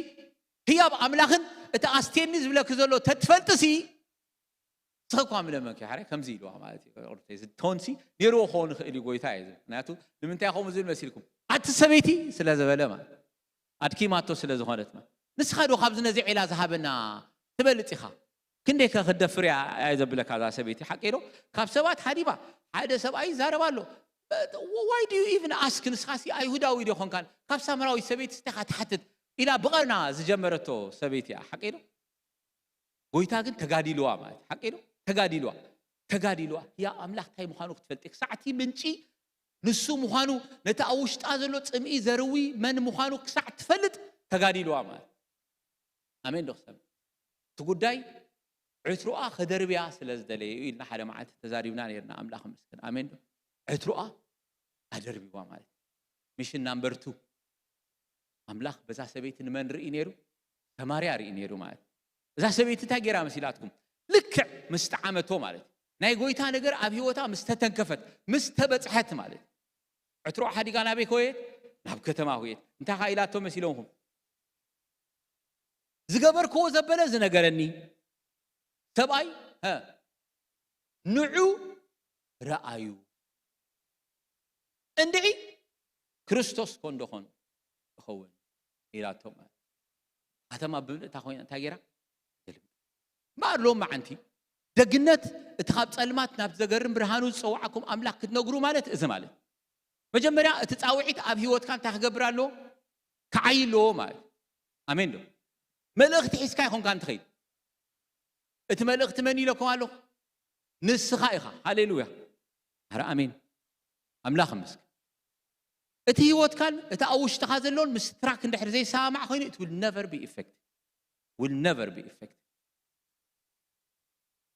ህያብ ኣምላኽን እቲ ኣስቴኒ ዝብለኪ ዘሎ ተትፈልጥሲ፣ ስኸ እኳ ምለመኪ ሓረ ከምዚ ኢልዋ ማለት እዩ። ቶንሲ ነይርዎ ክኸውን ይኽእል እዩ ጎይታ እዩ። ምክንያቱ ንምንታይ ከምኡ ዝብል መሲልኩም? ኣቲ ሰበይቲ ስለ ዝበለ ማለት፣ ኣድኪማቶ ስለ ዝኾነት ማለት። ንስኻ ዶ ካብዚ ነዚ ዒላ ዝሃበና ትበልጽ ኢኻ? ክንደይ ከ ክትደፍር እያ እየ ዘብለካ እዛ ሰበይቲ። ሓቂ ዶ? ካብ ሰባት ሓዲባ፣ ሓደ ሰብኣይ ይዛረብ ኣሎ። Why do you even ask? ንስኻሲ ኣይሁዳዊ ዶ ኾንካን ካብ ሳምራዊት ሰበይቲ ስቴኻ ትሓትት? ኢላ ብቐና ዝጀመረቶ ሰበይቲ እያ። ሓቂ ዶ? ጎይታ ግን ተጋዲልዋ ማለት፣ ሓቂ ዶ? ተጋዲልዋ፣ ተጋዲልዋ። ያ ኣምላኽ እንታይ ምዃኑ ክትፈልጢ፣ ክሳዕቲ ምንጪ ንሱ ምዃኑ፣ ነቲ ኣብ ውሽጣ ዘሎ ጽምኢ ዘርዊ መን ምዃኑ ክሳዕ ትፈልጥ ተጋዲልዋ ማለት። ኣሜን ዶ ክሰም? እቲ ጉዳይ ዕትሮኣ ከደርብያ ስለ ዝደለየ እዩ ኢልና ሓደ መዓልቲ ተዛሪብና ነርና። ኣምላኽ ምስክን። ኣሜን ዶ? ዕትሮኣ ኣደርቢዋ ማለት። ሚሽን ናምበር ቱ፣ ኣምላኽ በዛ ሰበይቲ ንመን ርኢ ነይሩ? ሰማርያ ርኢ ነይሩ ማለት። እዛ ሰበይቲ እንታይ ገይራ መሲላትኩም? ልክዕ ምስ ጠዓመቶ ማለት፣ ናይ ጎይታ ነገር ኣብ ህይወታ ምስ ተተንከፈት፣ ምስ ተበጽሐት ማለት። ዕትሮ ሓዲጋ ናበይ ከወየት? ናብ ከተማ ከወየት። እንታይ ኢላቶ መሲለኩም? ዝገበርክዎ ዘበለ ዝነገረኒ ሰብኣይ፣ ሀ፣ ንዑ ረኣዩ፣ እንድዒ ክርስቶስ ኮን ዶ ኾን ይኸውን ኢላቶ ማለት። ከተማ ብምልእታ ኮይና እንታይ ገይራ? ገልብጥ። እምበኣር ሎም መዓንቲ ደግነት እቲ ካብ ጸልማት ናብ ዘገርም ብርሃኑ ዝጸውዓኩም ኣምላኽ ክትነግሩ ማለት እዚ ማለት፣ መጀመርያ እቲ ጻውዒት ኣብ ህይወትካ እንታይ ክገብር ኣለዎ? ክዓይ ኣለዎ ማለት። ኣሜን ዶ? መልእኽቲ ሒዝካ ይኾንካ እንትኸይድ፣ እቲ መልእኽቲ መን ኢለኩም ኣለኹ? ንስኻ ኢኻ። ሃሌሉያ። ኣረ ኣሜን። ኣምላኽ ይመስገን። እቲ ህይወትካን እቲ ኣብ ውሽጥኻ ዘሎን ምስ ትራክ እንድሕር ዘይሰማማዕ ኮይኑ፣ it will never be effective, will never be effective።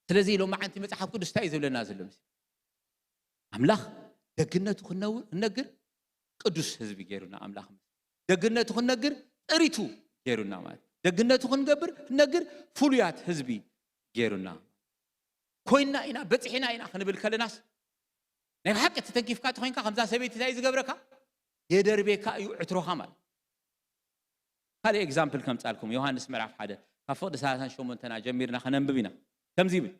ስለዚ ኢሎም መዓንቲ መጽሓፍ ቅዱስ እንታይ እዩ ዝብለና ዘሎ? ምስ ኣምላኽ ደግነቱ ክነውር ክነግር ቅዱስ ህዝቢ ገይሩና ኣምላኽ። ደግነቱ ክንነግር ጥሪቱ ገይሩና ማለት፣ ደግነቱ ክንገብር ክነግር ፍሉያት ህዝቢ ገይሩና ኮይንና ኢና፣ በጺሕና ኢና ክንብል ከለናስ፣ ናይ ብሓቂ ተተንኪፍካ ተኾይንካ ከምዛ ሰበይቲ እንታይ ዝገብረካ? የደርቤካ እዩ ዕትሮኻ ማለት። ካልእ ኤግዛምፕል ከምጻልኩም፣ ዮሃንስ ምዕራፍ ሓደ ካብ ፍቕዲ ሰላሳን ሸሞንተና ጀሚርና ከነንብብ ኢና። ከምዚ ይብል፣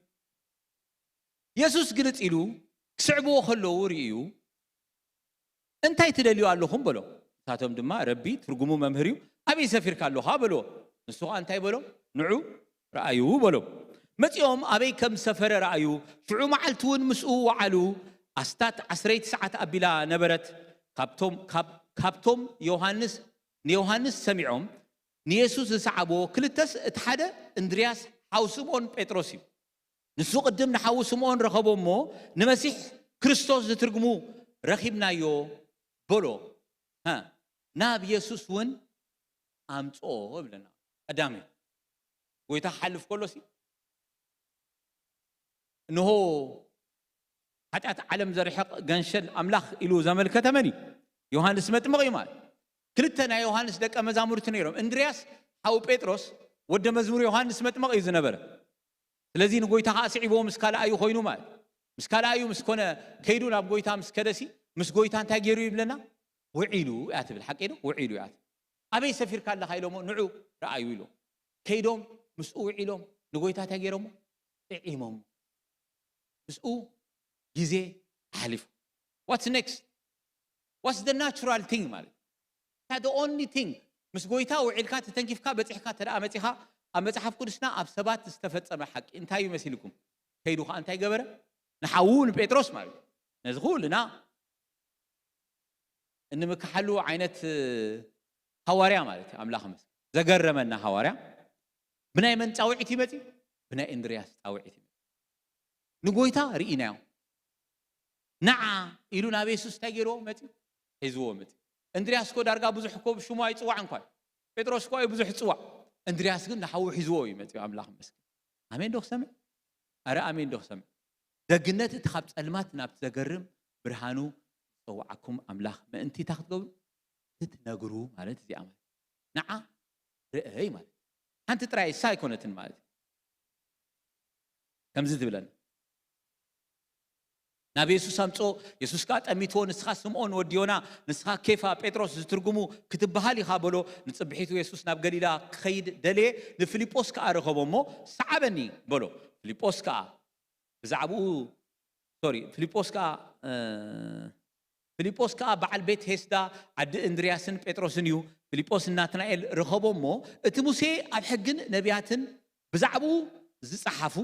የሱስ ግልጽ ኢሉ ክስዕብዎ ከለዉ ርእዩ፣ እንታይ ትደልዩ ኣለኹም በሎ። ንሳቶም ድማ፣ ረቢ፣ ትርጉሙ መምህር እዩ፣ ኣበይ ሰፊርካ ኣለኻ በልዎ። ንሱ ኸኣ እንታይ በሎም? ንዑ ረኣዩ በሎም። መጺኦም ኣበይ ከም ዝሰፈረ ረኣዩ። ሽዑ መዓልቲ እውን ምስኡ ወዓሉ። ኣስታት ዓስረይቲ ሰዓት ኣቢላ ነበረት። ካብቶም ካብ ካብቶም ዮሃንስ ንዮሃንስ ሰሚዖም ንየሱስ ዝሰዓብዎ ክልተስ፣ እቲ ሓደ እንድርያስ ሓው ስምዖን ጴጥሮስ እዩ። ንሱ ቅድም ንሓዉ ስምዖን ረኸቦ እሞ፣ ንመሲሕ ክርስቶስ ዝትርጉሙ ረኺብናዮ በሎ። ናብ የሱስ እውን ኣምፅኦ ይብለና። ቀዳሚ ጎይታ ክሓልፍ ከሎ ሲ፣ እንሆ ሓጢኣት ዓለም ዘርሕቕ ገንሸል ኣምላኽ ኢሉ ዘመልከተ መን እዩ? ዮሃንስ መጥምቕ እዩ ማለት። ክልተ ናይ ዮሃንስ ደቀ መዛሙርቲ ነይሮም። እንድርያስ ሓው ጴጥሮስ ወደ መዝሙር ዮሃንስ መጥምቕ እዩ ዝነበረ። ስለዚ ንጎይታ ከዓ ስዒብዎ ምስ ካልኣዩ ኮይኑ ማለት። ምስ ካልኣዩ ምስ ኮነ፣ ከይዱ ናብ ጎይታ ምስ ከደሲ፣ ምስ ጎይታ እንታይ ገይሩ ይብለና? ውዒሉ እያ ትብል። ሓቂ ዶ? ውዒሉ እያ ትብል። ኣበይ ሰፊርካ ኣለኻ ኢሎሞ፣ ንዑ ረኣዩ ኢሎ። ከይዶም ምስኡ ውዒሎም ንጎይታ እንታይ ገይሮሞ? ጥዒሞሞ። ምስኡ ግዜ ኣሕሊፉ። What's next? What's the natural thing ማለት? The only thing፣ ምስ ጎይታ ውዒልካ ተተንኪፍካ በፂሕካ ተደኣ መፂኻ፣ ኣብ መፅሓፍ ቅዱስና ኣብ ሰባት ዝተፈፀመ ሓቂ እንታይ እዩ መሲልኩም? ከይዱ ከዓ እንታይ ገበረ? ንሓዉ ንጴጥሮስ ማለት እዩ። ነዚ ኩልና እንምክሓሉ ዓይነት ሃዋርያ ማለት እዩ። ኣምላኽ ይመስገን። ዘገረመና ሃዋርያ ብናይ መን ጻውዒት ይመጺ? ብናይ እንድርያስ ጻውዒት ይመጺ። ንጎይታ ርኢናዮ። ንዓ ኢሉ ናብ የሱስ እንታይ ገይርዎ መፅዩ? ሒዝዎ መፅዩ። እንድርያስ እኮ ዳርጋ ብዙሕ እኮ ብሽሙ ኣይፅዋዕን እኳ እዩ። ጴጥሮስ እኳ እዩ ብዙሕ ዝፅዋዕ። እንድርያስ ግን ንሓዉ ሒዝዎ እዩ መፅዩ። ኣምላኽ ይመስገን። ኣሜን ዶ ክሰምዕ? ኣረ ኣሜን ዶ ክሰምዕ? ደግነት እቲ ካብ ጸልማት ናብ ዘገርም ብርሃኑ ዝጸውዓኩም ኣምላኽ ምእንቲ እታ ክትገብሩ ክትነግሩ ማለት እዚኣ ማለት ንዓ ርእይ ማለት ሓንቲ ጥራይ እሳ ኣይኮነትን ማለት እዩ። ከምዚ ትብለና ናብ የሱስ ኣምፅኦ። የሱስ ከዓ ጠሚትዎ፣ ንስኻ ስምዖን ወዲ ዮና፣ ንስኻ ኬፋ ጴጥሮስ ዝትርጉሙ ክትበሃል ኢኻ በሎ። ንፅብሒቱ የሱስ ናብ ገሊላ ክኸይድ ደለየ። ንፊልጶስ ከዓ ረኸቦ እሞ ሰዓበኒ በሎ። ፊልጶስ ከዓ ብዛዕባኡ ሶሪ ፊልጶስ ከዓ እ፣ ፊልጶስ ከዓ በዓል ቤት ሄስዳ ዓዲ እንድርያስን ጴጥሮስን እዩ። ፊልጶስ ናትናኤል ረኸቦ እሞ እቲ ሙሴ ኣብ ሕግን ነቢያትን ብዛዕባኡ ዝጸሓፉ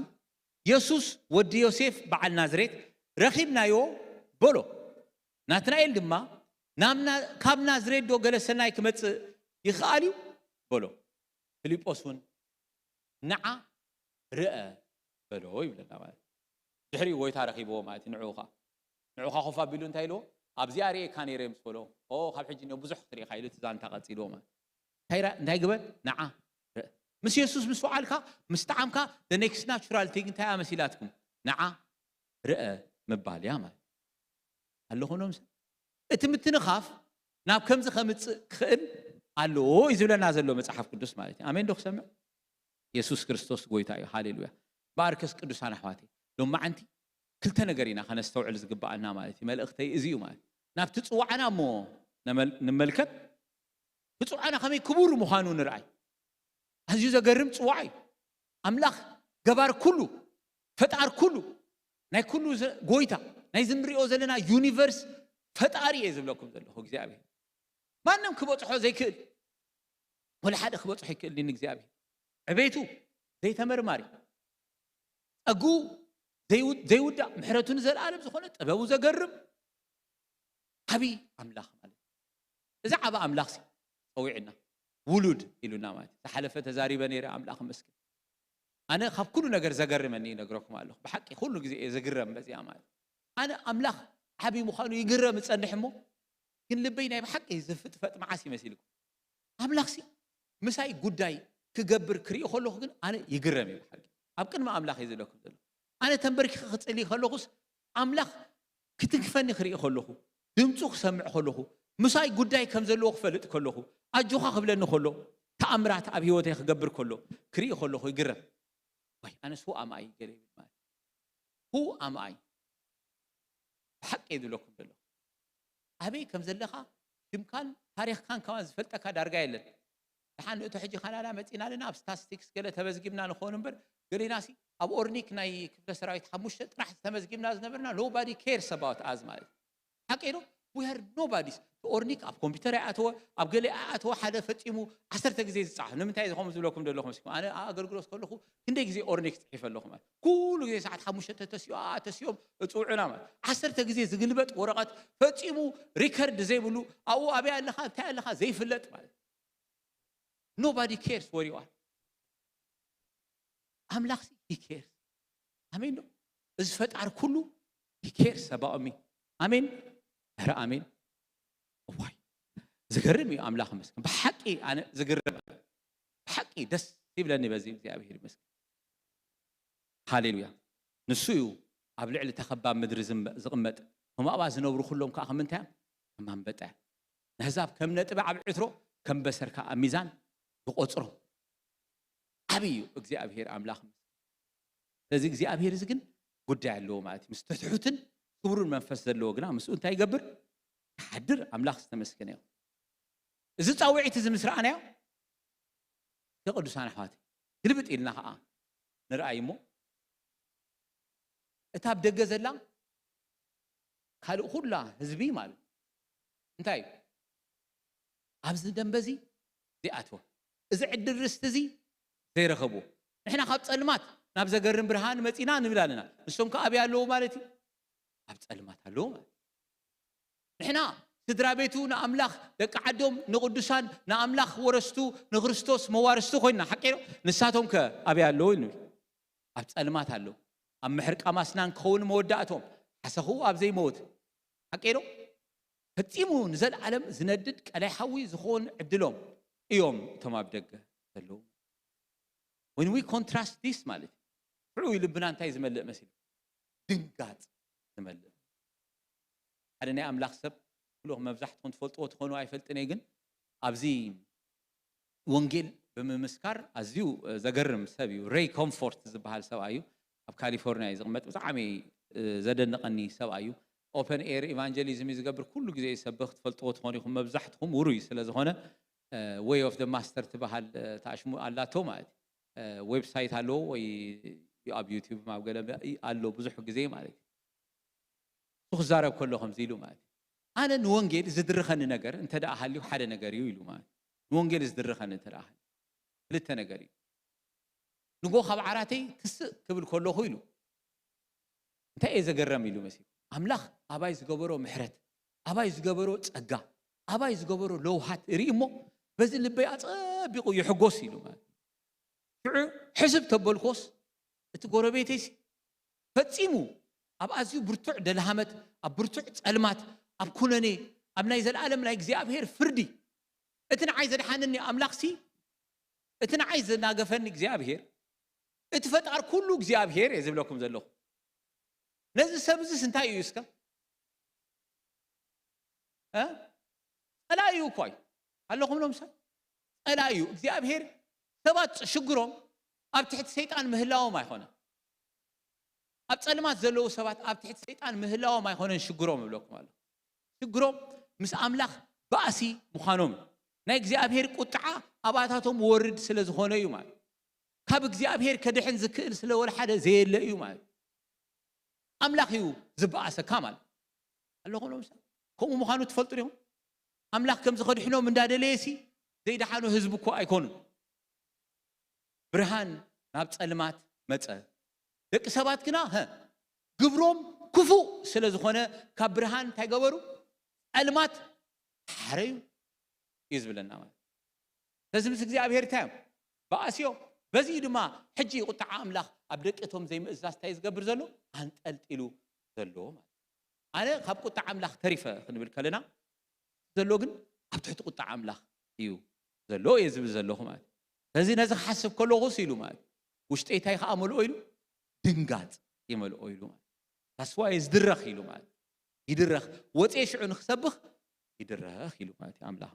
የሱስ ወዲ ዮሴፍ በዓል ናዝሬት ረኺብናዮ በሎ። ናትናኤል ድማ ናብ ና- ካብ ናዝሬት ዶ ገለ ሰናይ ክመጽእ ይኽኣል እዩ በሎ። ፊልጶስ እውን ንዓ ርአ በሎ ይብለና ማለት እዩ። ድሕሪኡ ጎይታ ረኺብዎ ማለት እዩ። ንዕኡ ኸዓ ንዑ ኸዓ ኮፍ ኣቢሉ እንታይ ኢልዎ? ኣብዚኣ ርእየካ ነይረ ምስ በሎ፣ ኦ ካብ ሕጂ እኒኦ ብዙሕ ክትርኢ ኢኻ ኢሉ እቲ ዛንታ ቀጺልዎ ማለት እዩ። እንታይ ራ- እንታይ ግበር? ንዓ ርአ። ምስ የሱስ ምስ ወዓልካ ምስ ጠዓምካ the next natural thing እንታይ እያ መሲላትኩም? ንዓ ርአ ምባል እያ ማለት እዩ። ኣለኹ ኖም ሰብ እቲ ምትንኻፍ ናብ ከምዚ ከምፅእ ክኽእል ኣለዎ እዩ ዝብለና ዘሎ መፅሓፍ ቅዱስ ማለት እዩ። ኣሜን ዶ ክሰምዕ? የሱስ ክርስቶስ ጎይታ እዩ። ሃሌሉያ። በኣርከስ ቅዱሳን ኣሕዋተይ ሎማዓንቲ ክልተ ነገር ኢና ከነስተውዕል ዝግባኣና ማለት እዩ። መልእኽተይ እዚ እዩ ማለት ናብቲ ፅዋዕና እሞ ነመል- ንመልከት። እቲ ፅዋዕና ከመይ ክቡር ምዃኑ ንርኣይ። ኣዝዩ ዘገርም ፅዋዕ እዩ። ኣምላኽ ገባር ኩሉ፣ ፈጣር ኩሉ፣ ናይ ኩሉ ዘ- ጎይታ፣ ናይ ዝንሪኦ ዘለና ዩኒቨርስ ፈጣሪ እየ ዝብለኩም ዘለኹ እግዚኣብሔር። ማንም ክበፅሖ ዘይክእል ወላ ሓደ ክበፅሖ ይክእል ንእግዚኣብሔር። ዕቤቱ ዘይተመርማሪ፣ ጸጉ ዘይውዳእ፣ ምሕረቱ ንዘለኣለም ዝኾነ፣ ጥበቡ ዘገርም ዓብዪ ኣምላኽ ማለት እዩ። እዚ ዓቢ ኣምላኽ ሲ ጸዊዕና ውሉድ ኢሉና ማለት እዩ። ዝሓለፈ ተዛሪበ ነይረ ኣምላኽ መስገን። ኣነ ካብ ኩሉ ነገር ዘገርመኒ ይነግረኩም ኣለኹ። ብሓቂ ኩሉ ግዜ እየ ዝግረም በዚኣ ማለት እዩ። ኣነ ኣምላኽ ዓቢ ምዃኑ ይግረም እጸንሕ እሞ ግን ልበይ ናይ ብሓቂ ዝፍጥፈጥ መዓስ ይመሲልኩም? ኣምላኽሲ ምሳይ ጉዳይ ክገብር ክርኢ ከለኹ ግን ኣነ ይግረም እየ ብሓቂ። ኣብ ቅድሚ ኣምላኽ እየ ዘለኩም ዘሎ። ኣነ ተንበርኪኸ ክጽሊ ከለኹስ ኣምላኽ ክትንክፈኒ ክርኢ ከለኹ፣ ድምፁ ክሰምዕ ከለኹ፣ ምሳይ ጉዳይ ከም ዘለዎ ክፈልጥ ከለኹ፣ ኣጆኻ ክብለኒ ከሎ፣ ተኣምራት ኣብ ህይወተይ ክገብር ከሎ ክርኢ ከለኹ ይግረም። ወይ ኣነስ who am I ገለ ይብል ማለት who am I ብሓቂ እየ ዝብለኩም ዘለኹ። ኣበይ ከም ዘለኻ ሽምካን ታሪኽካን ከማን ዝፈልጠካ ዳርጋ የለን። ደሓን ንእቶ ሕጂ ካናዳ መፂና ኣለና ኣብ ስታስቲክስ ገለ ተመዝጊብና ንኸውን እምበር ገሌናሲ ኣብ ኦርኒክ ናይ ክፍለ ሰራዊት ሓሙሽተ ጥራሕ ተመዝጊብና ዝነበርና nobody cares about us ማለት ሓቂ ዶ we are nobodies። ኦርኒክ ኣብ ኮምፒውተር ኣይኣተወ ኣብ ገለ ኣይኣተወ ሓደ ፈፂሙ ዓሰርተ ግዜ ዝፃሓፍ ንምንታይ ዝኸም ዝብለኩም ዘለኹ መስኩም ኣነ ኣገልግሎት ከለኹ ክንደይ ግዜ ኦርኒክ ፅሒፈ ኣለኹ ማለት ኩሉ ግዜ ሰዓት ሓሙሽተ ተሲኦ ተሲኦም እፅውዑና ማለት ዓሰርተ ግዜ ዝግልበጥ ወረቐት ፈፂሙ ሪከርድ ዘይብሉ ኣብኡ ኣበይ ኣለኻ እንታይ ኣለኻ ዘይፍለጥ ማለት nobody cares where you are። ኣምላኽ he cares። ኣሜን ዶ? እዚ ፈጣር ኩሉ he cares about me። ኣሜን ረ ኣሜን። ዋይ ዝገርም እዩ ኣምላኽ መስገን ብሓቂ ኣነ ዝግርም ብሓቂ ደስ ይብለኒ በዚ እግዚኣብሔር ይመስገን። ሃሌሉያ። ንሱ እዩ ኣብ ልዕሊ ተኸባብ ምድሪ ዝመ- ዝቕመጥ፣ ከም ኣብኣ ዝነብሩ ኩሎም ከዓ ከም ምንታይ እዮም? ከም ኣንበጣ እዮም። ነህዛብ ከም ነጥቢ ኣብ ዕትሮ፣ ከም በሰር ከዓ ኣብ ሚዛን ዝቖጽሮ ዓብዪ እዩ እግዚኣብሔር ኣምላኽ። ስለዚ እግዚኣብሔር እዚ ግን ጉዳይ ኣለዎ ማለት እዩ። ምስ ትሑትን ክቡርን መንፈስ ዘለዎ ግና ምስኡ እንታይ ይገብር? ይሓድር። ኣምላኽ ዝተመስገነ ይኹን። እዚ ፃውዒት እዚ ምስ ረኣናዮ ንቅዱሳን ኣሕዋት ግልብጥ ኢልና ከዓ ንርኣይ እሞ እታ ኣብ ደገ ዘላ ካልእ ኩላ ህዝቢ ማለት እንታይ እዩ ኣብዚ ደንበ እዚ ዘይኣትወ እዚ ዕድል ርስቲ እዚ ዘይረኸብዎ ንሕና ካብ ፀልማት ናብ ዘገርም ብርሃን መፂና ንብል ኣለና ንሶም ከዓ ኣብይ ኣለዉ ማለት እዩ ኣብ ፀልማት ኣለዉ ማለት ንሕና ስድራ ቤቱ ንኣምላኽ ደቂ ዓዶም ንቕዱሳን ንኣምላኽ ወረስቱ ንክርስቶስ መዋርስቱ ኮይንና ሓቂ ንሳቶም ከ ኣበይ ኣለዉ ንብል ኣብ ጸልማት ኣለዉ ኣብ ምሕርቃም ኣስናን ክኸውን መወዳእቶም ሓሰኽኡ ኣብ ዘይመውት ሓቀይ ዶ? ፈጺሙ ንዘለኣለም ዝነድድ ቀላይ ሓዊ ዝኾን ዕድሎም እዮም እቶም ኣብ ደገ ዘለዉ። When we contrast this ማለት እዩ ሽዑ ልብና እንታይ ዝመልእ መሲሉ? ድንጋጽ ዝመልእ። ሓደ ናይ ኣምላኽ ሰብ ኩልኹም መብዛሕትኹም ትፈልጥዎ ትኾኑ ኣይፈልጥን እየ፣ ግን ኣብዚ ወንጌል ብምምስካር ኣዝዩ ዘገርም ሰብ እዩ። ሬይ ኮምፎርት ዝበሃል ሰብኣይ እዩ። ኣብ ካሊፎርኒያ እዩ ዝቕመጥ። ብጣዕሚ ዘደንቐኒ ሰብኣይ እዩ። ኦፐን ኤር ኢቫንጀሊዝም እዩ ዝገብር። ኩሉ ግዜ ይሰብኽ። ትፈልጥዎ ትኾኑ ኢኹም መብዛሕትኹም ውሩይ ስለ ዝኾነ። ወይ ኦፍ ደ ማስተር ትበሃል ታሽሙ ኣላቶ ማለት እዩ። ዌብሳይት ኣለዎ ወይ ኣብ ዩቲዩብ ኣብ ገለ ኣሎ ብዙሕ ግዜ ማለት እዩ። እሱ ክዛረብ ከሎ ከምዚ ኢሉ ማለት እዩ። ኣነ ንወንጌል ዝድርኸኒ ነገር እንተ ደኣ ሃልዩ ሓደ ነገር እዩ ኢሉ ማለት እዩ። ንወንጌል ዝድርኸኒ እንተ ደኣ ሃልዩ ክልተ ነገር እዩ። ንጎ ካብ ዓራተይ ትስእ ክብል ከለኹ ኢሉ እንታይ እየ ዘገረም ኢሉ መሲሉ ኣምላኽ ኣባይ ዝገበሮ ምሕረት ኣባይ ዝገበሮ ጸጋ ኣባይ ዝገበሮ ለውሃት ርኢ እሞ በዚ ልበይ ኣጸቢቑ ይሕጎስ ኢሉ ማለት እዩ። ሽዑ ሕስብ ተበልኮስ እቲ ጎረቤተይሲ ፈጺሙ ኣብ ኣዝዩ ብርቱዕ ደልሃመት ኣብ ብርቱዕ ጸልማት ኣብ ኩነኔ ኣብ ናይ ዘለኣለም ናይ እግዚኣብሔር ፍርዲ እቲ ንዓይ ዘድሓነኒ ኣምላኽሲ እቲ ንዓይ ዘናገፈኒ እግዚኣብሔር እቲ ፈጣር ኩሉ እግዚኣብሔር እየ ዝብለኩም ዘለኹ። ነዚ ሰብ እዚስ እንታይ እዩ እስከ እ? ጸላኢ እዩ እኮ እዩ ኣለኹም ሎም ሰብ ጸላኢ እዩ እግዚኣብሔር። ሰባት ሽግሮም ኣብ ትሕቲ ሰይጣን ምህላዎም ኣይኮነን። ኣብ ጸልማት ዘለዉ ሰባት ኣብ ትሕቲ ሰይጣን ምህላዎም ኣይኮነን ሽግሮም እብለኩም ኣሎ። ሽግሮም ምስ ኣምላኽ ባእሲ ምዃኖም እዩ። ናይ እግዚኣብሔር ቁጥዓ ኣብኣታቶም ወርድ ስለ ዝኾነ እዩ ማለት ካብ እግዚኣብሔር ከድሕን ዝክእል ስለ ወላ ሓደ ዘየለ እዩ ማለት ኣምላኽ እዩ ዝበኣሰካ ማለት ኣለኹም ሎም ሰብ ከምኡ ምዃኑ ትፈልጡ ዲኹም? ኣምላኽ ከም ዝኸድሕኖም እንዳደለየሲ ዘይደሓኑ ህዝቢ እኮ ኣይኮኑን። ብርሃን ናብ ጸልማት መጸ። ደቂ ሰባት ግና ግብሮም ክፉእ ስለ ዝኾነ ካብ ብርሃን እንታይ ገበሩ? ጸልማት ሓረዩ እዩ ዝብለና ማለት። ስለዚ ምስ እግዚኣብሔር እንታይ እዮም በኣስዮ። በዚ ድማ ሕጂ ቁጣዓ ኣምላኽ ኣብ ደቂ እቶም ዘይምእዛዝ እንታይ ዝገብር ዘሎ? ኣንጠልጢሉ ዘሎ ማለት። ኣነ ካብ ቁጣዓ ኣምላኽ ተሪፈ ክንብል ከለና ዘሎ ግን ኣብ ትሕቲ ቁጣዓ ኣምላኽ እዩ ዘሎ እየ ዝብል ዘለኹ ማለት። ስለዚ ነዚ ክሓስብ ከለኹስ ኢሉ ማለት ውሽጠይ እንታይ ከዓ መልኦ ኢሉ ድንጋጽ ይመልኦ ኢሉ ማለት ታስዋየ ዝድረኽ ኢሉ ማለት ይድረኽ ወፅየ ሽዑ ንክሰብኽ ይድረኽ ኢሉ ማለት እዩ ኣምላኽ።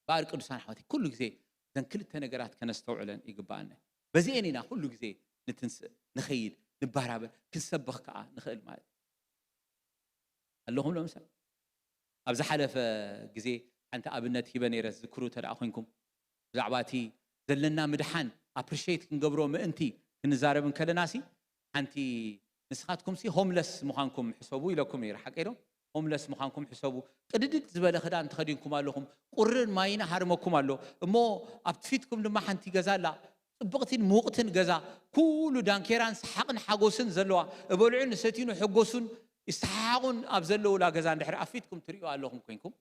በኣር ቅዱሳን ኣሕዋት ኩሉ ግዜ እዘን ክልተ ነገራት ከነስተውዕለን ይግባኣና። በዚአን ኢና ኩሉ ግዜ ንትንስእ ንኸይድ ንባራበር ክንሰብኽ ከዓ ንኽእል ማለት ኣለኹም። ለምሳሌ ኣብ ዝሓለፈ ግዜ ሓንቲ ኣብነት ሂበ ነይረ ዝክሩ ተደኣ ኮንኩም ብዛዕባ እቲ ዘለና ምድሓን ኣፕሪሽት ክንገብሮ ምእንቲ ክንዛረብ እንከለና ሲ ሓንቲ ንስኻትኩም ሲ ሆምለስ ምዃንኩም ሕሰቡ ኢለኩም ነይረ ሓቀይ ዶ? ሆምለስ ምዃንኩም ሕሰቡ። ቅድድድ ዝበለ ክዳን ተኸዲንኩም ኣለኹም። ቁርን ማይን ሃርመኩም ኣሎ። እሞ ኣብቲ ፊትኩም ድማ ሓንቲ ገዛ ኣላ። ጽብቕትን ምውቕትን ገዛ፣ ኩሉ ዳንኬራን ሰሓቕን ሓጎስን ዘለዋ፣ እበልዑን እሰትዩን ሕጎሱን ይሰሓሓቑን ኣብ ዘለውላ ገዛ እንድሕር ኣብ ፊትኩም ትርእዩ ኣለኹም ኮይንኩም፣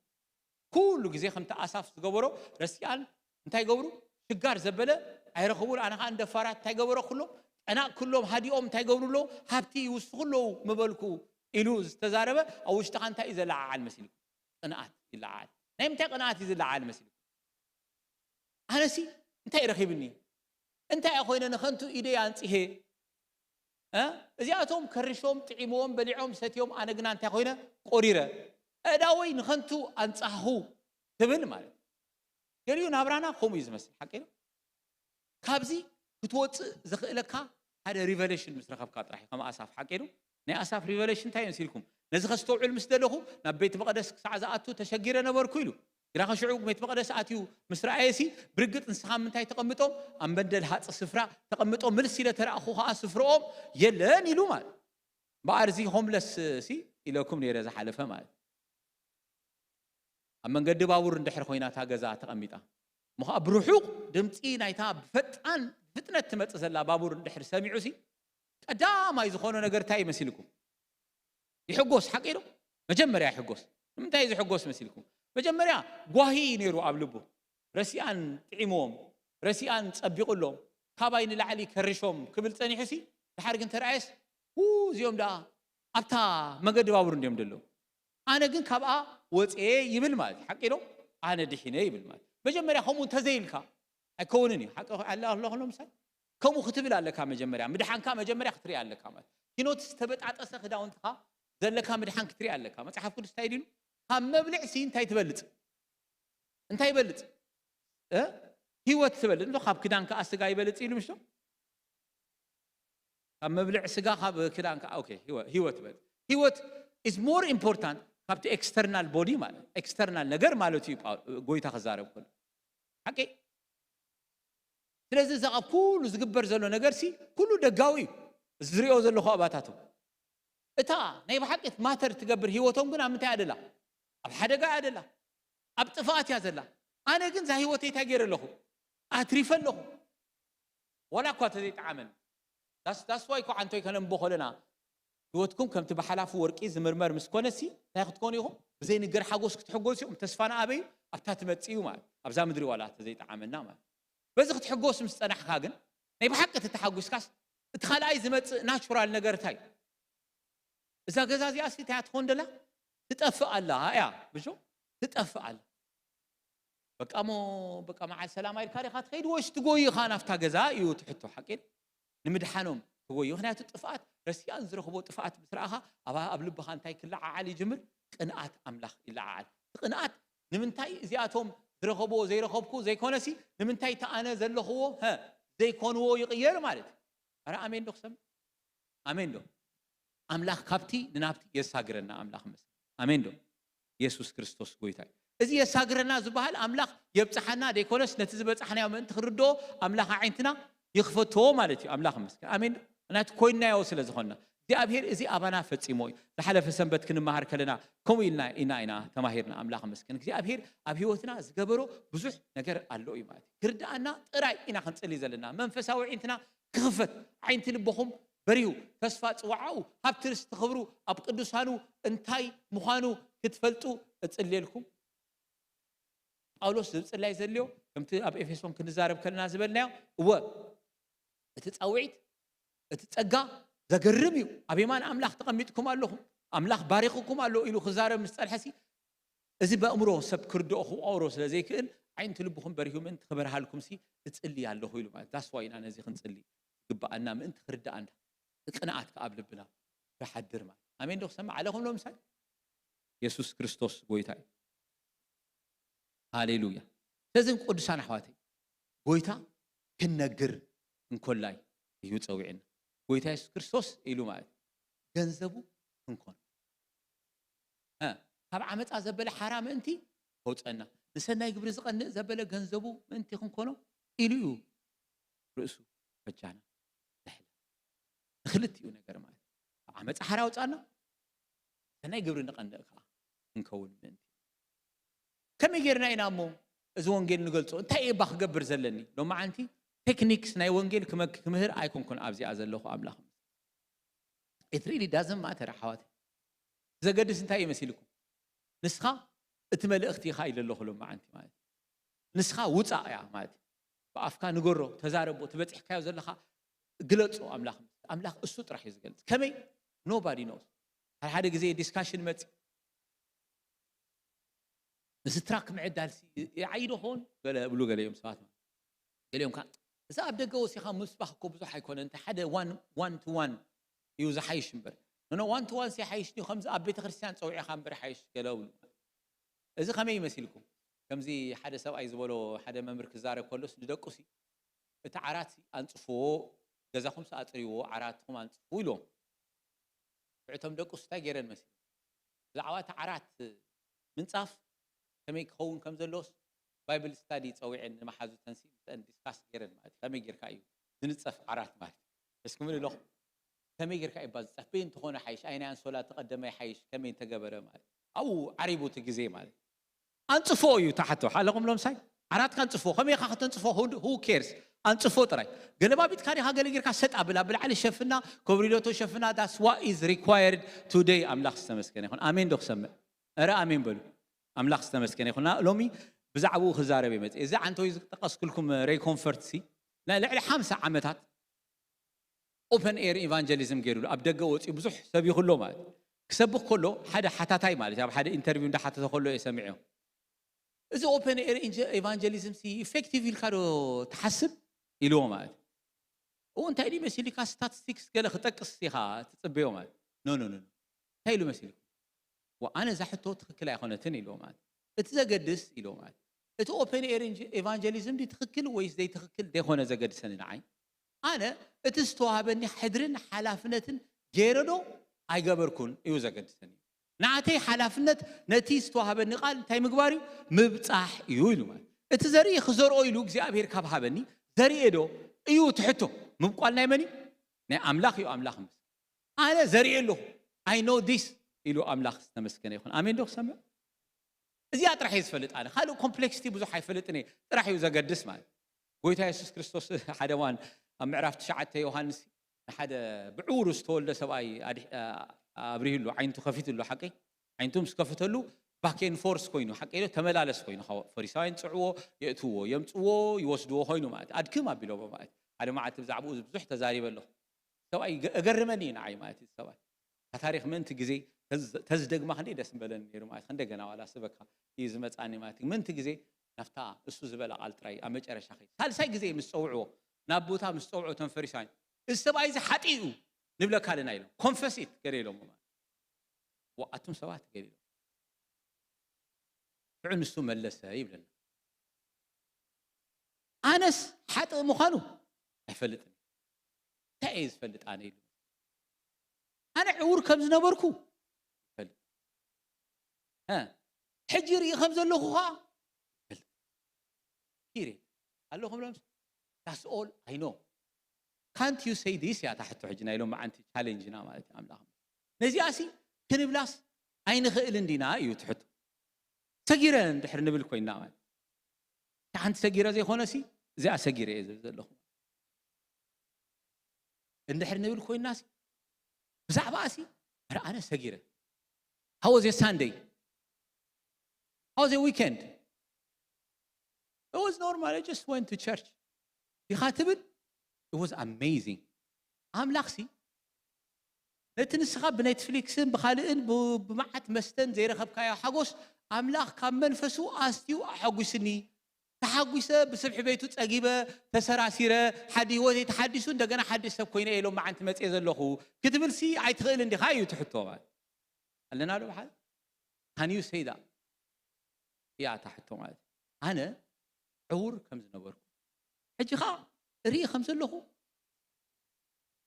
ኩሉ ግዜ ከምቲ ኣሳፍ ዝገበሮ ረሲኣን እንታይ ገብሩ ሽጋር ዘበለ ኣይረኽቡን። ኣነ ከዓ እንደፋራት እንታይ ገበረ ኩሎም ጠናቅ ክሎም ሃዲኦም እንታይ ገብሩ ኣለዉ ሃብቲ ይውስኹ ኣለዉ ምበልኩ ኢሉ ዝተዛረበ ኣብ ውሽጥኻ እንታይ እዩ ዘለዓዓል መሲልኩም? ቅንኣት ይለዓል። ናይ ምንታይ ቅንኣት እዩ ዝለዓል መሲልኩም? ኣነሲ እንታይ ረኺብኒ? እንታይ ኮይነ ንኸንቱ ኢደይ ኣንጽሄ? እ? እዚኣቶም ከርሾም ጥዒምዎም በሊዖም ሰትዮም ኣነ ግና እንታይ ኮይነ ቆሪረ? እዳወይ ንኸንቱ ኣንጻህኹ ትብል ማለት እዩ። ገሊኡ ናብራና ከምኡ እዩ ዝመስል ሓቂ ነው። ካብዚ ክትወፅእ ዘኽእለካ ሓደ ሪቨሌሽን ምስ ረኸብካ ጥራሕ እዩ። ከም ኣሳፍ ሓቂ ነው። ናይ ኣሳፍ ሪቨሌሽን እንታይ እዩ መሲልኩም? ነዚ ከስተውዕል ምስ ደለኹ ናብ ቤት መቕደስ ክሳዕ ዝኣቱ ተሸጊረ ነበርኩ ኢሉ። ግና ከሽዑ ቤት መቕደስ ኣትዩ ምስ ረኣየሲ ብርግጥ ንስኻ ምንታይ ተቐምጦም ኣብ መንደል ሃፅ ስፍራ ተቐምጦም ምልስ ኢለ ተረኣኹ ከዓ ስፍርኦም የለን ኢሉ ማለት በኣርዚ ሆምለስ ሲ ኢለኩም ነይረ ዝሓለፈ ማለት ኣብ መንገዲ ባቡር እንድሕር ኮይና እታ ገዛ ተቐሚጣ እሞ ከዓ ብርሑቕ ድምፂ ናይታ ብፈጣን ብፍጥነት ትመፅእ ዘላ ባቡር እንድሕር ሰሚዑ ሲ ቀዳማይ ዝኾኖ ነገር እንታይ ይመሲልኩም? ይሕጎስ ሓቂ ዶ? መጀመርያ ይሕጎስ። ንምንታይ ዝሕጎስ መሲልኩም? መጀመርያ ጓሂ እዩ ነይሩ ኣብ ልቡ። ረሲኣን ጥዒምዎም፣ ረሲኣን ጸቢቑሎም፣ ካባይ ንላዕሊ ከርሾም ክብል ጸኒሑ ሲ ድሓር ግን ተረኣየስ ው እዚኦም ደኣ ኣብታ መገዲ ባቡር እንዲዮም ደለዉ። ኣነ ግን ካብኣ ወፅኤ ይብል ማለት ሓቂ ዶ? ኣነ ድሒነ ይብል ማለት። መጀመርያ ከምኡ እንተዘይልካ ኣይከውንን እዩ። ሓቂ ኣለ ኣሎ ከሎ ምሳሌ ከምኡ ክትብል ኣለካ። መጀመርያ ምድሓንካ መጀመርያ ክትርኢ ኣለካ ማለት። ኪኖት ዝተበጣጠሰ ክዳውንትኻ ዘለካ ምድሓን ክትርኢ ኣለካ። መጽሓፍ ቅዱስ እንታይ ኢሉ? ካብ መብልዕ ሲ እንታይ ትበልጽ? እንታይ ይበልጽ? እ? ህይወት ትበልጽ እንዶ ካብ ክዳን ከኣ ስጋ ይበልጽ ኢሉ ምሽቶ? ካብ መብልዕ ስጋ ካብ ክዳን ከኣ ኦኬ፣ ህይወት፣ ህይወት ትበልጽ። ህይወት is more important ካብቲ external body ማለት external ነገር ማለት እዩ። ጳው- ጎይታ ክዛረብ ከሎ ሓቂ። ስለዚ እዛ ኣብ ኩሉ ዝግበር ዘሎ ነገር ሲ ኩሉ ደጋዊ እዩ። እዚ ዝሪኦ ዘለኹ ኣባታቶም እታ ናይ ብሓቂ ማተር ትገብር ህይወቶም ግን ኣብ ምንታይ ኣደላ? ኣብ ሓደጋ ኣደላ፣ ኣብ ጥፍኣት እያ ዘላ። ኣነ ግን እዛ ህይወተይ እንታይ ገይረ ኣለኹ? ኣትሪፈ ኣለኹ። ወላ እኳ ተዘይጠዓመን ዳስዋይ እኮ ዓንቶይ ከነንቦ ከለና ህይወትኩም ከምቲ ብሓላፉ ወርቂ ዝምርመር ምስ ኮነሲ እንታይ ክትኮኑ ኢኹም? ብዘይንገር ሓጎስ ክትሕጎስ ኢኹም። ተስፋና ኣበይ? ኣብታ ትመጽእ እዩ ማለት ኣብዛ ምድሪ ዋላ ተዘይጠዓመና ማለት። በዚ ክትሕጎስ ምስ ጸናሕካ ግን ናይ ብሓቂ ተተሓጒስካስ እቲ ካልኣይ ዝመጽእ ናቹራል ነገር እንታይ እዩ? እዛ ገዛ እዚኣ ሲ እንታይ ትኾን ደላ? ትጠፍእ ኣላ እያ ብሾ ትጠፍእ ኣላ። በቃ ሞ በቃ መዓል ሰላም ኢልካ ዲኻ ትኸይድ ወይስ ትጎይኻ ናፍታ ገዛ እዩ ትሕቶ ሓቂ ንምድሓኖም ትጎዩ። ምክንያቱ ጥፍኣት ረሲኣን ዝረኽቦ ጥፍኣት ምስ ረኣኻ ኣብ ኣብ ልብኻ እንታይ ክለዓዓል ይጅምር? ቅንኣት ኣምላኽ ይለዓዓል። እቲ ቅንኣት ንምንታይ እዚኣቶም ዝረኸብዎ ዘይረኸብኩ ዘይኮነሲ ንምንታይ እቲ ኣነ ዘለኽዎ ሀ ዘይኮንዎ ይቕየር ማለት እዩ። ኣረ ኣሜን ዶ ክሰምዕ? ኣሜን ዶ? ኣምላኽ ካብቲ ንናብቲ የሳግረና ኣምላኽ መስል ኣሜን ዶ? የሱስ ክርስቶስ ጎይታ እዩ። እዚ የሳግረና ዝበሃል ኣምላኽ የብፅሓና ደይኮነስ ነቲ ዝበፃሕናዮ ምእንቲ ክንርድኦ ኣምላኽ ኣዒንትና ይኽፈትዎ ማለት እዩ። ኣምላኽ መስል ኣሜን ዶ? ናቲ ኮይናዮ ስለ ዝኾንና እግዚኣብሔር እዚ ኣባና ፈፂሞ እዩ። ዝሓለፈ ሰንበት ክንመሃር ከለና ከምኡ ኢልና ኢና ኢና ተማሂርና። ኣምላኽ መስገን እግዚኣብሔር ኣብ ህይወትና ዝገበሮ ብዙሕ ነገር ኣሎ እዩ ማለት እዩ። ክርድኣና ጥራይ ኢና ክንፅሊ ዘለና። መንፈሳዊ ዒንትና ክኽፈት ዓይንቲ ልቦኹም በርዩ ተስፋ ፅዋዓኡ ሃብቲ ርስቲ ክብሩ ኣብ ቅዱሳኑ እንታይ ምዃኑ ክትፈልጡ እጽልየልኩም። ጳውሎስ ዝብፅላይ ዘልዮ ከምቲ ኣብ ኤፌሶን ክንዛረብ ከለና ዝበልናዮ እወ እቲ ፃውዒት እቲ ጸጋ ዘገርም እዩ። ኣብ የማን ኣምላኽ ተቐሚጥኩም ኣለኹም፣ ኣምላኽ ባሪኽኩም ኣሎ ኢሉ ክዛረብ ምስ ጸንሐሲ እዚ በእምሮ ሰብ ክርድኦ ክቆሮ ስለ ዘይክእል ዓይንቲ ልብኹም በሪሁ ምእንቲ ክበርሃልኩም ሲ እጽሊ ኣለኹ ኢሉ ማለት ዳስዋ ኢና ነዚ ክንጽሊ ዝግብኣና ምእንቲ ክርድኣና ቅንኣት ከኣብ ልብና ክሓድር ማለት ኣሜን ዶ ክሰምዕ ኣለኹም ሎምሳይ የሱስ ክርስቶስ ጎይታ እዩ። ሃሌሉያ። ስለዚ ቅዱሳን ኣሕዋተይ ጎይታ ክንነግር እንኮላይ እዩ ፀዊዕና። ጎይታ የሱስ ክርስቶስ ኢሉ ማለት ገንዘቡ ክንኮኖ ካብ ዓመፃ ዘበለ ሓራ ምእንቲ ከውፀና ንሰናይ ግብሪ ዝቐንእ ዘበለ ገንዘቡ ምእንቲ ክንኮኖ ኢሉ እዩ ርእሱ በጃና ዝሕለ ንክልቲኡ ነገር ማለት ዓመፃ ሓራ ኣውፃና ሰናይ ግብሪ ንቐንእ ከዓ ክንከውን ምእንቲ ከመይ ጌርና ኢና እሞ እዚ ወንጌል ንገልፆ እንታይ እባ ክገብር ዘለኒ ሎማዓንቲ ቴክኒክስ ናይ ወንጌል ክምህር ኣይኮንኩን ኣብዚኣ ዘለኹ ኣምላኽ it really doesn't matter ኣሓዋት ዘገድስ እንታይ እዩ መሲልኩም ንስኻ እቲ መልእኽቲ ኢኻ ኢለ ኣለኹ ሎማዓንቲ ማለት ንስኻ ውፃእ እያ ማለት ብኣፍካ ንገሮ ተዛረቦ ትበፂሕካዮ ዘለኻ ግለፆ ኣምላኽ ኣምላኽ እሱ ጥራሕ እዩ ዝገልፅ ከመይ nobody knows ሓደ ሓደ ግዜ ዲስካሽን መፂ ንስድራክ ምዕዳል ይዓይዶ ኸውን ገለ እብሉ ገለ እዮም ሰባት ገሊኦም ከዓ እዚ ኣብ ደገ ወሲኻ ምስባኽ እኮ ብዙሕ ኣይኮነ እንተ ሓደ ዋን ቱ ዋን እዩ ዝሓይሽ እምበር ኖ ዋን ቱ ዋን ይሓይሽ ድዩ ከምዚ ኣብ ቤተ ክርስቲያን ፀውዒኻ እምበር ይሓይሽ ገለ እብሉ እዚ ከመይ ይመሲልኩም ከምዚ ሓደ ሰብኣይ ዝበሎ ሓደ መምህር ክዛረብ ከሎስ ንደቁሲ እቲ ዓራት ኣንፅፍዎ ገዛኹም ኣፅርይዎ ዓራትኩም ኣንፅፉ ኢልዎም እቶም ደቁስ እንታይ ገይረን መሲሉ ብዛዕባ እቲ ዓራት ምንፃፍ ከመይ ክኸውን ከም ዘለዎስ ባይብል ስታዲ ፀዊዐን ንመሓዙተንሲ ምስተን ዲስካስ ገይረን ማለት እዩ ከመይ ጌርካ እዩ ዝንፀፍ ዓራት ማለት እዩ እስኪ ምን ኣለኹ ከመይ ጌርካ እዩ ዝፀፍ በይ እንተኾነ ሓይሽ ኣይናይ ኣንሶላ ተቐደመ ሓይሽ ከመይ እንተገበረ ማለት ኣብኡ ዓሪቡ እቲ ግዜ ማለት ኣንፅፎ እዩ ተሓቶ ሓለኹም ሎምሳይ ዓራትካ ኣንፅፎ ከመይ ኢኻ ከተንፅፎ who cares ኣንፅፎ ጥራይ ገለባቢጥካ ዲኻ ገለ ጌርካ ሰጥ ኣብላ ብላዕሊ ሸፍና ኮብሪሎቶ ሸፍና that's what is required today ኣምላኽ ዝተመስገነ ይኹን ኣሜን ዶ ክሰምዕ እረ ኣሜን በሉ ኣምላኽ ዝተመስገነ ይኹን ሎሚ ብዛዕባኡ ክዛረብ ይመፅእ እዚ ዓንተዊ ዝጠቀስኩልኩም ሬይ ኮንፈርት ሲ ናይ ልዕሊ ሓምሳ ዓመታት ኦፐን ኤር ኢቫንጀሊዝም ገይሩሉ ኣብ ደገ ወፂኡ ብዙሕ ሰቢኹ ኣሎ ማለት እዩ። ክሰብኽ ከሎ ሓደ ሓታታይ ማለት እዩ፣ ኣብ ሓደ ኢንተርቪው እንዳሓተተ ከሎ እየ ሰሚዐ። እዚ ኦፐን ኤር ኢቫንጀሊዝም ሲ ኢፌክቲቭ ኢልካ ዶ ትሓስብ ኢልዎ ማለት እዩ። ኡ እንታይ ድዩ መሲልካ፣ ስታቲስቲክስ ገለ ክጠቅስ ኢኻ ትፅበዮ ማለት ኖ ኖ ኖ እንታይ ኢሉ መሲልኩም? ኣነ እዛ ሕቶ ትኽክል ኣይኮነትን ኢልዎ ማለት። እቲ ዘገድስ ኢልዎ ማለት፣ እቲ ኦፐን ኤር ኤቫንጀሊዝም ድዩ ትኽክል ወይስ ዘይትኽክል ዘይኮነ ዘገድሰኒ ንዓይ፣ ኣነ እቲ ዝተዋህበኒ ሕድርን ሓላፍነትን ገይረ ዶ ኣይገበርኩን እዩ ዘገድሰኒ። ናተይ ሓላፍነት ነቲ ዝተዋህበኒ ቃል እንታይ ምግባር እዩ? ምብጻሕ እዩ ኢሉ ማለት። እቲ ዘርኢ ክዘርኦ ኢሉ እግዚኣብሔር ካብ ሃበኒ፣ ዘርኤ ዶ እዩ ትሕቶ? ምብቋል ናይ መን እዩ? ናይ ኣምላኽ እዩ። ኣምላኽ ምስ ኣነ ዘርኤ ኣለኹ፣ I know this ኢሉ ኣምላኽ ዝተመስገነ ይኹን። ኣሜን ዶ ክሰምዕ? እዚኣ ጥራሕ እየ ዝፈልጥ ኣነ። ካልእ ኮምፕሌክሲቲ ብዙሕ ኣይፈልጥን እየ። ጥራሕ እዩ ዘገድስ ማለት። ጎይታ የሱስ ክርስቶስ ሓደ እዋን ኣብ ምዕራፍ ትሽዓተ ዮሃንስ ንሓደ ብዕውሩ ዝተወልደ ሰብኣይ ኣድሕ- ኣ- ኣብሪሁ ኣሎ፣ ዓይንቱ ከፊቱ ኣሎ። ሓቀይ ዓይንቱ ምስ ከፍተሉ ባኬን ፎርስ ኮይኑ፣ ሓቀይ ዶ ተመላለስ ኮይኑ፣ ካብ ፈሪሳውያን ይጽዕዎ፣ የእትዎ፣ የምጽዎ፣ ይወስድዎ ኮይኑ ማለት ኣድክም ኣቢሎሞ ማለት። ሓደ መዓልቲ ብዛዕባኡ ብዙሕ ተዛሪበ ኣለኹ። ሰብኣይ ገ- እገርመኒ እዩ ንዓይ ማለት እዩ ሰብኣይ። እታ ታሪኽ ምእንቲ ግዜ ተዝ- ተዝደግማ ክንደይ ደስ ምበለኒ ነይሩ ማለት። እንደገና ዋላ ስበካ እዩ ዝመጻኒ ማለት እዩ። ምእንቲ ግዜ ናብታ እሱ ዝበላ ቃል ጥራይ ኣብ መጨረሻ ከይ ሳልሳይ ግዜ ምስ ጸውዕዎ፣ ናብ ቦታ ምስ ጸውዕዎ እቶም ፈሪሳውያን፣ እዚ ሰብኣይ እዚ ሓጢኡ ንብለካ ኣለና ኢሎም ኮንፈሲት ገለ ኢሎም ማለት። ዋ ኣቱም ሰባት ገለ ኢሎም ሽዑ ንሱ መለሰ ይብለና። ኣነስ ሓጥእ ምዃኑ ኣይፈልጥን። እንታይ እየ ዝፈልጥ ኣነ ኢሉ። ኣነ ዕውር ከም ዝነበርኩ ይፈልጥ። እ፣ ሕጂ ርኢ ከም ዘለኹ ኸዓ ይፈልጥ። ኪሬ ኣለኹም ሎም that's all I know. Can't you say this እያ እታ ሕቶ። ሕጂ ናይ ሎም መዓንቲ ቻሌንጅና ማለት እዩ ኣምላኽ። ነዚኣ ሲ ክንብላስ ኣይንኽእልን ዲና እዩ እቲ ሕቶ። ሰጊረ እንድሕር ንብል ኮይና ማለት ሓንቲ ሰጊረ ዘይኮነ ሲ እዚኣ ሰጊረ እየ ዝብል ዘለኹ እንድሕር ንብል ኮይና ሲ ብዛዕባ ሲ ኧረ ኣነ ሰጊረ። How was your Sunday? How was your weekend? It was normal. I just went to church. ዲኻ ትብል? It was amazing. ኣምላኽ ሲ ነቲ ንስኻ ብኔትፍሊክስን ብኻልእን ብ- ብመዓት መስተን ዘይረኸብካዮ ሓጎስ ኣምላኽ ካብ መንፈሱ ኣስትዩ ኣሐጒስኒ። ተሓጒሰ፣ ብስብሒ ቤቱ ጸጊበ፣ ተሰራሲረ፣ ሓዲ ህይወተይ ተሓዲሱ፣ እንደገና ሓድሽ ሰብ ኮይነ እየ ሎም መዓንቲ መጽየ ዘለኹ ክትብል ሲ ኣይትኽእልን ዲኻ እዩ ትሕቶ ማለት ኣለና ዶ ብሓደ? Can you say that? እያ እታ ሕቶ ማለት እዩ። ኣነ ዕውር ከም ዝነበርኩ ሕጂ ኸዓ እርኢ ከም ዘለኹ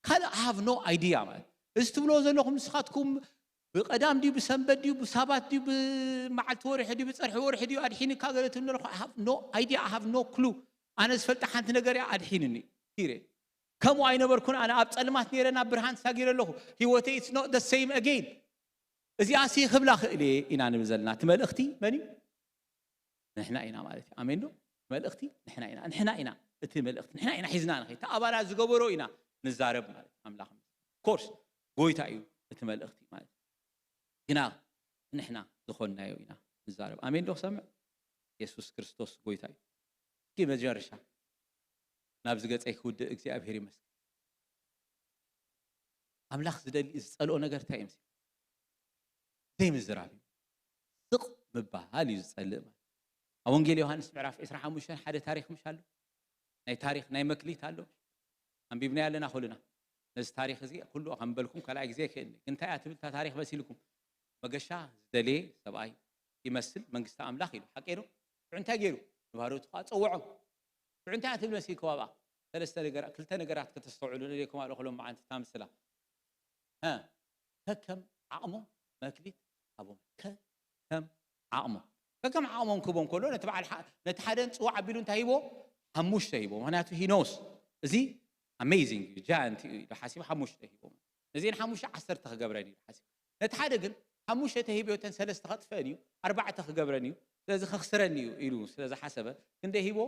ካልእ I have no idea ማለት እዚ ትብሎ ዘለኹም ንስኻትኩም ብቀዳም ድዩ ብሰንበት ድዩ ብሳባት ድዩ ብመዓልቲ ወርሒ ድዩ ብፀርሒ ወርሒ ድዩ ኣድሒንካ ገለ ትብሎ ዘለኹ I have no idea, I have no clue። ኣነ ዝፈልጣ ሓንቲ ነገር እያ ኣድሒንኒ ኪሬ። ከምኡ ኣይነበርኩን ኣነ ኣብ ፀልማት ነይረ ናብ ብርሃን ተሳጊረ ኣለኹ። ህይወተይ it's not the same again። እዚኣ ሲ ክብላ ክእል እየ ኢና ንብል ዘለና እቲ መልእኽቲ መን እዩ? ንሕና ኢና ማለት እዩ። ኣሜን ዶ? መልእኽቲ ንሕና ኢና፣ ንሕና ኢና እቲ መልእኽቲ ንሕና ኢና ሒዝና ንኸይድ። እቲ ኣባላት ዝገበሮ ኢና ንዛረብ ማለት እዩ። ኣምላኽ ኮርስ ጎይታ እዩ እቲ መልእኽቲ ማለት እዩ። ግና ንሕና ዝኾንናዮ ኢና ንዛረብ። ኣሜን ዶ ክሰምዕ? የሱስ ክርስቶስ ጎይታ እዩ። እስኪ መጀመርሻ ናብዚ ገጸይ ክውድእ እግዚኣብሔር ይመስገን። ኣምላኽ ዝደሊ ዝጸልኦ ነገር እንታይ እዩ? ዘይምዝራብ እዩ። ስቕ ምባል እዩ ዝጸልእ ማለት። ኣብ ወንጌል ዮሃንስ ምዕራፍ ዕስራን ሓሙሽተን ሓደ ታሪኽ ምሽ ኣሎ? ናይ ታሪኽ ናይ መክሊት ኣሎ። ኣንቢብናዮ ኣለና ኩልና። ነዚ ታሪኽ እዚ ኩሉ ከምበልኩም ካልኣይ ግዜ ክእኒ። ግን እንታይ እያ ትብል እታ ታሪኽ መሲልኩም? መገሻ ዝደልየ ሰብኣይ ይመስል መንግስቲ ኣምላኽ ኢሉ። ሓቀይ ዶ? ሽዑ እንታይ ገይሩ? ንባሮቱ ከዓ ጸውዖም። ሽዑ እንታይ እያ ትብል መሲልኩም ኣብኣ? ሰለስተ ነገራት፣ ክልተ ነገራት ከተስተውዕሉ ንደልየኩም ኣለኹ ሎም መዓንቲ እታ ምስላ። እ፣ ከከም ዓቕሞም መክሊት ሃቦም። ከከም ዓቕሞም። ከከም ዓቕሞም ክህቦም ከሎ ነቲ በዓል ሓ- ነቲ ሓደ ጽዋዕ ኣቢሉ እንታይ ሂቦ? ሓሙሽተ ሂቦ። ምኽንያቱ he knows። እዚ ኣሜዚንግ እዩ፣ ጃያንት እዩ ኢሉ ሓሲቡ ሓሙሽተ ሂቦ። ነዚን ሓሙሽተ ዓሰርተ ክገብረን እዩ ሓሲቡ። ነቲ ሓደ ግን ሓሙሽተ ተሂብዮ እተን ሰለስተ ከጥፍአን እዩ፣ ኣርባዕተ ክገብረን እዩ፣ ስለዚ ከኽስረን እዩ ኢሉ ስለ ዝሓሰበ ክንደይ ሂቦ?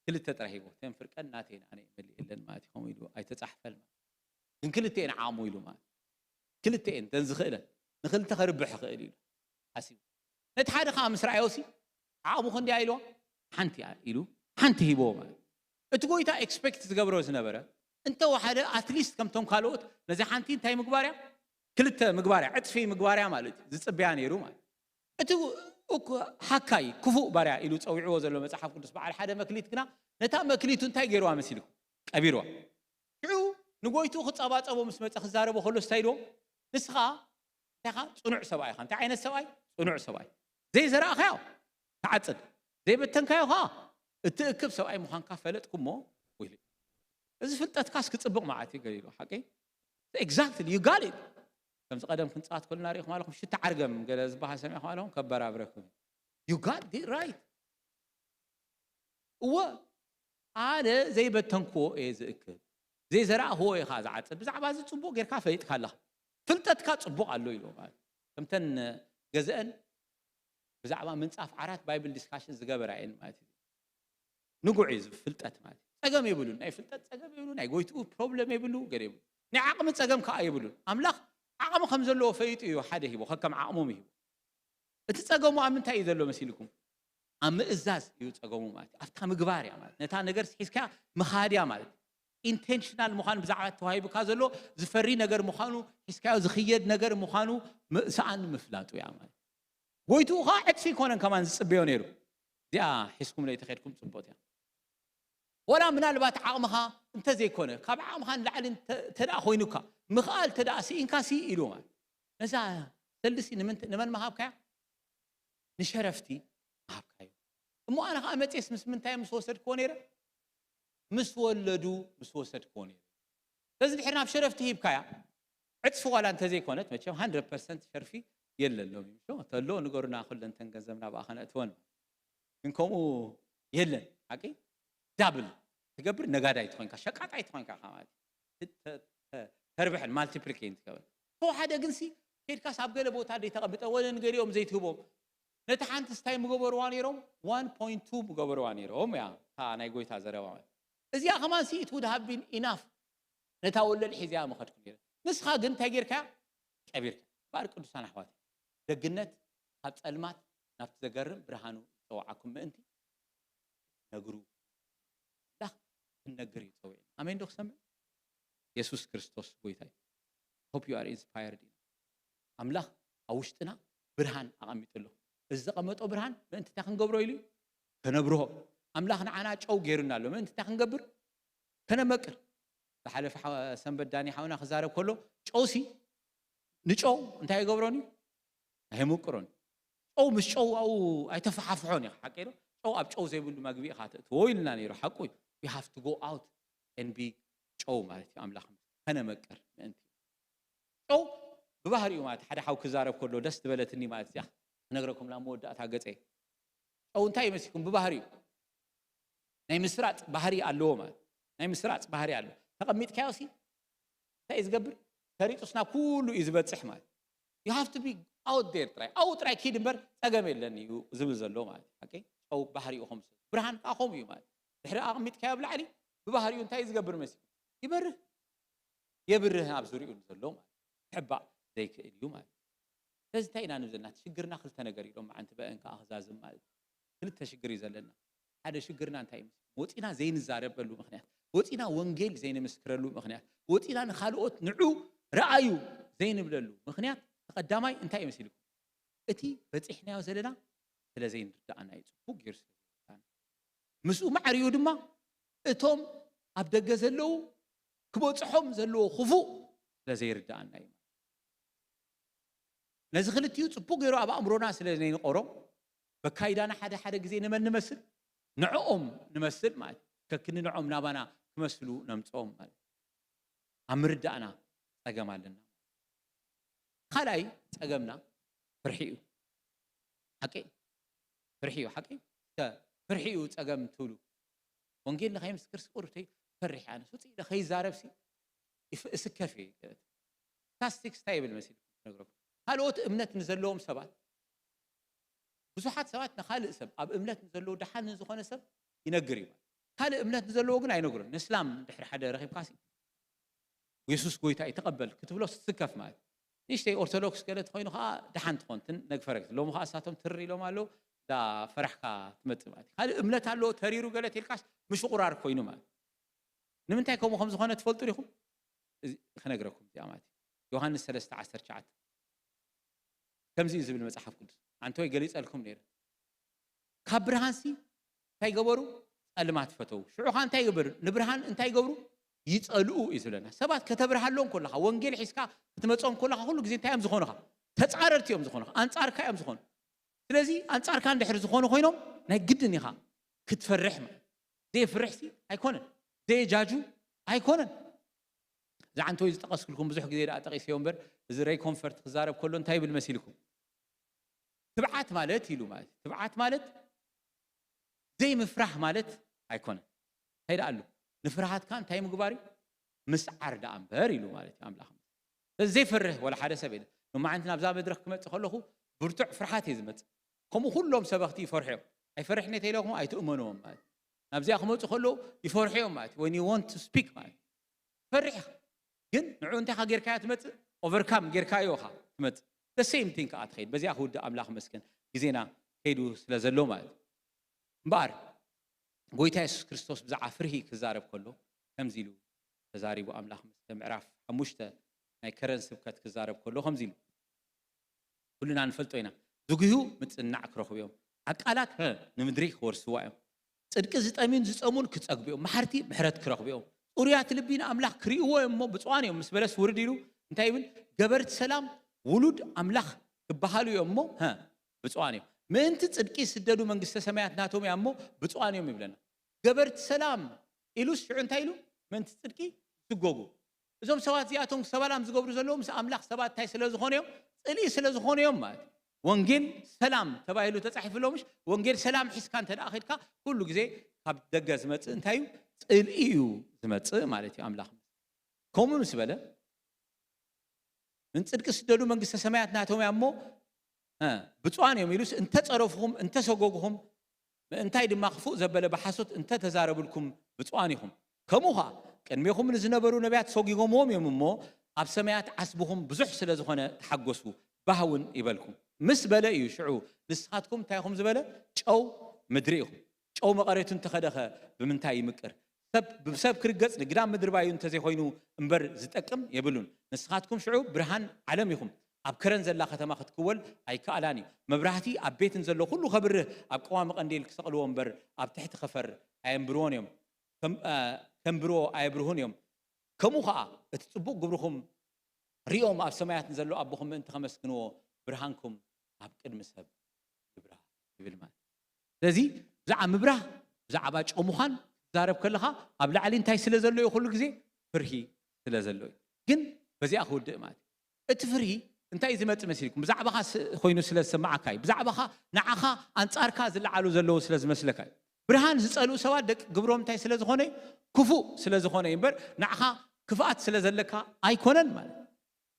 ክልተ ጥራይ ሂቦ። እተን ፍርቀን ናተይን ኣነ እመልእ የለን ማለት እዩ። ከምኡ ኢሉ ኣይተጻሕፈን ማለት ግን ክልተኤን ዓቕሙ ኢሉ ማለት ክልተኤን እተን ዝኽእለን ንክልተ ከርብሕ ይኽእል ኢሉ ሓሲቡ። ነቲ ሓደ ከዓ ምስ ረኣዮ ሲ ዓቕሙ ክንደያ ኢልዋ ሓንቲ እያ ኢሉ ሓንቲ ሂብዎ ማለት እቲ ጎይታ ኤክስፔክት ዝገብሮ ዝነበረ እንተወሓደ ኣትሊስት ከምቶም ካልኦት ነዚ ሓንቲ እንታይ ምግባርያ ክልተ ምግባርያ ዕጥፊ ምግባርያ ማለት እዩ ዝፅበያ ነይሩ ማለት። እቲ እኩ ሓካይ ክፉእ ባርያ ኢሉ ፀዊዕዎ ዘሎ መፅሓፍ ቅዱስ በዓል ሓደ መክሊት ግና ነታ መክሊቱ እንታይ ገይርዋ መሲልኩም? ቀቢርዋ። ሽዑ ንጎይቱ ክፀባፀቦ ምስ መፀ ክዛረቦ ከሎ ስታይ ኢልዎ ንስኻ እንታይ ኢኻ? ፅኑዕ ሰብኣይ ኢኻ። እንታይ ዓይነት ሰብኣይ? ፅኑዕ ሰብኣይ። ዘይዘራእኻዮ ትዓፅድ፣ ዘይበተንካዮ ከዓ እትእክብ ሰብኣይ ምዃንካ ፈለጥኩሞ ኢሉ። እዚ ፍልጠትካስ ክፅብቕ መዓት እዩ ገሊሉ ሓቂ? Exactly, you got it። ከምዚ ቀደም ክንፃት ከልና ሪኢኹም ኣለኹም ሽታ ዓርገም ገለ ዝበሃል ሰሚዕኹም ኣለኹም? ከበራብረኩም። You got it right። እወ፣ ኣነ ዘይበተንክዎ እየ ዝእክብ፣ ዘይዘራእኽዎ ኢኻ ዝዓፅድ። ብዛዕባ እዚ ፅቡቕ ጌርካ ፈሊጥካ ኣለኻ። ፍልጠትካ ፅቡቕ ኣሎ ኢሉ ማለት ከምተን ገዘአን ብዛዕባ ምንፃፍ ዓራት ባይብል ዲስካሽን ዝገበራ እየን ማለት እዩ። ንጉዕ እዩ ፍልጠት ማለት እዩ። ፀገም የብሉን። ናይ ፍልጠት ፀገም የብሉ፣ ናይ ጎይትኡ ፕሮብለም የብሉ፣ ገለ የብሉ። ናይ ዓቕሚ ፀገም ከዓ የብሉን። ኣምላኽ ዓቕሚ ከም ዘለዎ ፈሊጡ እዩ ሓደ ሂቦ፣ ከከም ዓቕሞም ይሂቦ። እቲ ፀገሙ ኣብ ምንታይ እዩ ዘሎ መሲልኩም? ኣብ ምእዛዝ እዩ ፀገሙ ማለት እዩ። ኣብታ ምግባር እያ ማለት ነታ ነገር ሒዝካ ምኻድ እያ ማለት። ኢንቴንሽናል ምዃኑ ብዛዕባ ተዋሂቡካ ዘሎ ዝፈሪ ነገር ምዃኑ ሒዝካዮ ዝኽየድ ነገር ምዃኑ ምእሳኣን ምፍላጡ እያ ማለት። ጎይትኡ ከዓ ዕጥፊ ይኮነን ከማን ዝፅበዮ ነይሩ። እዚኣ ሒዝኩም ለይተኸድኩም ፅቡቅ እያ። ወላ ምናልባት ዓቕምኻ እንተዘይኮነ ካብ ዓቕምኻ ንላዕሊ እንተ- እንተደኣ ኮይኑካ ምኽኣል እንተደኣ ስኢንካ ሲ ኢሉ ማለት ነዛ ሰልዲ ሲ ንምንት- ንመን መሃብካያ? ንሸረፍቲ መሃብካዮ። እሞ ኣነ ከዓ መፅየስ ምስ ምንታይ ምስ ወሰድክዎ ነይረ? ምስ ወለዱ ምስ ወሰድክዎ ነይረ። ስለዚ ድሕሪ ናብ ሸረፍቲ ሂብካያ ዕፅፊ ዋላ እንተዘይኮነት መቸም ሃንድረድ ፐርሰንት ሸርፊ የለን ሎሚ ምሽ ተሎ ንገሩና ኩለንተን ገንዘብና ብኣ ከነእትወን ግን ከምኡ የለን ሓቂ ዳብል ትገብር ነጋዳይ ትኾንካ ሸቃጣይ ትኾንካ ኢኻ ማለት እዩ። ተ- ተ- ተርብሕን ማልቲፕሊኬን ትገብር ተወሓደ ግንሲ ኬድካስ ኣብ ገለ ቦታ ደይ ተቐምጠ ወለ ንገሊኦም ዘይትህቦም ነቲ ሓንቲ ስታይ ምገበርዋ ነይሮም ዋን ፖይንት ቱ ምገበርዋ ነይሮም እያ እታ ናይ ጎይታ ዘረባ ማለት እዚኣ ከማን ሲ it would have been enough ነታ ወለል ሒዝያ ምኸድኩ ነይረ ንስኻ ግን እንታይ ጌርካያ ቀቢርካ ባር ቅዱሳን ኣሕዋት ደግነት ካብ ጸልማት ናብቲ ዘገርም ብርሃኑ ይጸውዓኩም ምእንቲ ነግሩ ኣምላኽ ክንነግር እዩ ጸዊዕና ኣሜን ዶ ክሰምዕ የሱስ ክርስቶስ ጎይታ እዩ hope you are inspired ኢና ኣምላኽ ኣብ ውሽጥና ብርሃን ኣቐሚጡ ኣሎ እዚ ዘቐመጦ ብርሃን ምእንቲ እንታይ ክንገብሮ ኢሉ እዩ ከነብርሆ ኣምላኽ ንዓና ጨው ገይሩና ኣሎ ምእንቲ እንታይ ክንገብር ከነመቅር ዝሓለፈ ሓ- ሰንበት ዳኒ ሓውና ክዛረብ ከሎ ጨውሲ ንጨው እንታይ ይገብሮን እዩ ኣይምቅሮን ጨው ምስ ጨው ኣብኡ ኣይተፈሓፍሖን እዩ ሓቂ ዶ ጨው ኣብ ጨው ዘይብሉ መግቢ ኢኻ ተእትዎ ኢልና ነይሩ ሓቁ እዩ we have to go out and be ጨው ማለት እዩ ኣምላኽ ከነመቅር ምእንቲ ጨው ብባህሪኡ ማለት ሓደ ሓው ክዛረብ ከሎ ደስ ዝበለትኒ ማለት እዚኣ ክነግረኩም ናብ መወዳእታ ገፀ ጨው እንታይ ይመስልኩም ብባህሪኡ ናይ ምስራፅ ባህሪ ኣለዎ ማለት ናይ ምስራፅ ባህሪ ኣለዎ ተቐሚጥካዮ ሲ እንታይ እዩ ዝገብር ተሪፁስ ናብ ኩሉ እዩ ዝበፅሕ ማለት you have to be out there ጥራይ ኣብኡ ጥራይ ኪድ እምበር ፀገም የለን እዩ ዝብል ዘሎ ማለት ሓቂ ጨው ባህሪኡ ከም ብርሃን ከዓ ከምኡ እዩ ማለት ድሕሪ ኣቕሚጥካዮ ኣብ ላዕሊ ብባህሪኡ እንታይ እዩ ዝገብር መሲሉ ይበርህ የብርህ ኣብ ዙሪኡ ዘሎ ማለት ሕባእ ዘይክእል እዩ ማለት ስለዚ እንታይ ኢና ንብል ዘለና ሽግርና ክልተ ነገር ኢሎም መዓንቲ በአን ከዓ ክዛዝም ማለት ክልተ ሽግር እዩ ዘለና ሓደ ሽግርና እንታይ እዩ ወፂና ዘይንዛረበሉ ምክንያት ወፂና ወንጌል ዘይንምስክረሉ ምክንያት ወፂና ንካልኦት ንዑ ረኣዩ ዘይንብለሉ ምክንያት ተቀዳማይ እንታይ እዩ መሲልኩም እቲ በፂሕናዮ ዘለና ስለ ዘይንርዳኣና እዩ ፅቡቅ ገይሩ ስለ ዘይርዳኣና ምስኡ ማዕሪኡ ድማ እቶም ኣብ ደገ ዘለዉ ክበፅሖም ዘለዎ ክፉእ ስለ ዘይርዳኣና እዩ ነዚ ክልቲኡ ፅቡቅ ገይሩ ኣብ ኣእምሮና ስለ ዘይንቆሮ በካይዳና ሓደ ሓደ ግዜ ንመን ንመስል ንዕኦም ንመስል ማለት ከክኒ ንዕኦም ናባና ክመስሉ ነምፅኦም ማለት ኣብ ምርዳእና ፀገም ኣለና ካልኣይ ፀገምና ፍርሒ እዩ ሓቂ ፍርሒ እዩ ሓቂ ፍርሒ እዩ ፀገም ትብሉ ወንጌል ንኸይምስክር ስቁር ፈሪሕ ኣነ ስውፅ ኢለ ከይዛረብሲ እስከፍ እዩ ስታስቲክስ እንታይ ይብል መሲል ነግረኩም ካልኦት እምነት ንዘለዎም ሰባት ብዙሓት ሰባት ንካልእ ሰብ ኣብ እምነት ንዘለዎ ደሓን ንዝኾነ ሰብ ይነግር እዩ ካልእ እምነት ንዘለዎ ግን ኣይነግሮን ንስላም ድሕሪ ሓደ ረኺብካሲ የሱስ ጎይታ እዩ ተቐበል ክትብሎ ስከፍ ማለት ንሽተይ ኦርቶዶክስ ገለ ተኮይኑ ከዓ ደሓን ትኾን ነግፈረግ ሎሚ ከዓ እሳቶም ትር ኢሎም ኣለዉ ዳ ፈራሕካ ትመፅእ ማለት ካልእ እምነት ኣለዎ ተሪሩ ገለ ተልካስ ምሽቁራር ኮይኑ ማለት ንምንታይ ከምኡ ከም ዝኾነ ትፈልጡ ዲኹም? እዚ ክነግረኩም እዚኣ ማለት እዩ። ዮሃንስ ሰለስተ ዓሰርተ ትሽዓተ ከምዚ እዩ ዝብል መጽሓፍ ቅዱስ። ኣንተ ወይ ገሊጸልኩም ነይረ። ካብ ብርሃንሲ እንታይ ገበሩ? ጸልማት ፈተው። ሽዑ ኸኣ እንታይ ይገብር? ንብርሃን እንታይ ይገብሩ? ይጸልኡ እዩ ዝብለና። ሰባት ከተብርሃሎም ከለኻ፣ ወንጌል ሒዝካ ክትመጾም ከለኻ፣ ኩሉ ግዜ እንታይ እዮም ዝኾኑኻ? ተጻረርቲ እዮም ዝኾኑኻ። ኣንጻርካ እዮም ዝኾኑ። ስለዚ ኣንጻርካ እንድሕር ዝኾኑ ኮይኖም ናይ ግድን ኢኻ ክትፈርሕ ማለት። ዘየፍርሕሲ ኣይኮነን። ዘየጃጁ ኣይኮነን። ዝዓንተወይ ዝጠቐስኩልኩም ብዙሕ ግዜ ደኣ ጠቒሰዮ እምበር፣ እዚ ሬይ ኮንፈርት ክዛረብ ከሎ እንታይ ይብል መሲልኩም? ትብዓት ማለት ኢሉ ማለት እዩ። ትብዓት ማለት ዘይምፍራህ ማለት ኣይኮነን። እንታይ ደኣ ኣሉ? ንፍርሃትካ እንታይ ምግባር እዩ? ምስዓር ደኣ እምበር ኢሉ ማለት እዩ ኣምላኽ። ስለዚ ዘይፈርህ ወላ ሓደ ሰብ የለን። ሎማዓንቲ ናብዛ መድረኽ ክመጽእ ከለኹ ብርቱዕ ፍርሃት እየ ዝመጽእ። ከምኡ ኩሎም ሰበኽቲ ይፈርሑ እዮም። ኣይፈርሕን እየ ተኢለኩም ኣይትእመንዎም ማለት እዩ። ናብዚኣ ክመጹ ከለዉ ይፈርሑ እዮም ማለት እዩ። When you want to speak ማለት እዩ። ፈሪሕ ኢኻ። ግን ንዕኡ እንታይ ኢኻ ጌርካዮ ትመጽእ? ኦቨርካም ጌርካዮ ኢኻ ትመጽእ። The same thing ከኣ ትኸይድ። በዚኣ ክውድእ ኣምላኽ መስገን ግዜና ከይዱ ስለ ዘሎ ማለት እዩ። እምበኣር ጎይታ የሱስ ክርስቶስ ብዛዕባ ፍርሂ ክዛረብ ከሎ ከምዚ ኢሉ ተዛሪቡ ኣምላኽ መስገን። ምዕራፍ ሓሙሽተ ናይ ከረን ስብከት ክዛረብ ከሎ ከምዚ ኢሉ ኩልና ንፈልጦ ኢና። ዝጉሁ ምጽናዕ ክረኽቡ እዮም። ዓቃላት ሀ ንምድሪ ክወርስዋ እዮም። ጽድቂ ዝጠምዩን ዝጸሙን ክጸግቡ እዮም። መሓርቲ ምሕረት ክረኽቡ እዮም። ጽሩያት ልቢ ንኣምላኽ ክርእይዎ እዮም እሞ ብፁዓን እዮም ምስ በለስ ውርድ ኢሉ እንታይ ይብል? ገበርቲ ሰላም ውሉድ ኣምላኽ ክበሃሉ እዮም እሞ ሀ ብፁዓን እዮም። ምእንቲ ጽድቂ ስደዱ መንግስተ ሰማያት ናቶም እያ እሞ ብፁዓን እዮም ይብለና። ገበርቲ ሰላም ኢሉስ ሽዑ እንታይ ኢሉ? ምእንቲ ጽድቂ ዝስጎጉ። እዞም ሰባት እዚኣቶም ሰባላም ዝገብሩ ዘለዉ ምስ ኣምላኽ ሰባት እንታይ ስለ ዝኾኑ እዮም? ጽልኢ ስለ ዝኾኑ እዮም ማለት እዩ። ወንጌል ሰላም ተባሂሉ ተጻሒፉ ኣሎ ምሽ? ወንጌል ሰላም ሒዝካ እንተ ደኣ ኸድካ ኩሉ ግዜ ካብ ደገ ዝመጽእ እንታይ እዩ? ጽልኢ እዩ ዝመጽእ ማለት እዩ ኣምላኽ። ከምኡ ምስ በለ ምን ጽድቂ ስደዱ መንግስተ ሰማያት ናቶም እያ እሞ እ፣ ብፁዓን እዮም ኢሉስ እንተጸረፍኹም እንተሰጎግኹም ምእንታይ ድማ ክፉእ ዘበለ ብሓሶት እንተተዛረብልኩም ብፁዓን ኢኹም። ከምኡ ኸኣ ቅድሜኹም ንዝነበሩ ነቢያት ሰጒጎምዎም እዮም እሞ ኣብ ሰማያት ዓስብኹም ብዙሕ ስለ ዝኾነ ተሓጎሱ፣ ባህ እውን ይበልኩም። ምስ በለ እዩ ሽዑ ንስኻትኩም እንታይ ኢኹም ዝበለ? ጨው ምድሪ ኢኹም። ጨው መቐሬቱ እንተኸደኸ ብምንታይ ይምቅር? ሰብ ብሰብ ክርገጽ ንግዳም ምድሪ ባዩ እንተዘይኮይኑ እምበር ዝጠቅም የብሉን። ንስኻትኩም ሽዑ ብርሃን ዓለም ኢኹም። ኣብ ከረን ዘላ ከተማ ክትክወል ኣይከኣላን እዩ። መብራህቲ ኣብ ቤትን ዘሎ ኩሉ ከብርህ ኣብ ቀዋሚ ቀንዴል ክሰቕልዎ እምበር ኣብ ትሕቲ ከፈር ኣየንብርዎን እዮም። ከም- እ፣ ከንብርዎ ኣየብርሁን እዮም። ከምኡ ኸኣ እቲ ጽቡቕ ግብርኹም ሪኦም ኣብ ሰማያት ንዘሎ ኣቦኹም ምእንቲ ከመስግንዎ ብርሃንኩም ኣብ ቅድሚ ሰብ ይብራህ ይብል ማለት እዩ። ስለዚ ብዛዕባ ምብራህ ብዛዕባ ጨው ምዃን ክትዛረብ ከለኻ ኣብ ላዕሊ እንታይ ስለ ዘሎ እዩ? ኩሉ ግዜ ፍርሂ ስለ ዘሎ እዩ። ግን በዚኣ ክውድእ ማለት እዩ። እቲ ፍርሂ እንታይ እዩ ዝመጽእ መሲልኩም? ብዛዕባኻ ስ- ኮይኑ ስለ ዝሰማዓካ እዩ። ብዛዕባኻ ንዓኻ ኣንጻርካ ዝለዓሉ ዘለዉ ስለ ዝመስለካ እዩ። ብርሃን ዝጸልኡ ሰባት ደቂ ግብሮም እንታይ ስለ ዝኾነ እዩ? ክፉእ ስለ ዝኾነ እዩ እምበር ንዓኻ ክፍኣት ስለ ዘለካ ኣይኮነን ማለት እዩ።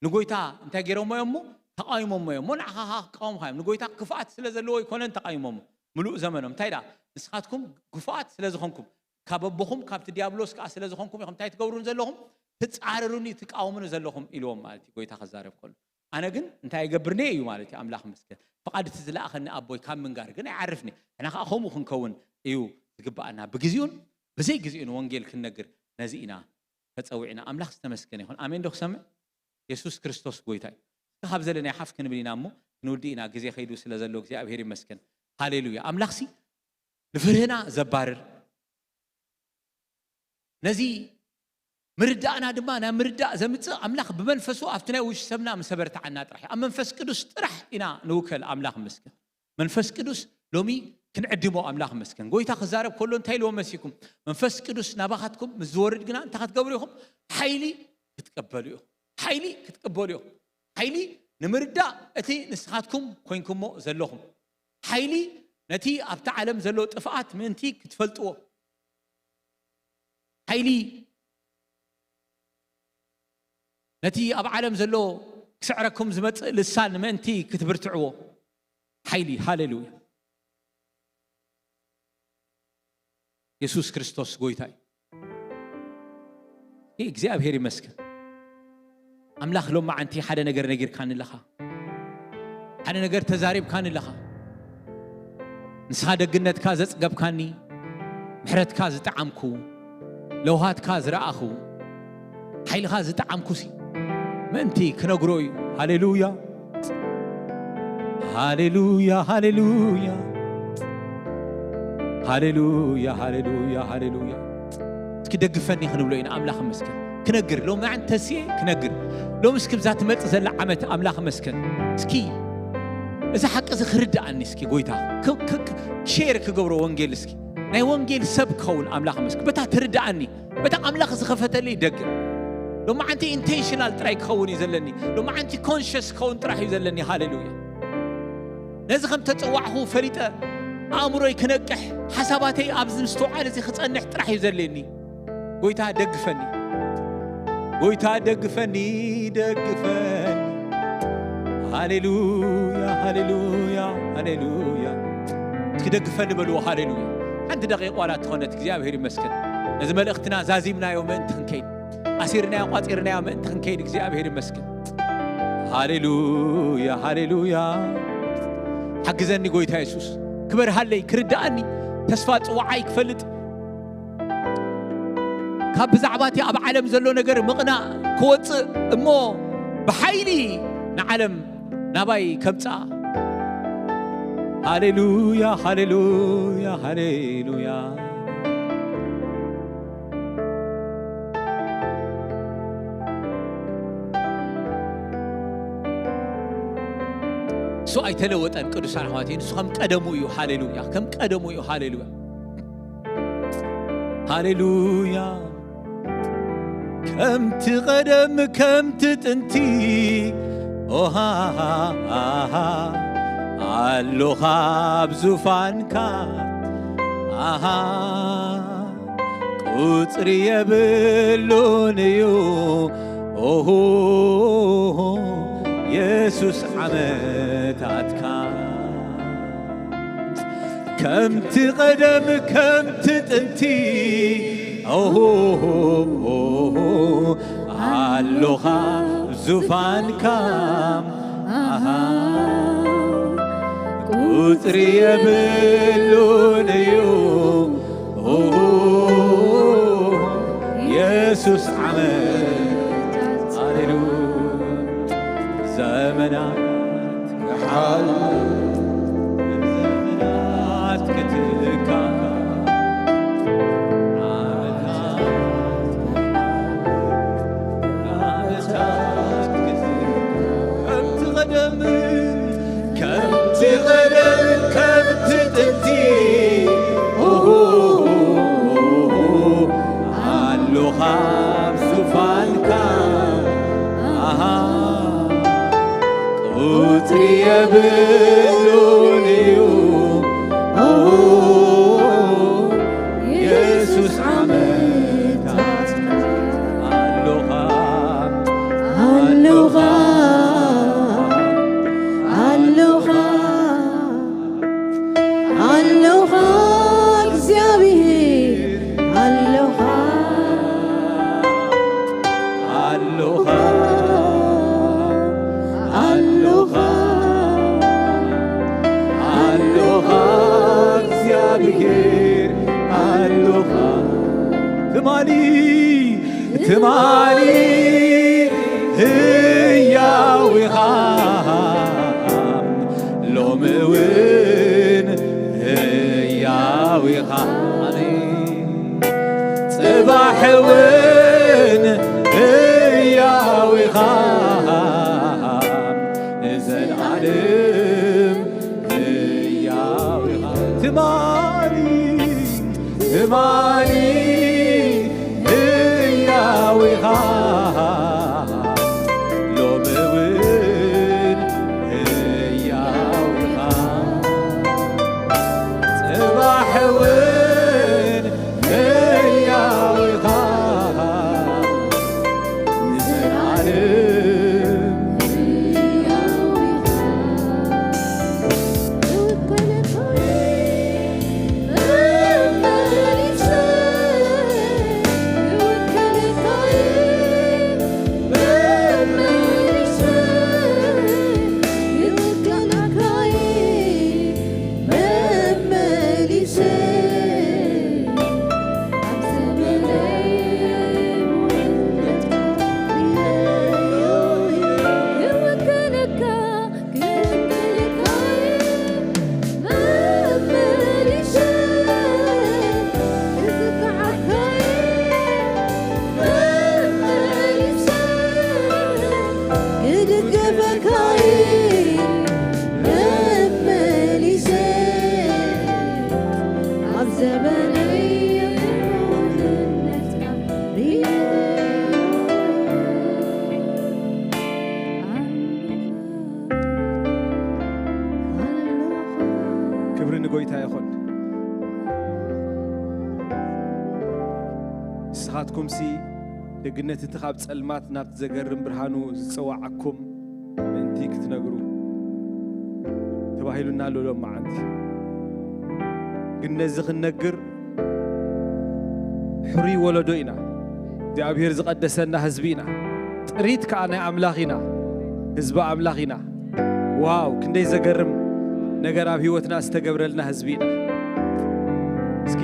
ንጎይታ እንታይ ገይሮሞ እዮም እሞ? ተቃዊሞሞ እዮም እሞ ንዓኻ ኸዓ ክቃወሙኻ እዮም። ንጎይታ ክፍኣት ስለ ዘለዎ ኣይኮነን ተቃዊሞሞ ምሉእ ዘመኖም። እንታይ ደኣ ንስኻትኩም ክፉኣት ስለ ዝኾንኩም ካብ ኣቦኹም ካብቲ ዲያብሎስ ከኣ ስለ ዝኾንኩም ኢኹም እንታይ ትገብሩን ዘለኹም? ትጻረሩኒ ትቃወሙኒ ዘለኹም ኢልዎም ማለት እዩ ጎይታ ክዛረብ ከሎ። ኣነ ግን እንታይ ይገብርኒ እዩ ማለት እዩ ኣምላኽ መስገን። ፍቓድ እቲ ዝለኣኸኒ ኣቦይ ካብ ምንጋር ግን ኣይዓርፍኒ። ንሕና ከኣ ከምኡ ክንከውን እዩ ዝግብኣና። ብግዜኡን ብዘይ ግዜኡን ወንጌል ክንነግር ነዚ ኢና ተጸዊዕና። ኣምላኽ ዝተመስገነ ይኹን። ኣሜን ዶ ክሰምዕ? የሱስ ክርስቶስ ጎይታ እዩ። እስከ ካብ ዘለናይ ሓፍ ክንብል ኢና እሞ ክንውዲ ኢና። ግዜ ከይዱ ስለ ዘሎ እግዚኣብሔር ይመስገን። ሃሌሉያ። ኣምላኽሲ ንፍርህና ዘባርር ነዚ ምርዳእና ድማ ናብ ምርዳእ ዘምጽእ ኣምላኽ ብመንፈሱ ኣብቲ ናይ ውሽጢ ሰብና ምስ ኣበርትዓና ጥራሕ እዩ። ኣብ መንፈስ ቅዱስ ጥራሕ ኢና ንውከል። ኣምላኽ ይመስገን። መንፈስ ቅዱስ ሎሚ ክንዕድሞ ኣምላኽ ይመስገን። ጎይታ ክዛረብ ከሎ እንታይ ኢልዎም መሲኩም? መንፈስ ቅዱስ ናባኻትኩም ምስ ዝወርድ ግና እንታይ ክትገብሩ ኢኹም? ሓይሊ ክትቀበሉ ኢኹም። ሓይሊ ክትቀበሉ ኢኹም። ሓይሊ ንምርዳእ እቲ ንስኻትኩም ኮይንኩሞ ዘለኹም ሓይሊ ነቲ ኣብቲ ዓለም ዘሎ ጥፍኣት ምእንቲ ክትፈልጥዎ ሓይሊ ነቲ ኣብ ዓለም ዘሎ ክስዕረኩም ዝመጽእ ልሳን ምእንቲ ክትብርትዕዎ ሓይሊ። ሃሌሉያ። የሱስ ክርስቶስ ጎይታ እዩ። ይህ እግዚኣብሔር ይመስገን። ኣምላኽ ሎማዓንቲ ሓደ ነገር ነጊርካኒ ኣለኻ። ሓደ ነገር ተዛሪብካኒ ኣለኻ። ንስኻ ደግነትካ ዘጽገብካኒ፣ ምሕረትካ ዝጠዓምኩ፣ ለውሃትካ ዝረኣኹ፣ ሓይልኻ ዝጠዓምኩሲ ምእንቲ ክነግሮ እዩ። ሃሌሉያ፣ ሃሌሉያ፣ ሃሌሉያ፣ ሃሌሉያ፣ ሃሌሉያ፣ ሃሌሉያ። እስኪ ደግፈኒ ክንብሎ ኢና። ኣምላኽ መስገን ክነግር ሎሚ ዓንተስየ ክነግር ሎሚ እስኪ ብዛ ትመጽእ ዘላ ዓመት ኣምላኽ መስገን እስኪ እዚ ሓቂ እዚ ክርድኣኒ እስኪ ጎይታ ክ- ክ- ክ- ሼር ክገብሮ ወንጌል እስኪ ናይ ወንጌል ሰብ ክኸውን ኣምላኽ መስገን በታ ትርድኣኒ በታ ኣምላኽ ዝኸፈተለይ ደገ ሎማዓንቲ ኢንቴንሽናል ጥራይ ክኸውን እዩ ዘለኒ። ሎማዓንቲ ኮንሽስ ክኸውን ጥራሕ እዩ ዘለኒ። ሃሌሉያ። ነዚ ከም ተጸዋዕኹ ፈሊጠ ኣእምሮይ ክነቅሕ ሓሳባተይ ኣብዚ ምስትውዓል እዚ ክጸንሕ ጥራሕ እዩ ዘድልየኒ። ጎይታ ደግፈኒ፣ ጎይታ ደግፈኒ፣ ደግፈኒ። ሃሌሉያ፣ ሃሌሉያ፣ ሃሌሉያ። እስኪ ደግፈኒ በልዎ። ሃሌሉያ። ሓንቲ ደቂቕ ዋላ ትኾነት እግዚኣብሔር ይመስገን። ነዚ መልእኽትና ዛዚምናዮ ምእንቲ ክንከይድ፣ ኣሲርናዮ ቋጺርናዮ ምእንቲ ክንከይድ እግዚኣብሔር ይመስገን። ሃሌሉያ፣ ሃሌሉያ። ሓግዘኒ ጎይታ የሱስ። ክበርሃለይ፣ ክርድኣኒ፣ ተስፋ ጽዋዓይ ክፈልጥ፣ ካብ ብዛዕባ እቲ ኣብ ዓለም ዘሎ ነገር ምቕናእ ክወጽእ እሞ ብሓይሊ ንዓለም ናባይ ከምጽኣ። ሃሌሉያ፣ ሃሌሉያ፣ ሃሌሉያ። እሱ ኣይተለወጠን ቅዱሳን ኣሕዋተይ፣ ንሱ ከም ቀደሙ እዩ። ሃሌሉያ፣ ከም ቀደሙ እዩ። ሃሌሉያ፣ ሃሌሉያ። ከምቲ ቀደም ከምቲ ጥንቲ ኦሃሃ ኣሎኻ ኣብ ዙፋንካ ኣሃ ቁጽሪ የብሉን እዩ ኦሆ የሱስ ዓመታትካ ከምቲ ቀደም ከምቲ ጥንቲ ኦሆ ኣሎኻ ዙፋንካ ኣሃ ቁጽሪ የብሉን እዩ ኦሆ የሱስ ዓመት ሃሌሉያ ዘመናት ክሓሉ ዘመናት ክትካ ዓመታት ዓመታት ክትካ ከምቲ ቀደም ከምቲ ቀደም ከምቲ ጥንቲ ኦሆ ኣሎኻ ኣብ ዙፋንካ ኣሃ ቁጽሪ የብሉን እዩ ኦ የሱስ ዓመታት ኣሎኻ ኣሎኻ ኣሎኻ ኣሎኻ እግዚኣብሔር ኣሎኻ ኣሎኻ ኣሎኻ ኣሎኻ እግዚኣብሔር ኣሎኻ ትማሊ ትማሊ ህያው ኢኻ ሎሚ እውን ህያው ኢኻ ኣሜን ጽባሕ እውን ህያው ኢኻ ንዘለዓለም ህያው ኢኻ ትማሊ ትማሊ ህያው ኢኻ ሎሚ እውን ህያው ኢኻ ጽባሕ እውን ህያው ኢኻ ንዘለዓለም ንጎይታ ይኹን። ንስኻትኩምሲ ደግነት እቲ ካብ ጸልማት ናብቲ ዘገርም ብርሃኑ ዝጸዋዓኩም ምእንቲ ክትነግሩ ተባሂሉና ኣሎ ሎም መዓንቲ። ግን ነዚ ክንነግር ሕሩይ ወለዶ ኢና። እግዚኣብሔር ዝቐደሰና ህዝቢ ኢና። ጥሪት ከኣ ናይ ኣምላኽ ኢና። ህዝቢ ኣምላኽ ኢና። ዋው፣ ክንደይ ዘገርም ነገር ኣብ ህይወትና ዝተገብረልና ህዝቢ ኢና። እስኪ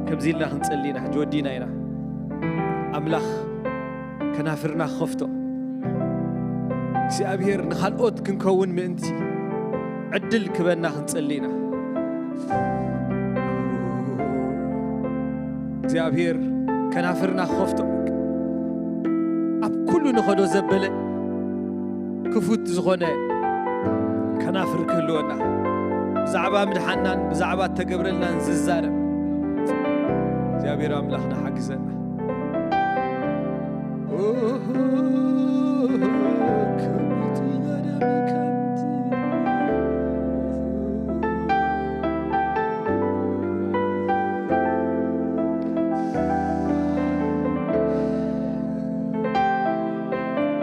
ከምዚ ኢልና ክንጽሊ ኢና። ሕጂ ወዲና ኢና። ኣምላኽ ከናፍርና ክኸፍቶ፣ እግዚኣብሔር ንኻልኦት ክንከውን ምእንቲ ዕድል ክበና ክንጽሊ ኢና። እግዚኣብሔር ከናፍርና ክኸፍቶ፣ ኣብ ኩሉ ንኸዶ ዘበለ ክፉት ዝኾነ ከናፍር ክህልወና፣ ብዛዕባ ምድሓናን ብዛዕባ እተገብረልናን ዝዛረብ እግዚኣብሔር ኣምላኽና ሓግዘና።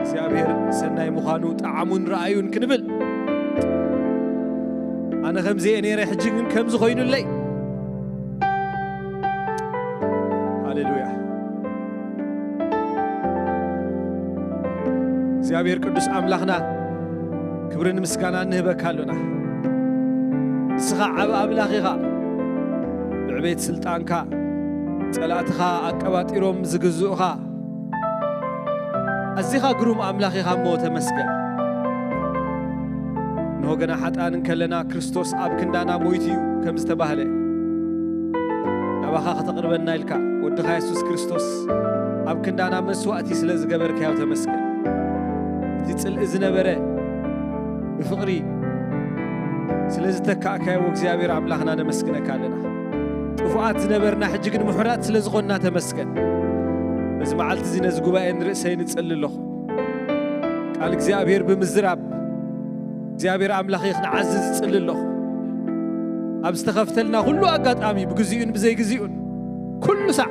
እግዚኣብሔር ሰናይ ምዃኑ ጠዓሙን ረኣዩን ክንብል፣ ኣነ ከምዚ እየ ነይረ፣ ሕጂ ግን ከምዚ ኮይኑለይ። ሃሌሉያ። እግዚኣብሔር ቅዱስ ኣምላኽና፣ ክብርን ምስጋናን ንህበካ ኣሎና። ንስኻ ዓቢ ኣምላኽ ኢኻ። ብዕቤት ስልጣንካ ጸላእትኻ ኣቀባጢሮም ዝግዝኡኻ፣ ኣዚኻ ግሩም ኣምላኽ ኢኻ እሞ ተመስገን። እንሆ ገና ሓጥኣን እንከለና፣ ክርስቶስ ኣብ ክንዳና ሞይቱ እዩ ከም ዝተባህለ፣ ናባኻ ከተቕርበና ኢልካ ወድኻ የሱስ ክርስቶስ ኣብ ክንዳና መስዋእቲ ስለ ዝገበርካዮ ተመስገን። እቲ ጽልኢ ዝነበረ ብፍቕሪ ስለ ዝተካእካዮ እግዚኣብሔር ኣምላኽና ነመስግነካ ኣለና። ጥፉኣት ዝነበርና ሕጂ ግን ምሑራት ስለ ዝኾንና ተመስገን። በዚ መዓልቲ እዚ ነዚ ጉባኤ ንርእሰይ ንጽሊ ኣለኹ። ቃል እግዚኣብሔር ብምዝራብ እግዚኣብሔር ኣምላኸይ ክንዓዝዝ እጽሊ ኣለኹ። ኣብ ዝተኸፍተልና ኩሉ ኣጋጣሚ፣ ብግዚኡን ብዘይግዚኡን፣ ኩሉ ሳዕ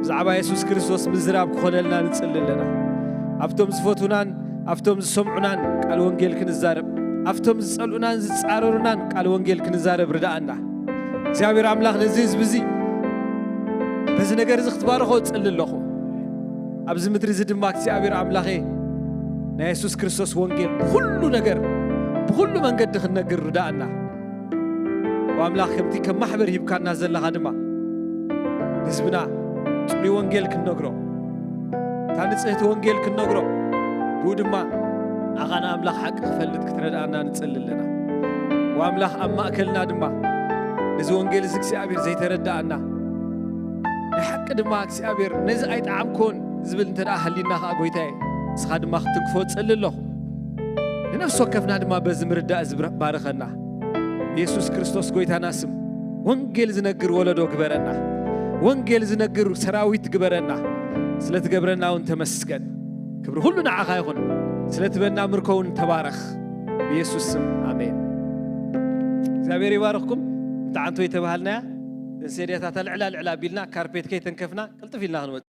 ብዛዕባ የሱስ ክርስቶስ ምዝራብ ክኾነልና ንጽሊ ኣለና። ኣብቶም ዝፈትዉናን ኣብቶም ዝሰምዑናን ቃል ወንጌል ክንዛረብ፣ ኣብቶም ዝጸልኡናን ዝጻረሩናን ቃል ወንጌል ክንዛረብ ርድኣና። እግዚኣብሔር ኣምላኽ ነዚ ህዝቢ እዚ በዚ ነገር እዚ ክትባርኾ እጽሊ ኣለኹ። ኣብዚ ምድሪ እዚ ድማ እግዚኣብሔር ኣምላኸ ናይ የሱስ ክርስቶስ ወንጌል ብኹሉ ነገር፣ ብኹሉ መንገዲ ክንነግር ርድኣና። ወኣምላኽ ከምቲ ከም ማሕበር ሂብካና ዘለኻ ድማ ንህዝብና ጽሩይ ወንጌል ክንነግሮ፣ እታ ንጽህቲ ወንጌል ክንነግሮ፣ ብኡ ድማ ንኣኻ ንኣምላኽ ሓቂ ክፈልጥ ክትረድኣና ንጽሊ ኣለና። ወኣምላኽ ኣብ ማእከልና ድማ ነዚ ወንጌል እዚ እግዚኣብሔር ዘይተረድኣና፣ ናይ ሓቂ ድማ እግዚኣብሔር ነዚ ኣይጠዓምኮን ዝብል እንተ ደኣ ሃሊና ኸኣ፣ ጐይታየ፣ ንስኻ ድማ ክትንክፎ እጽሊ ኣለኹ። ንነፍሲ ወከፍና ድማ በዚ ምርዳእ እዚ ብረ-፣ ባርኸና። ብየሱስ ክርስቶስ ጐይታና ስም ወንጌል ዝነግር ወለዶ ግበረና። ወንጌል ዝነግር ሰራዊት ግበረና። ስለ ትገብረና እውን ተመስገን። ክብሪ ኩሉ ንዓኻ ይኹን። ስለ ትበና ምርኮ እውን ተባረኽ። ብየሱስ ስም ኣሜን። እግዚኣብሔር ይባርኽኩም። እታ ዓንቶ የተባሃልናያ፣ እተን ሴድያታት ልዕላ ልዕላ ኣቢልና ካርፔት ከይተንከፍና ቅልጥፍ ኢልና ክንወጽእ።